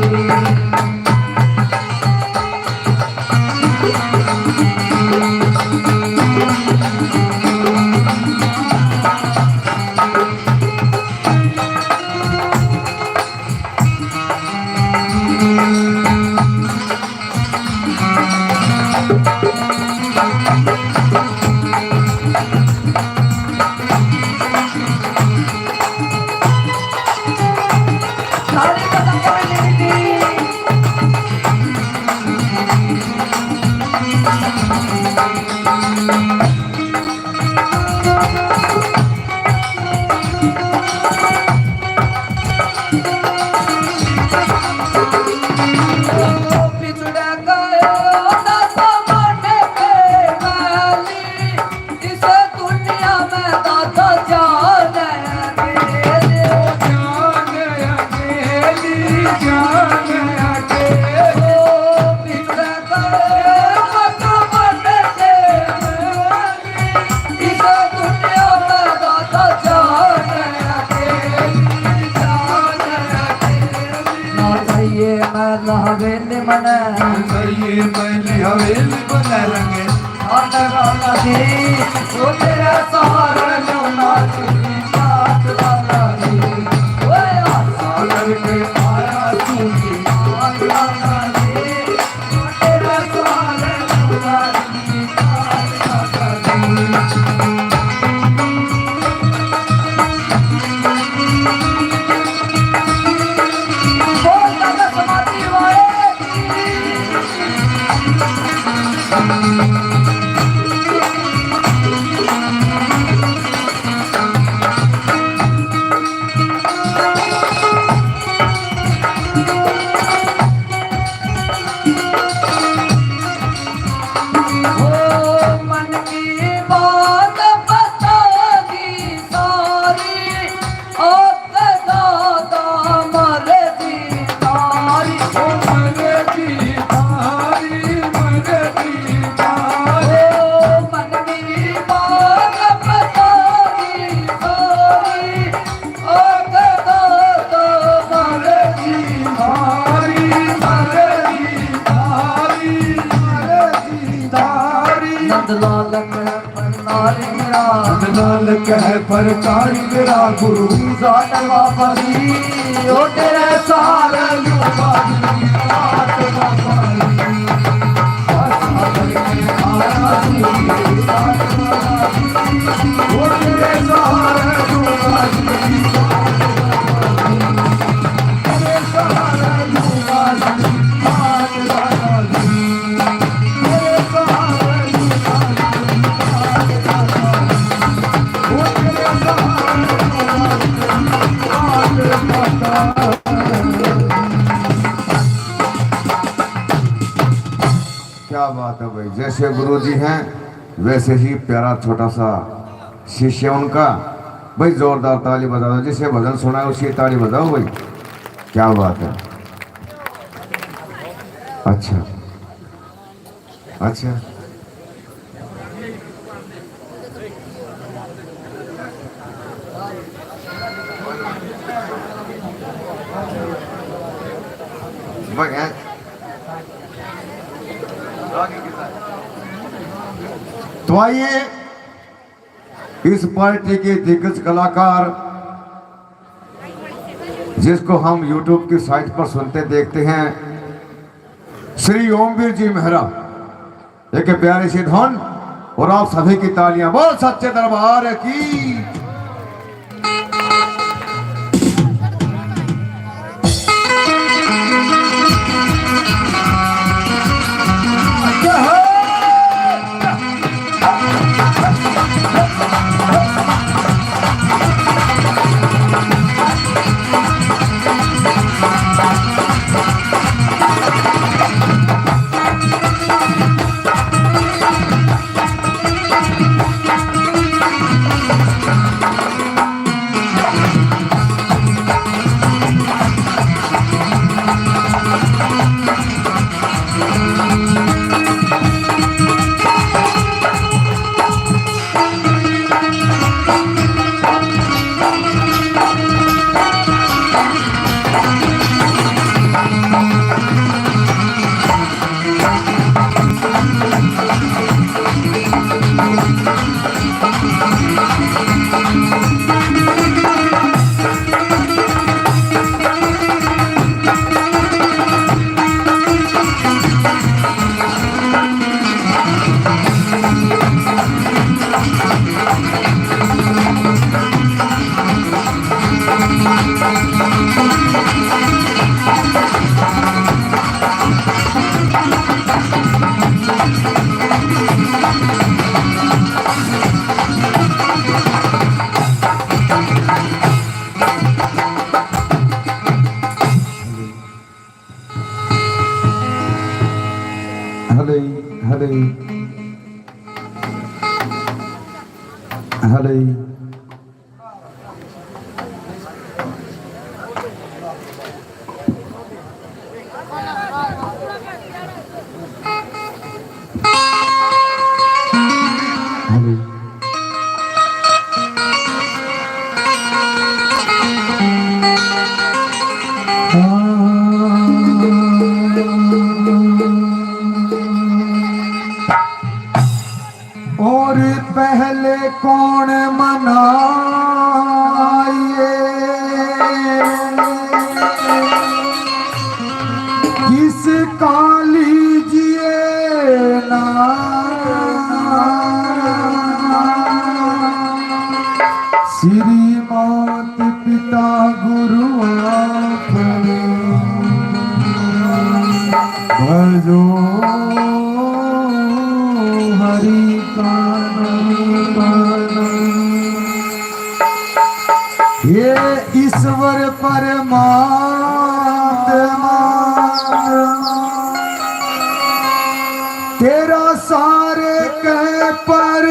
ना चाहिए मैं हवेली मने। ना चाहिए मैं हवेली मने रंगे। आटा गाना जी, वो तेरा सहारा जो नाच नाच गाना जी। ओए आशा करके आया तू भी नाच गाना जी। नंदलाल कह पर तारी मेरा, नंदलाल कह पर तारी मेरा गुरु। जाट बाबा जी, ओ तेरे सहारे लूंगा जिंदगी, जाट बाबा जी। क्या बात है भाई, जैसे गुरु जी हैं वैसे ही प्यारा छोटा सा शिष्य उनका। भाई जोरदार ताली बजा दो, जिसे भजन सुना है उसी ताली बजाओ भाई। क्या बात है। अच्छा, अच्छा। भाई, हैं? तो आइए, इस पार्टी के दिग्गज कलाकार, जिसको हम YouTube की साइट पर सुनते देखते हैं, श्री ओमवीर जी मेहरा, एक प्यारी सी धुन और आप सभी की तालियां। बोल सच्चे दरबार की। हले, हले, हले। हले। और पहले कौन मनाए, किसका लीजिए ना। श्री मात पिता गुरु आपने, भजो हरि का नाम। हे ईश्वर परमात्मा, तेरा सारे के पर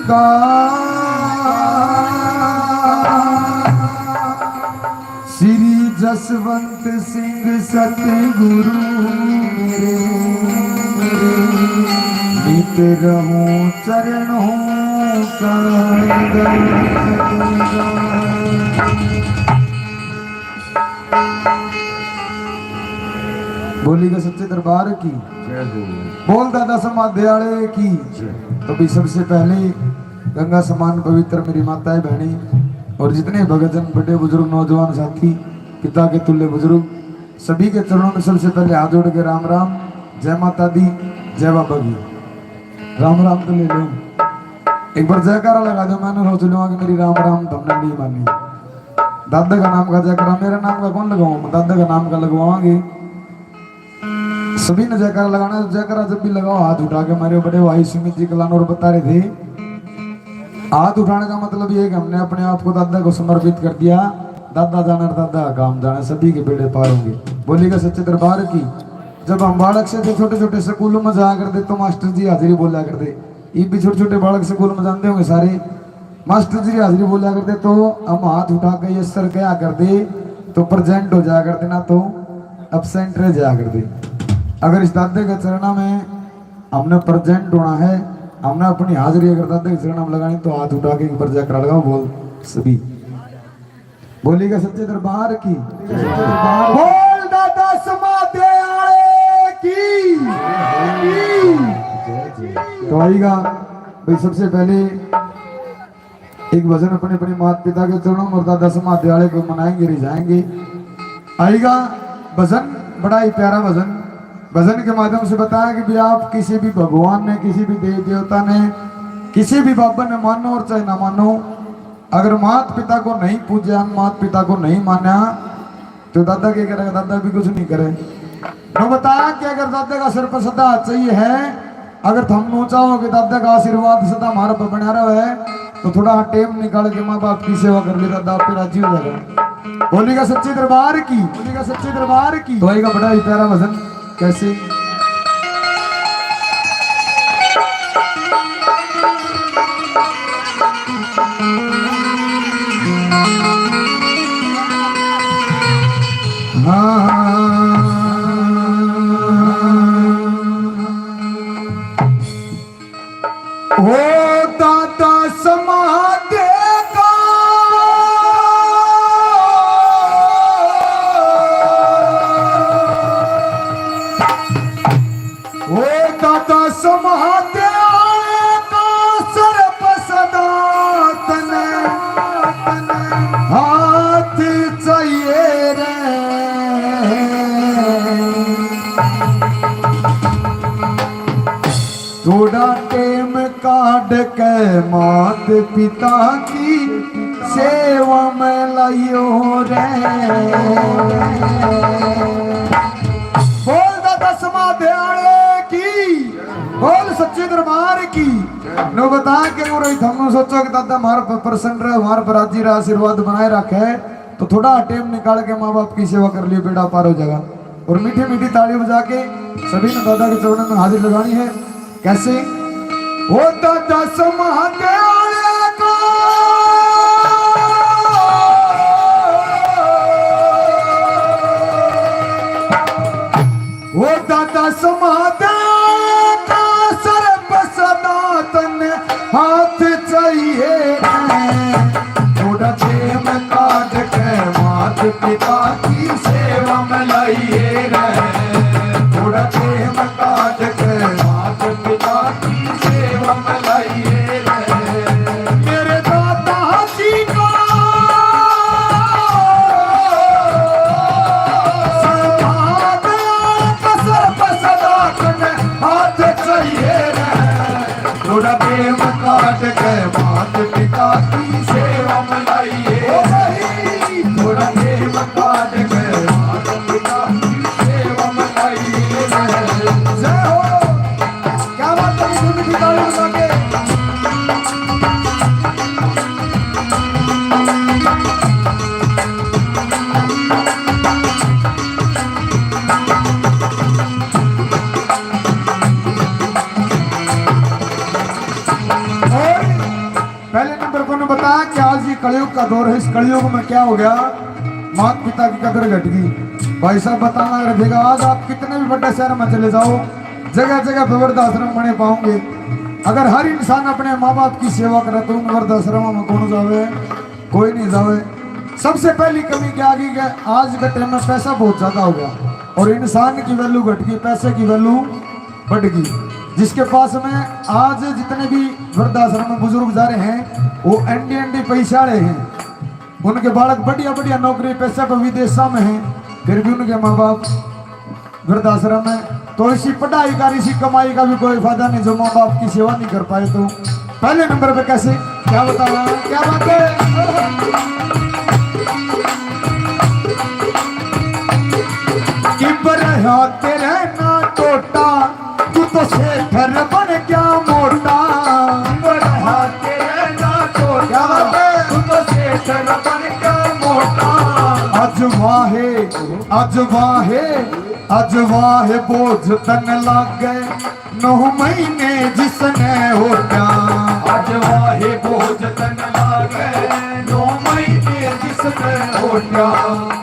का। श्री जसवंत सिंह सतगुरु मेरे, नित रहूं चरणों का। बोली का सच्चे दरबार की जय हो। बोल दादा समाधे वाले की जय। तो भी सबसे पहले गंगा समान पवित्र मेरी माताएं, बहनें और जितने भगतजन, बड़े बुजुर्ग, नौजवान साथी, पिता के तुल्य बुजुर्ग, सभी के चरणों में सबसे पहले हाथ जोड़ के राम राम, जय माता दी, जय बाबा की। राम राम तो ले लो, एक बार जयकारा लगा दो। मैंने सोच लूंगा कि मेरी राम राम तुमने नहीं मानी। दादा का नाम का जयकारा, मेरे नाम का कौन लगवाऊं? दादा का नाम का लगवाएंगे। सभी ने जयकारा लगाना है। जयकारा जब भी लगाओ, हाथ उठा के मारियो। बड़े भाई सुमित जी कलानौर बता रहे थे, हाथ उठाने का मतलब ये है कि हमने अपने आप को दादा को समर्पित कर दिया। दादा जाना और दादा का काम जाना, सभी के बेड़े पार होंगे। बोलिएगा सच्चे दरबार की। जब हम बालक से थे, छोटे छोटे स्कूलों में जाया करते, तो मास्टर जी हाजिरी बोला करते। ये भी छोटे छोटे बालक स्कूल में जाते होंगे सारे, मास्टर जी की हाजिरी बोला करते, तो हम हाथ उठा के यस सर कहा करते, तो प्रेजेंट हो जाया करते, ना तो एब्सेंट रह जाया करते। अगर इस दादे के चरणा में हमने प्रेजेंट होना है, हमने अपनी हाजिरी अगर दादे के चरणा में लगानी, तो हाथ उठा के एक बार जयकारा लगाओ, बोल सभी। बोलिएगा सच्चे दरबार की। बोल दादा समाधे आले की। तो आइएगा भाई, सबसे पहले एक भजन अपने अपने माता पिता के चरणों में और दादा समाधि वाले को मनाएंगे, रिझाएंगे। आइएगा भजन, बड़ा ही प्यारा भजन। भजन के माध्यम से बताया कि भी आप किसी भी भगवान ने, किसी भी देव देवता ने, किसी भी बाबा ने मानो और चाहे ना मानो, अगर माता पिता को नहीं पूजा, माता पिता को नहीं माना, तो दादा क्या करेगा? दादा भी कुछ नहीं करे। मैं बताया कि अगर दादा का सिर पर सदा चाहिए है, अगर थम नू चाहो कि दादा का आशीर्वाद सदा हमारे पर बना रहे, तो थोड़ा टेम निकाल के माँ बाप की सेवा कर ले, दादा आप पे राजी हो जाएगा। बोलिएगा सच्चे दरबार की, बोलिएगा सच्चे दरबार की। तो आएगा बड़ा ही प्यारा भजन। कैसे? हाँ। ओ दादा समाधे का, ओ दादा समाधे आले का सर पे सदा तने हाथ चाहिए रे। थोड़ा टेम काढ़ के मात पिता की सेवा में लाइयो रे। बोल दादा समाधे आले की, बोल सच्चे दरबार की। नो बता के वो रही, थमनो सोचो कि दादा हमारे पर प्रसन्न रहे, हमारे पर राजी रहे, आशीर्वाद बनाए रखे, तो थोड़ा टेम निकाल के माँ बाप की सेवा कर लियो, बेड़ा पार हो जाएगा। और मीठी मीठी ताली बजा के सभी ने दादा के चरणों में हाजिर लगानी है। कैसे? ओ दादा समाते आले का, ओ दादा समाते का सर्व सदा तन हाथ चाहिए। थोड़ा टेम काट के मात पिता की सेवा में लाइए रे। थोड़ा टेम काट के मात पिता की सेवा में लाइए रे। मेरे दादा जी का समाधान कसर सदा कन हाथ चाहिए रे। थोड़ा टेम काट के मात पिता की सेवा में लाइए। ओ भाई, थोड़ा टेम काट के मात पिता की सेवा में लाइए। जय हो। क्या बात है, मीठी मीठी ताली बजा के। और पहले नंबर पर उन्होंने बताया कि आज ये कलयुग का दौर है। इस कलयुग में क्या हो गया, माता पिता की कदर घट गई। भाई साहब बताना रखेगा, आज आप कितने भी बड़े शहर में चले जाओ, जगह जगह पे वृद्धाश्रम बने पाओगे। अगर हर इंसान अपने माँ बाप की सेवा करे तो उन वृद्धाश्रमों में कौन जावे? कोई नहीं जावे। सबसे पहली कमी क्या आ गई कि आज के टाइम में पैसा बहुत ज्यादा हो गया और इंसान की वैल्यू घट गई, पैसे की वैल्यू बढ़ गई। जिसके पास में आज जितने भी वृद्धाश्रम में बुजुर्ग जा रहे हैं, वो एंडी एंडी पैसे वाले हैं। उनके बालक बढ़िया बढ़िया नौकरी पैसे पर विदेशा में हैं, फिर भी उनके माँ बाप वृद्धाश्रम में। तो इसी पढ़ाई का, इसी कमाई का भी कोई फायदा नहीं जो माँ बाप की सेवा नहीं कर पाए। तो पहले नंबर पे कैसे, क्या बताना, क्या बात है। कि बरहा तेरे ना टोटा, तू तो सेठर बन गया मोटा। बरहा तेरे ना टोटा, क्या बात है। तू तो सेठर बन गया मोटा। आज वाहे, आज वाहे, आज वाहे बोझ तन लागे, नौ महीने जिसने होटा। आज वाहे बोझ तन लागे, नौ महीने जिसने होटा।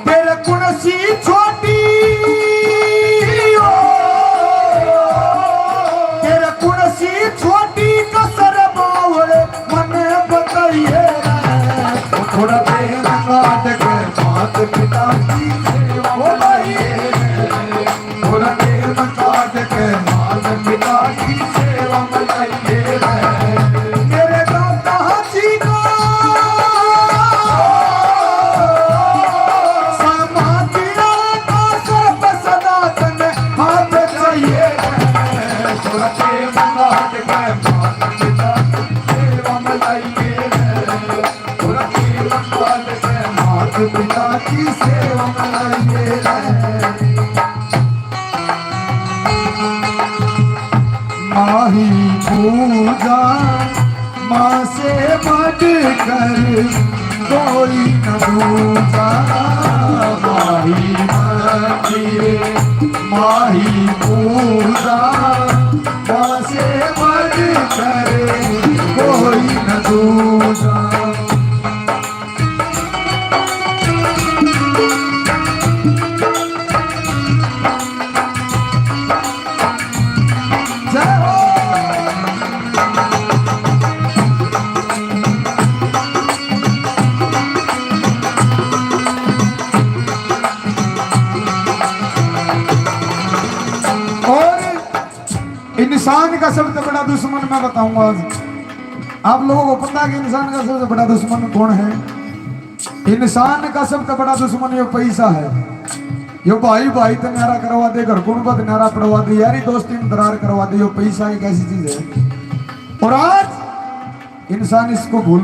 तेरे कुणसी छोटी, ओ, तेरे कुणसी छोटी कसर बावड़े मने बताइए। थोड़ा टेम काट के मात पिता की सेवा में लाइए। थोड़ा टेम काट के मात पिता की सेवा में लाइए। मेरे दादा जी का समाधिया का सर्प सदा तन हाथ चाहिए। थोड़ा टेम काट के मात पिता की सेवा में लाइए। मात पिता की सेवा में लाइए। माही पूजा माँ से बढ़कर कोई न दूजा। माही मंदिर, माही पूजा, माँ से बढ़कर कोई न दूजा। जय हो। और इंसान का सबसे बड़ा दुश्मन मैं बताऊंगा आज। आप लोगों को पता है कि इंसान का सबसे बड़ा दुश्मन कौन है? इंसान का सबसे बड़ा दुश्मन यो पैसा है। यो भाई भाई ते न्यारा करवा दे, घर कुटुंब ते न्यारा पड़वा दे, यारी दोस्ती में दरार करवा दे। यो पैसा एक ऐसी चीज है। और आज इंसान इसको भूल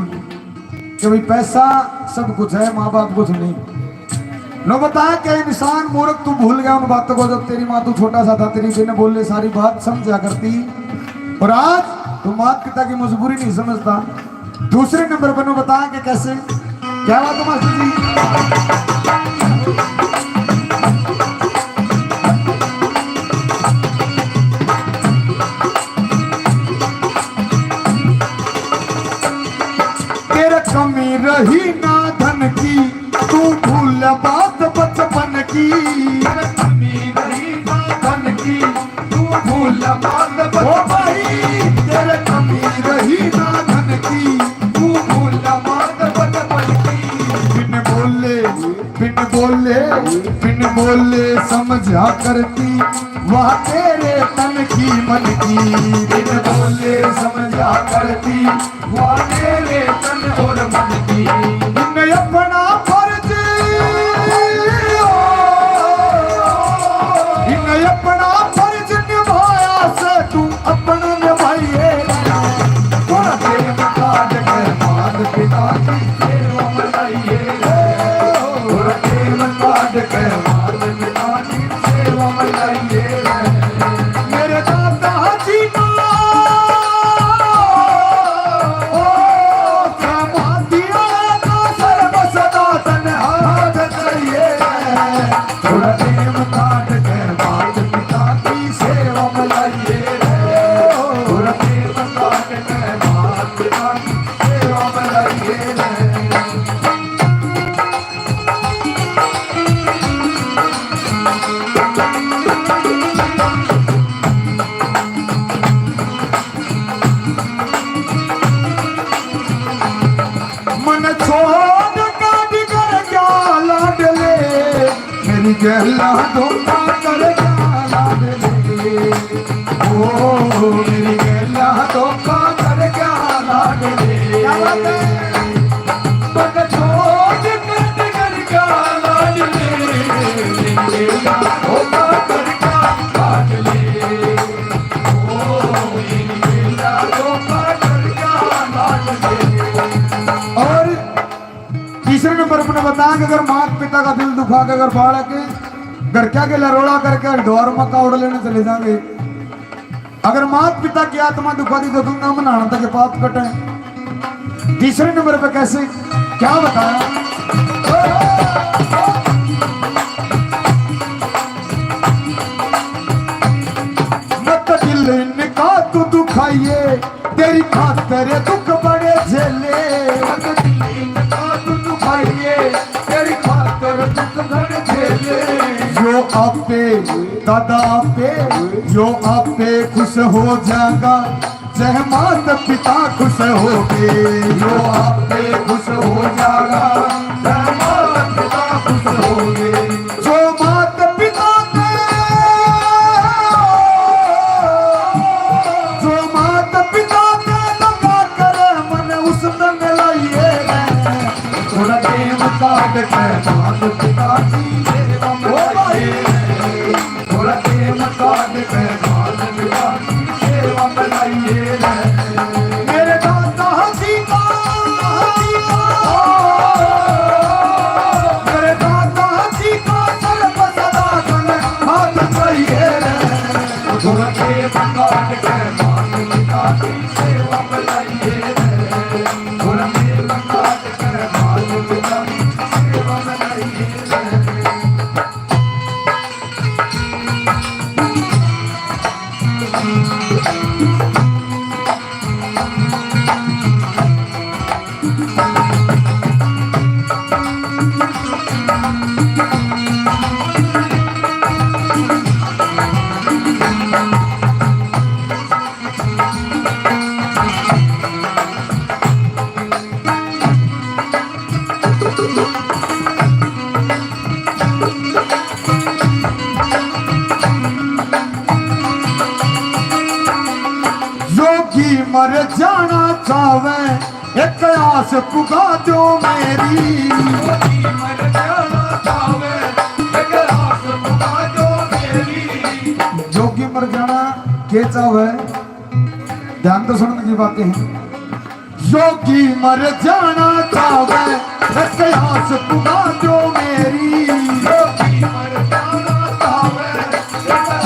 के भाई पैसा सब कुछ है, माँ बाप कुछ नहीं। लो बता, क्या इंसान मूर्ख तू भूल गया उन बातों को, जब तेरी माँ तू छोटा सा था, तेरी बिन बोले सारी बात समझा करती, और आज तू माता पिता की मजबूरी नहीं समझता। दूसरे नंबर पर नो बता के कैसे, क्या बात है मास्टर जी? भूला मात बचपन की, तेरे कमी रही ना धन की। तू भूला मात बचपन की। बिन बोले, बिन बोले, बिन बोले समझा करती, वाह तेरे तन की मन की। बिन बोले समझा करती, वाह तेरे तन और मन की। इन्हें अपना फर्ज, इन्हें अपना फर्ज निभाया से तू अपना निभाइए। थोड़ा टेम काट के मात पिता की सेवा में लाइए। थोड़ा टेम काट के मात पिता की सेवा में लाइए। मेरे दादा जी का, ओ, समाधिया का सर्व सदा तन हाथ चाहिए। थोड़ा टेम काट के मात पिता की सेवा में लाइए रे। थोड़ा टेम काट के मात पिता की सेवा में लाइए रे। मन छोड़ काट कर क्या लाडले, मेरी गैला धोखा कर क्या लाडले। ओ, मेरी गैला धोखा कर क्या लाडले। क्या बात है? मन छोड़ काट कर क्या लाडले, मेरी गैला धोखा कर क्या लाडले। और तीसरे नंबर पर बताया कि अगर माता पिता का दिल दुखा के अगर बालक घर क्या गेला रोला करके हरिद्वार में कावड़ लेने चले जाएंगे, अगर माता पिता की आत्मा दुखा दी तो दुनिया में नहाना तक पाप कटे। तीसरे नंबर पे कैसे, क्या बताया? मत दिल इनका तू दुखाइए, तेरी खातर दुख बड़े झेले। मत दिल इनका तू दुखाइए, तेरी खातर दुख बड़े झेले। यो आपे, दादा आपे, यो आपे खुश हो जाएगा, जय माता पिता खुश होगे। यो आपे खुश हो जाएगा, जय माता पिता खुश होगे। जो माता पिता के, जो माता पिता के दगा करे मन उस दिन लाइए। थोड़ा टेम काट के माता पिता की सेवा में लाइए। थोड़ा टेम काट के माता पिता की सेवा में लाइए। मेरे दादा जी का, मेरे दादा जी का सर्व सदा तन हाथ चाहिए। थोड़ा टेम काट के माता पिता की सेवा में लाइए। थोड़ा टेम काट के माता पिता की सेवा में लाइए। योगी मर जाना चावे, एक आस पुगा दो मेरी। योगी मर जाना चावे, एक आस पुगा दो मेरी। योगी मर जाना के चावे? ध्यान तो सुनने की बातें हैं। योगी मर जाना चावे, एक आस पुगा दो मेरी। योगी मर जाना चावे, एक आस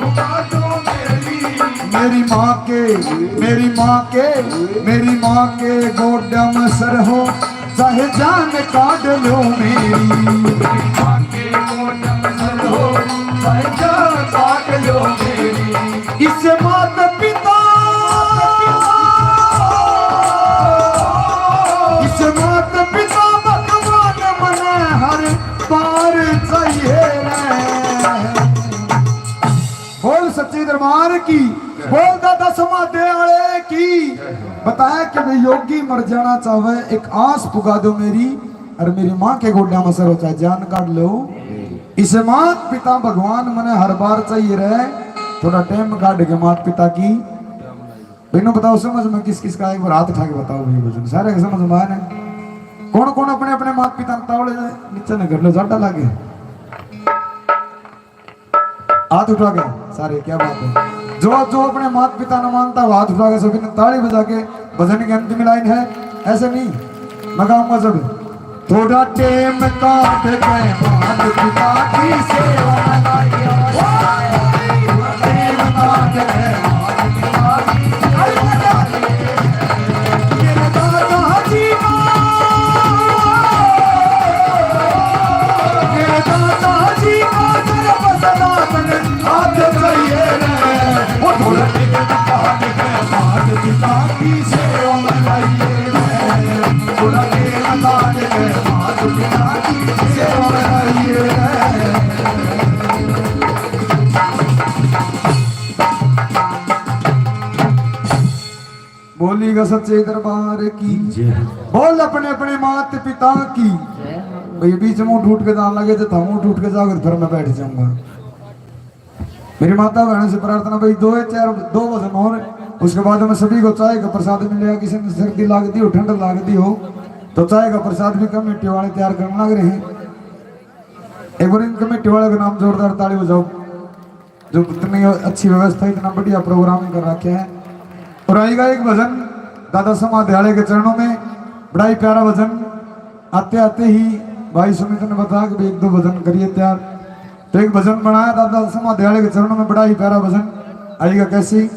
पुगा दो मेरी। मेरी माँ के, मेरी माँ के, मेरी माँ के गोड्या में सर हो, चाहे जान काट लो मेरी। मेरी माँ के गोड्या में सर हो, चाहे जान काट लो मेरी। इस माता पिता, इस माता पिता भगवान मने हर पार चाहिए रे। बोल सच्चे दरबार मार की, बोल दादा समाधे आले की। बताया कि भाई योगी मर जाना चाहे, एक आस पुगा दो मेरी, और मेरी माँ के गोड्या में सरो चाहे जान काट लो। इसे मात पिता भगवान मने हर बार चाहिए रहे, थोड़ा टाइम काट के मात पिता की। इन्हों बताओ समझ में किस किस का, एक बार हाथ उठा के बताओ भाई भजन, सारे के समझ में आया ना? कौन कौन अपने अपने मात पिता ने तावड़े नीचे न कर लो, जाडा लागे। हाथ उठा के सारे, क्या बात है। जो जो अपने माता पिता ने मानता हो, हाथ उठा के सभी ने ताली बजा के, भजन की अंतिम लाइन है, ऐसे नहीं, मैं गाऊंगा जब। थोड़ा टेम काट के मात पिता की सेवा में लाइया। थोड़ा टेम काट के मात पिता की सेवा में लाइया। मेरे दादा जी का, मेरे दादा जी का सर्व सनातन हाथ चाहिए रे। वो थोड़ा टेम काट के मात पिता की सेवा में लाइए रे। थोड़ा टेम काट के मात पिता की सेवा में लाइए रे। बोलीगा सच्चे दरबार की। जय। बोल अपने अपने मात पिता की। जय। भाई बीच में उठ उठ के जान लगे तो हम उठ उठ के जाकर फिर मैं बैठ जाऊंगा। मेरी माता बहनों से प्रार्थना भाई दो चार, दो भजन और, उसके बाद में सभी को चाय का प्रसाद मिलेगा। किसी ने सर्दी लाग दी हो, ठंड लाग दी हो तो चाय का प्रसाद भी कमेटी वाले तैयार करने लग रहे हैं। एक बार इन कमेटी वाले का नाम जोरदार ताली बजाओ। जो इतनी अच्छी व्यवस्था, इतना बढ़िया प्रोग्राम कर रखे हैं। और आएगा एक भजन दादा समाध्यालय के चरणों में, बड़ा ही प्यारा भजन। आते आते ही भाई सुमित ने बताया कि भाई एक दो भजन करिए तैयार, तो एक भजन बनाया दादा समाध्यालय के चरणों में, बड़ा ही प्यारा भजन। आएगा कैसी?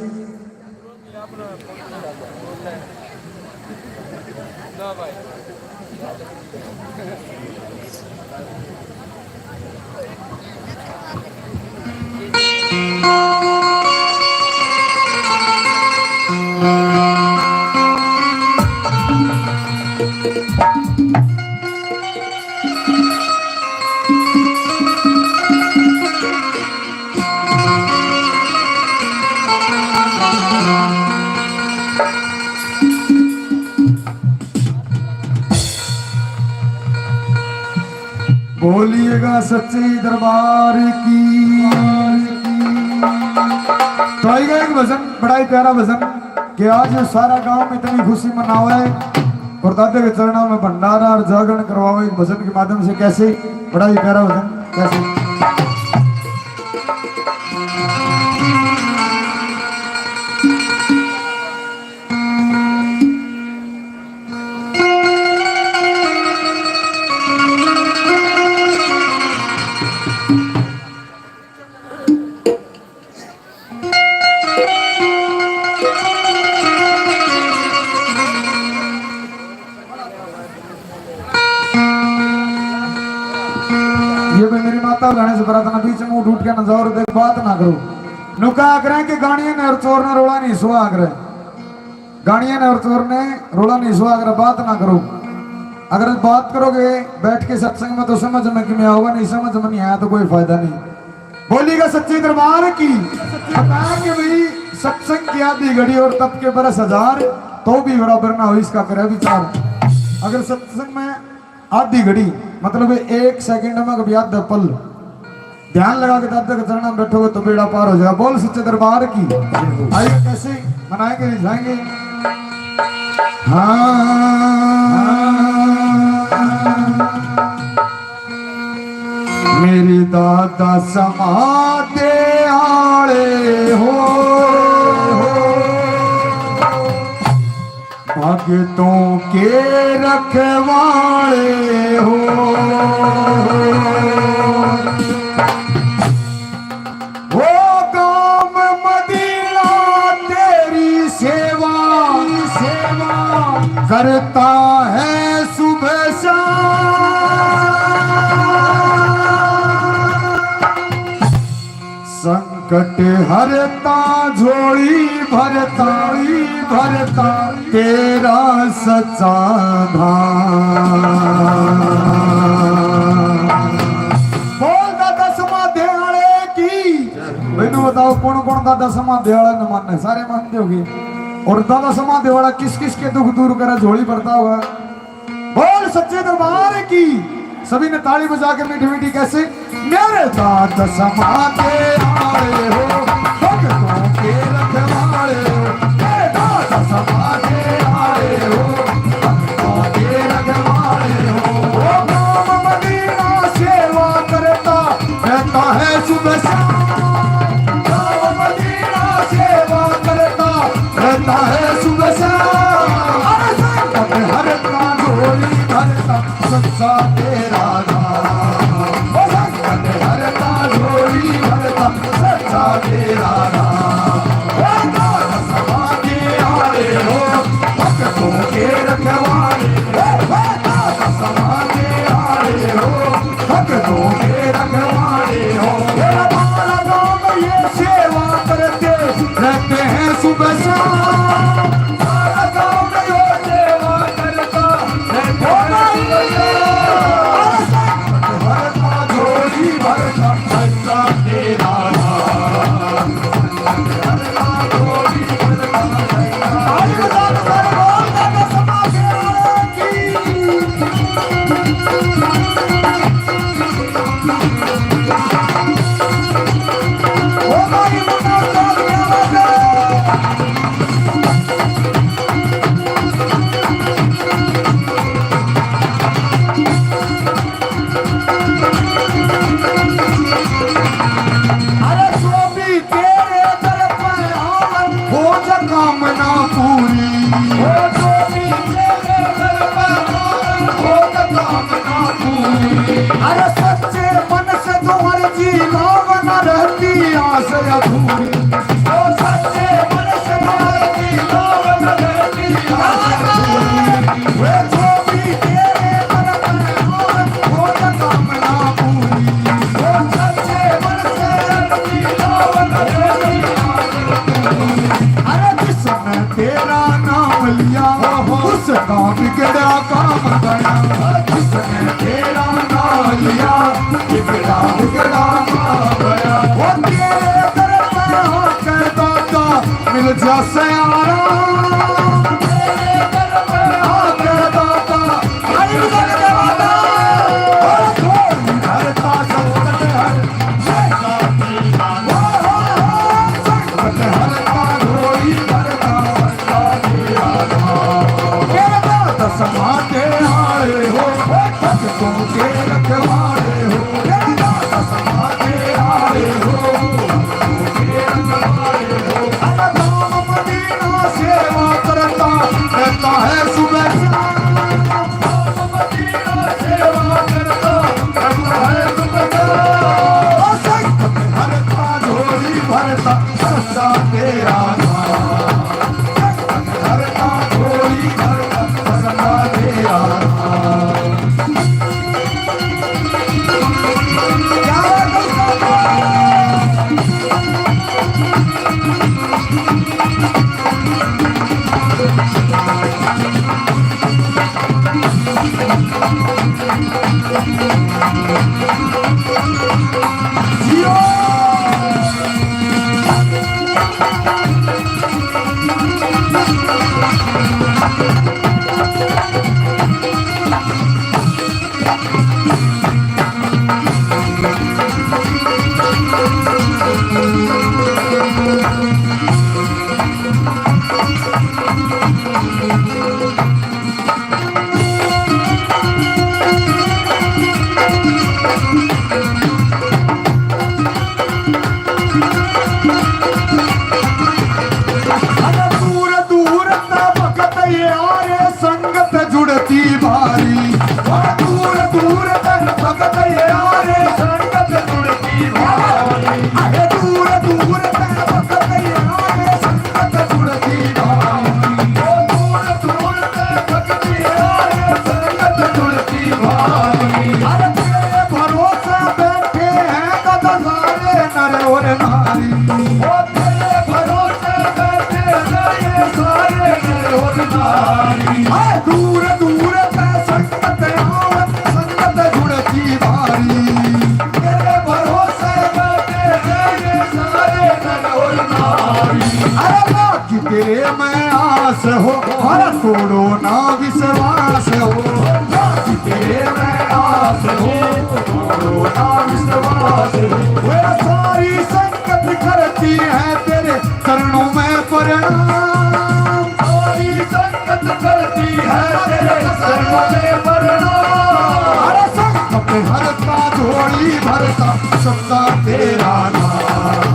बोलिएगा सच्चे दरबार की। तो आएगा एक भजन, बड़ा ही प्यारा भजन कि आज सारा गांव इतनी खुशी मनावे और दादे के चरणों में भंडारा और जागरण करवावे एक भजन के माध्यम से। कैसे बड़ा ही प्यारा भजन, कैसे। ये भाई मेरी माता बहन से प्रार्थना, बीच में उठ उठ के ना जाओ और देख बात ना करो। नुका आग्रह के गानिया ने और चोर ने रोला नहीं सुहा आग्रह। गानिया ने और चोर ने रोला नहीं सुहा, अगर बात ना करो। अगर बात करोगे बैठ के सत्संग में तो समझ में किमें आओगा, नहीं समझ में नहीं आया तो कोई फायदा नहीं। बोलीगा सच्चे दरबार की। बताया कि भाई सत्संग की आधी घड़ी और तप के बरस हजार, तो भी बराबर ना हो इसका करे विचार। अगर सत्संग में आधी घड़ी, मतलब एक सेकंड में कभी आधा पल ध्यान लगा के दादा के चरणा में बैठोगे तो बेड़ा पार हो जाएगा। बोल सच्चे दरबार की। आइए कैसे मनाएंगे, रिझाएंगे। हाँ, मेरे दादा समाधे आले हो, भगतों के रखवाले हो। ओ गाम मदीना तेरी सेवा, सेवा करता है सुबह शाम। संकट हरता, झोली भरता, भरता तेरा सच्चा धाम। बोल दादा समाधे आले की। बताओ, कौन कौन दादा समाधि वाला न माने? सारे मानते होगे। और दादा समाधि वाला किस किस के दुख दूर करे, झोली भरता होगा? बोल सच्चे दरबार की। सभी ने ताली बजा के मीठी मीठी कैसे? मेरे दादा समाधि आए हो, भक्तों के रखवाले हो। मेरे दादा समाधि आए हो, भक्तों के रखवाले हो। ओ नाम मदीना सेवा करता रहता है सुबह शाम। नाम मदीना सेवा करता रहता है सुबह शाम। अरे संकट हरता, झोली भरता, सच्चा तेरा नाम। ओ संकट हरता, झोली भरता, सच्चा तेरा नाम। ओ दादा समाधि आए हो, भक्तों के रखवाले। ओ दादा समाधि आए हो, भक्तों के रखवाले हो। तेरा बाला गाँव ये सेवा करते रहते हैं सुबह शाम। बाला गाँव ये सेवा करता रहते हैं सुबह शाम। भरता झोली भरता सच्चा तेरा नाम। अरे जो भी तेरे दर पर आवे, हो जा कामना पूरी। ओ जो भी तेरे दर पर आवे, हो जा कामना पूरी। अरे सच्चे मन से तो अर्जी लावना, रहती आस अधूरी। ओ सच्चे मन से तो अर्जी लावना, रहती आस अधूरी। वे जो भी तेरे दर पर आवे, हो जा कामना पूरी। अरे जिसने तेरा नाम लिया, उसका बिगड़ा काम गया। जिसने तेरा नाम लिया, बिगड़ा, बिगड़ा काम गया। वो तेरे दर पर आके दाता, मिल जा सहारा। तेरे दर पर आके दाता, आई बजा के दाता। और कोई हरता संकट हर समाते आए हो, भक्तों के रखवाले हो। अरे राम मदीना सेवा करता रहता है सुबह शाम। अरे दूर दूर तक भगत यारे संगत जुड़ती भारी। अरे दूर दूर तक भगत यारे संगत जुड़ती भारी। अरे दूर दूर तक भगत यारे संगत जुड़ती भारी। ओ दूर दूर तक भगत यारे संगत जुड़ती भारी। अरे तेरे भरोसे बैठे हैं दादा सारे नर और नारी। ओ तेरे भरोसे बैठे हैं ये सारे नर और नारी। हाय दूर दूर तक संगत आवे, संगत जुड़ती भारी। तेरे भरोसे बैठे हैं ये सारे अरे बाकी तेरे में आस हो, अरे तोड़ो ना विश्वास हो। बाकी तेरे में आस हो, तोड़ो ना विश्वास हो। वे सारी संगत करती है तेरे चरणों में प्रणाम। सारी संगत करती है तेरे चरणों में प्रणाम। अरे संकट हरता, झोली भरता, सच्चा तेरा नाम।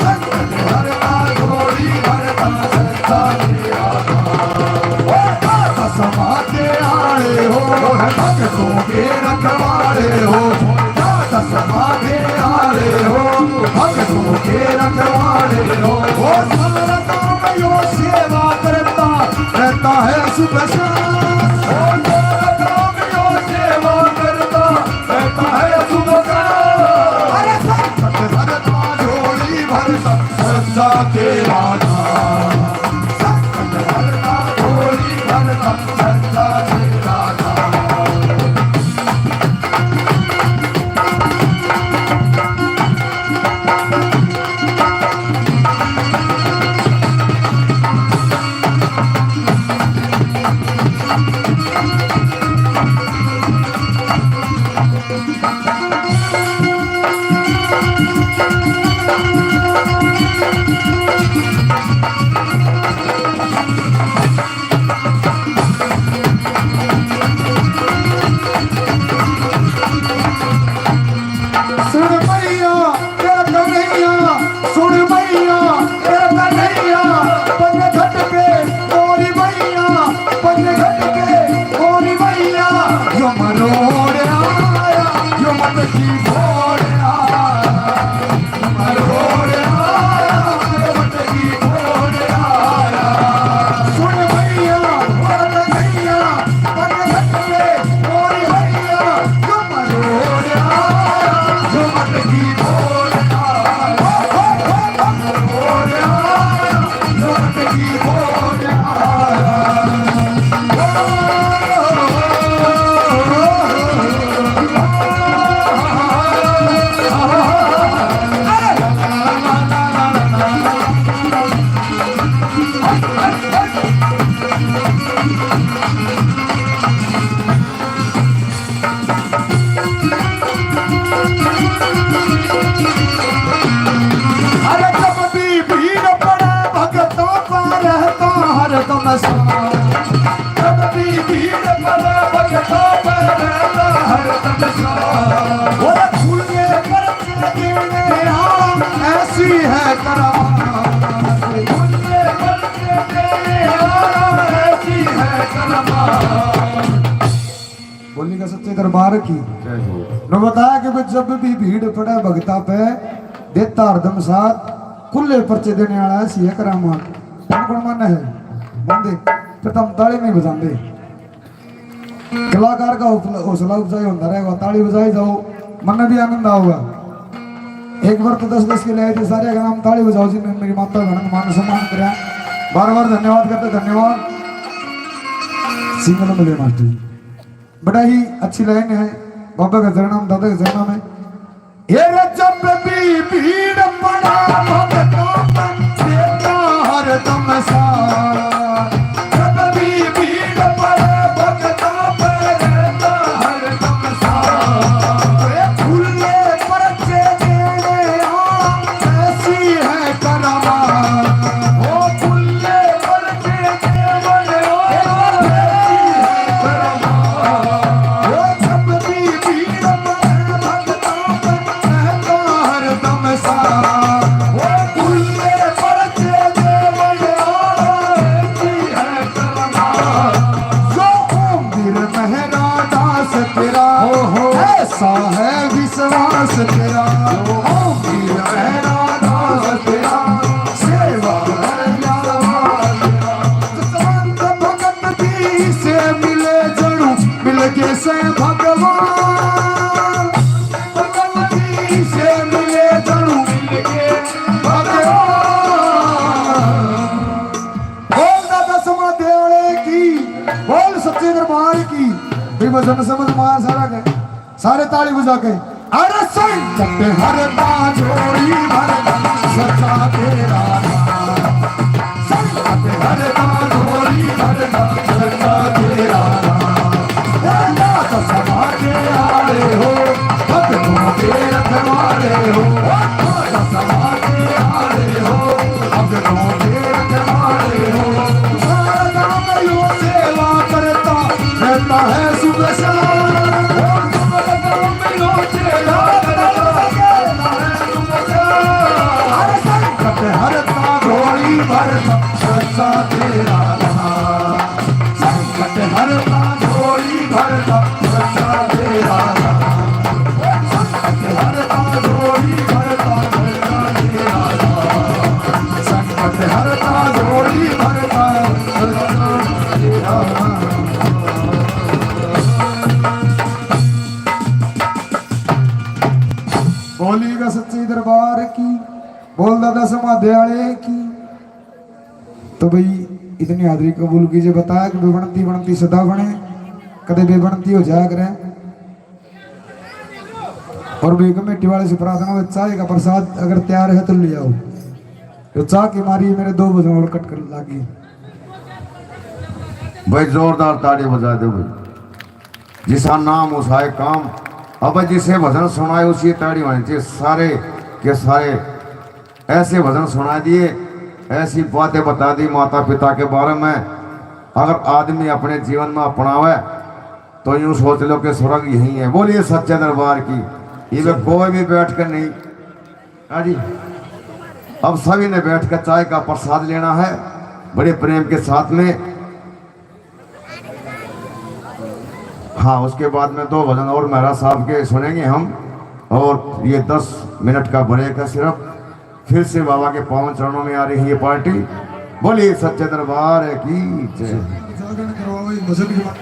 संकट हरता, झोली भरता, सच्चा तेरा नाम। ओ दाता समाते आए हो, भक्तों के रखवाले हो। दाता समाते आए हो, भक्तों के रखवाले हो। ओ सारा काम यो सेवा करता रहता है सुबह शाम। ओ सारा काम यो सेवा करता रहता है सुबह शाम। अरे संकट हरता, झोली भरता, सच्चा तेरा नाम। संकट हरता, झोली भरता, सच्चा तेरा नाम। सुन मैया, तेरा कन्हैया, सुन मैया, तेरा कन्हैया, पग झटके मोरी मैया, पग झटके मोरी मैया, यो मरोड़ आया, यो मटकी फोड़ आया। अरे जब भी भीड़ पड़े भगतों का रहता हरदम साथ। जब भी भीड़ पड़े भगतों का रहता हरदम साथ। वो खुले पर्चे देने आ, ऐसी है करामात। खुले पर्चे देने आ, ऐसी है करामात। बोली का सच्चे दरबार की। जय हो। ने बताया कि भाई जब भी भीड़ पड़े भगता पे, देता हरदम साथ, खुले पर्चे देने वाला ऐसी है करामात। कौन कौन माने है? मानते? फिर तो हम ताली नहीं बजाते। कलाकार का हौसला, हौसला अफजाई होता रहेगा, ताली बजाई जाओ, मन भी आनंद आओगा। एक बार तो दस दस के ले आए थे सारे, अगर हम ताली बजाओ जी, मैं मेरी माता बहन का मान सम्मान करें। बार बार धन्यवाद करते, धन्यवाद। सिंगल मिले मास्टर जी। बड़ा ही अच्छी लाइन है, बाबा का चरणा में, दादा का चरणा में। ये रे जब भी भीड़ पड़ा भगतों में, देता हरदम साथ। जब भी भीड़ पड़ा भगतों में, देता हरदम साथ। ये खुले पर्चे देने आ, ऐसी है करामात। ओ खुले पर्चे तेरा, ऐसा है विश्वास तेरा, ओ वीर मेरा दास तेरा, सेवा है प्यारा तेरा। संत भगत जी से मिले जणु, मिल के से भगवान। भगत जी से मिले जणु, मिल के भगवान। बोल दादा समाधे वाले की, बोल सच्चे दरबार की। भाई भजन समझ मार सारा के। सारे ताली बजा के। अरे संकट हरता झोली भरता, सच्चा तेरा नाम। हरता झोली भरता सच्चा तेरा नाम। संकट हरता झोली भरता सच्चा तेरा नाम। संकट हरता झोली भरता सच्चा तेरा नाम। संकट हरता झोली भरता सच्चा तेरा नाम। बोली का सच्चे दरबार की। बोल दादा समाधे वाले की। तो भाई, इतनी हाजिरी कबूल कीजिए। बताया कि बेबणती बनती सदा बने, कदे बेबणती हो जाया करे। और भाई, कमेटी वाले से प्रार्थना हो, चाय का प्रसाद अगर तैयार है तो ले आओ। तो चाह की मारी मेरे दो भजन और कट कर लागी। भाई, जोरदार ताड़ी बजा दो भाई। जिसा नाम उसा है काम। अब जिसे भजन सुनाए उसी ताड़ी होनी चाहिए। सारे के सारे ऐसे भजन सुना दिए, ऐसी बातें बता दी माता पिता के बारे में। अगर आदमी अपने जीवन में अपनावे तो यूं सोच लो कि स्वर्ग यही है। बोलिए सच्चे दरबार की। इधर कोई भी बैठ कर नहीं। हाँ जी, अब सभी ने बैठ कर चाय का प्रसाद लेना है बड़े प्रेम के साथ में। हाँ, उसके बाद में दो भजन और महाराज साहब के सुनेंगे हम, और ये दस मिनट का ब्रेक है सिर्फ। फिर से बाबा के पावन चरणों में आ रही है पार्टी। बोलिए सच्चे दरबार की जय। जागरण करवाओ, ये भजन की बात।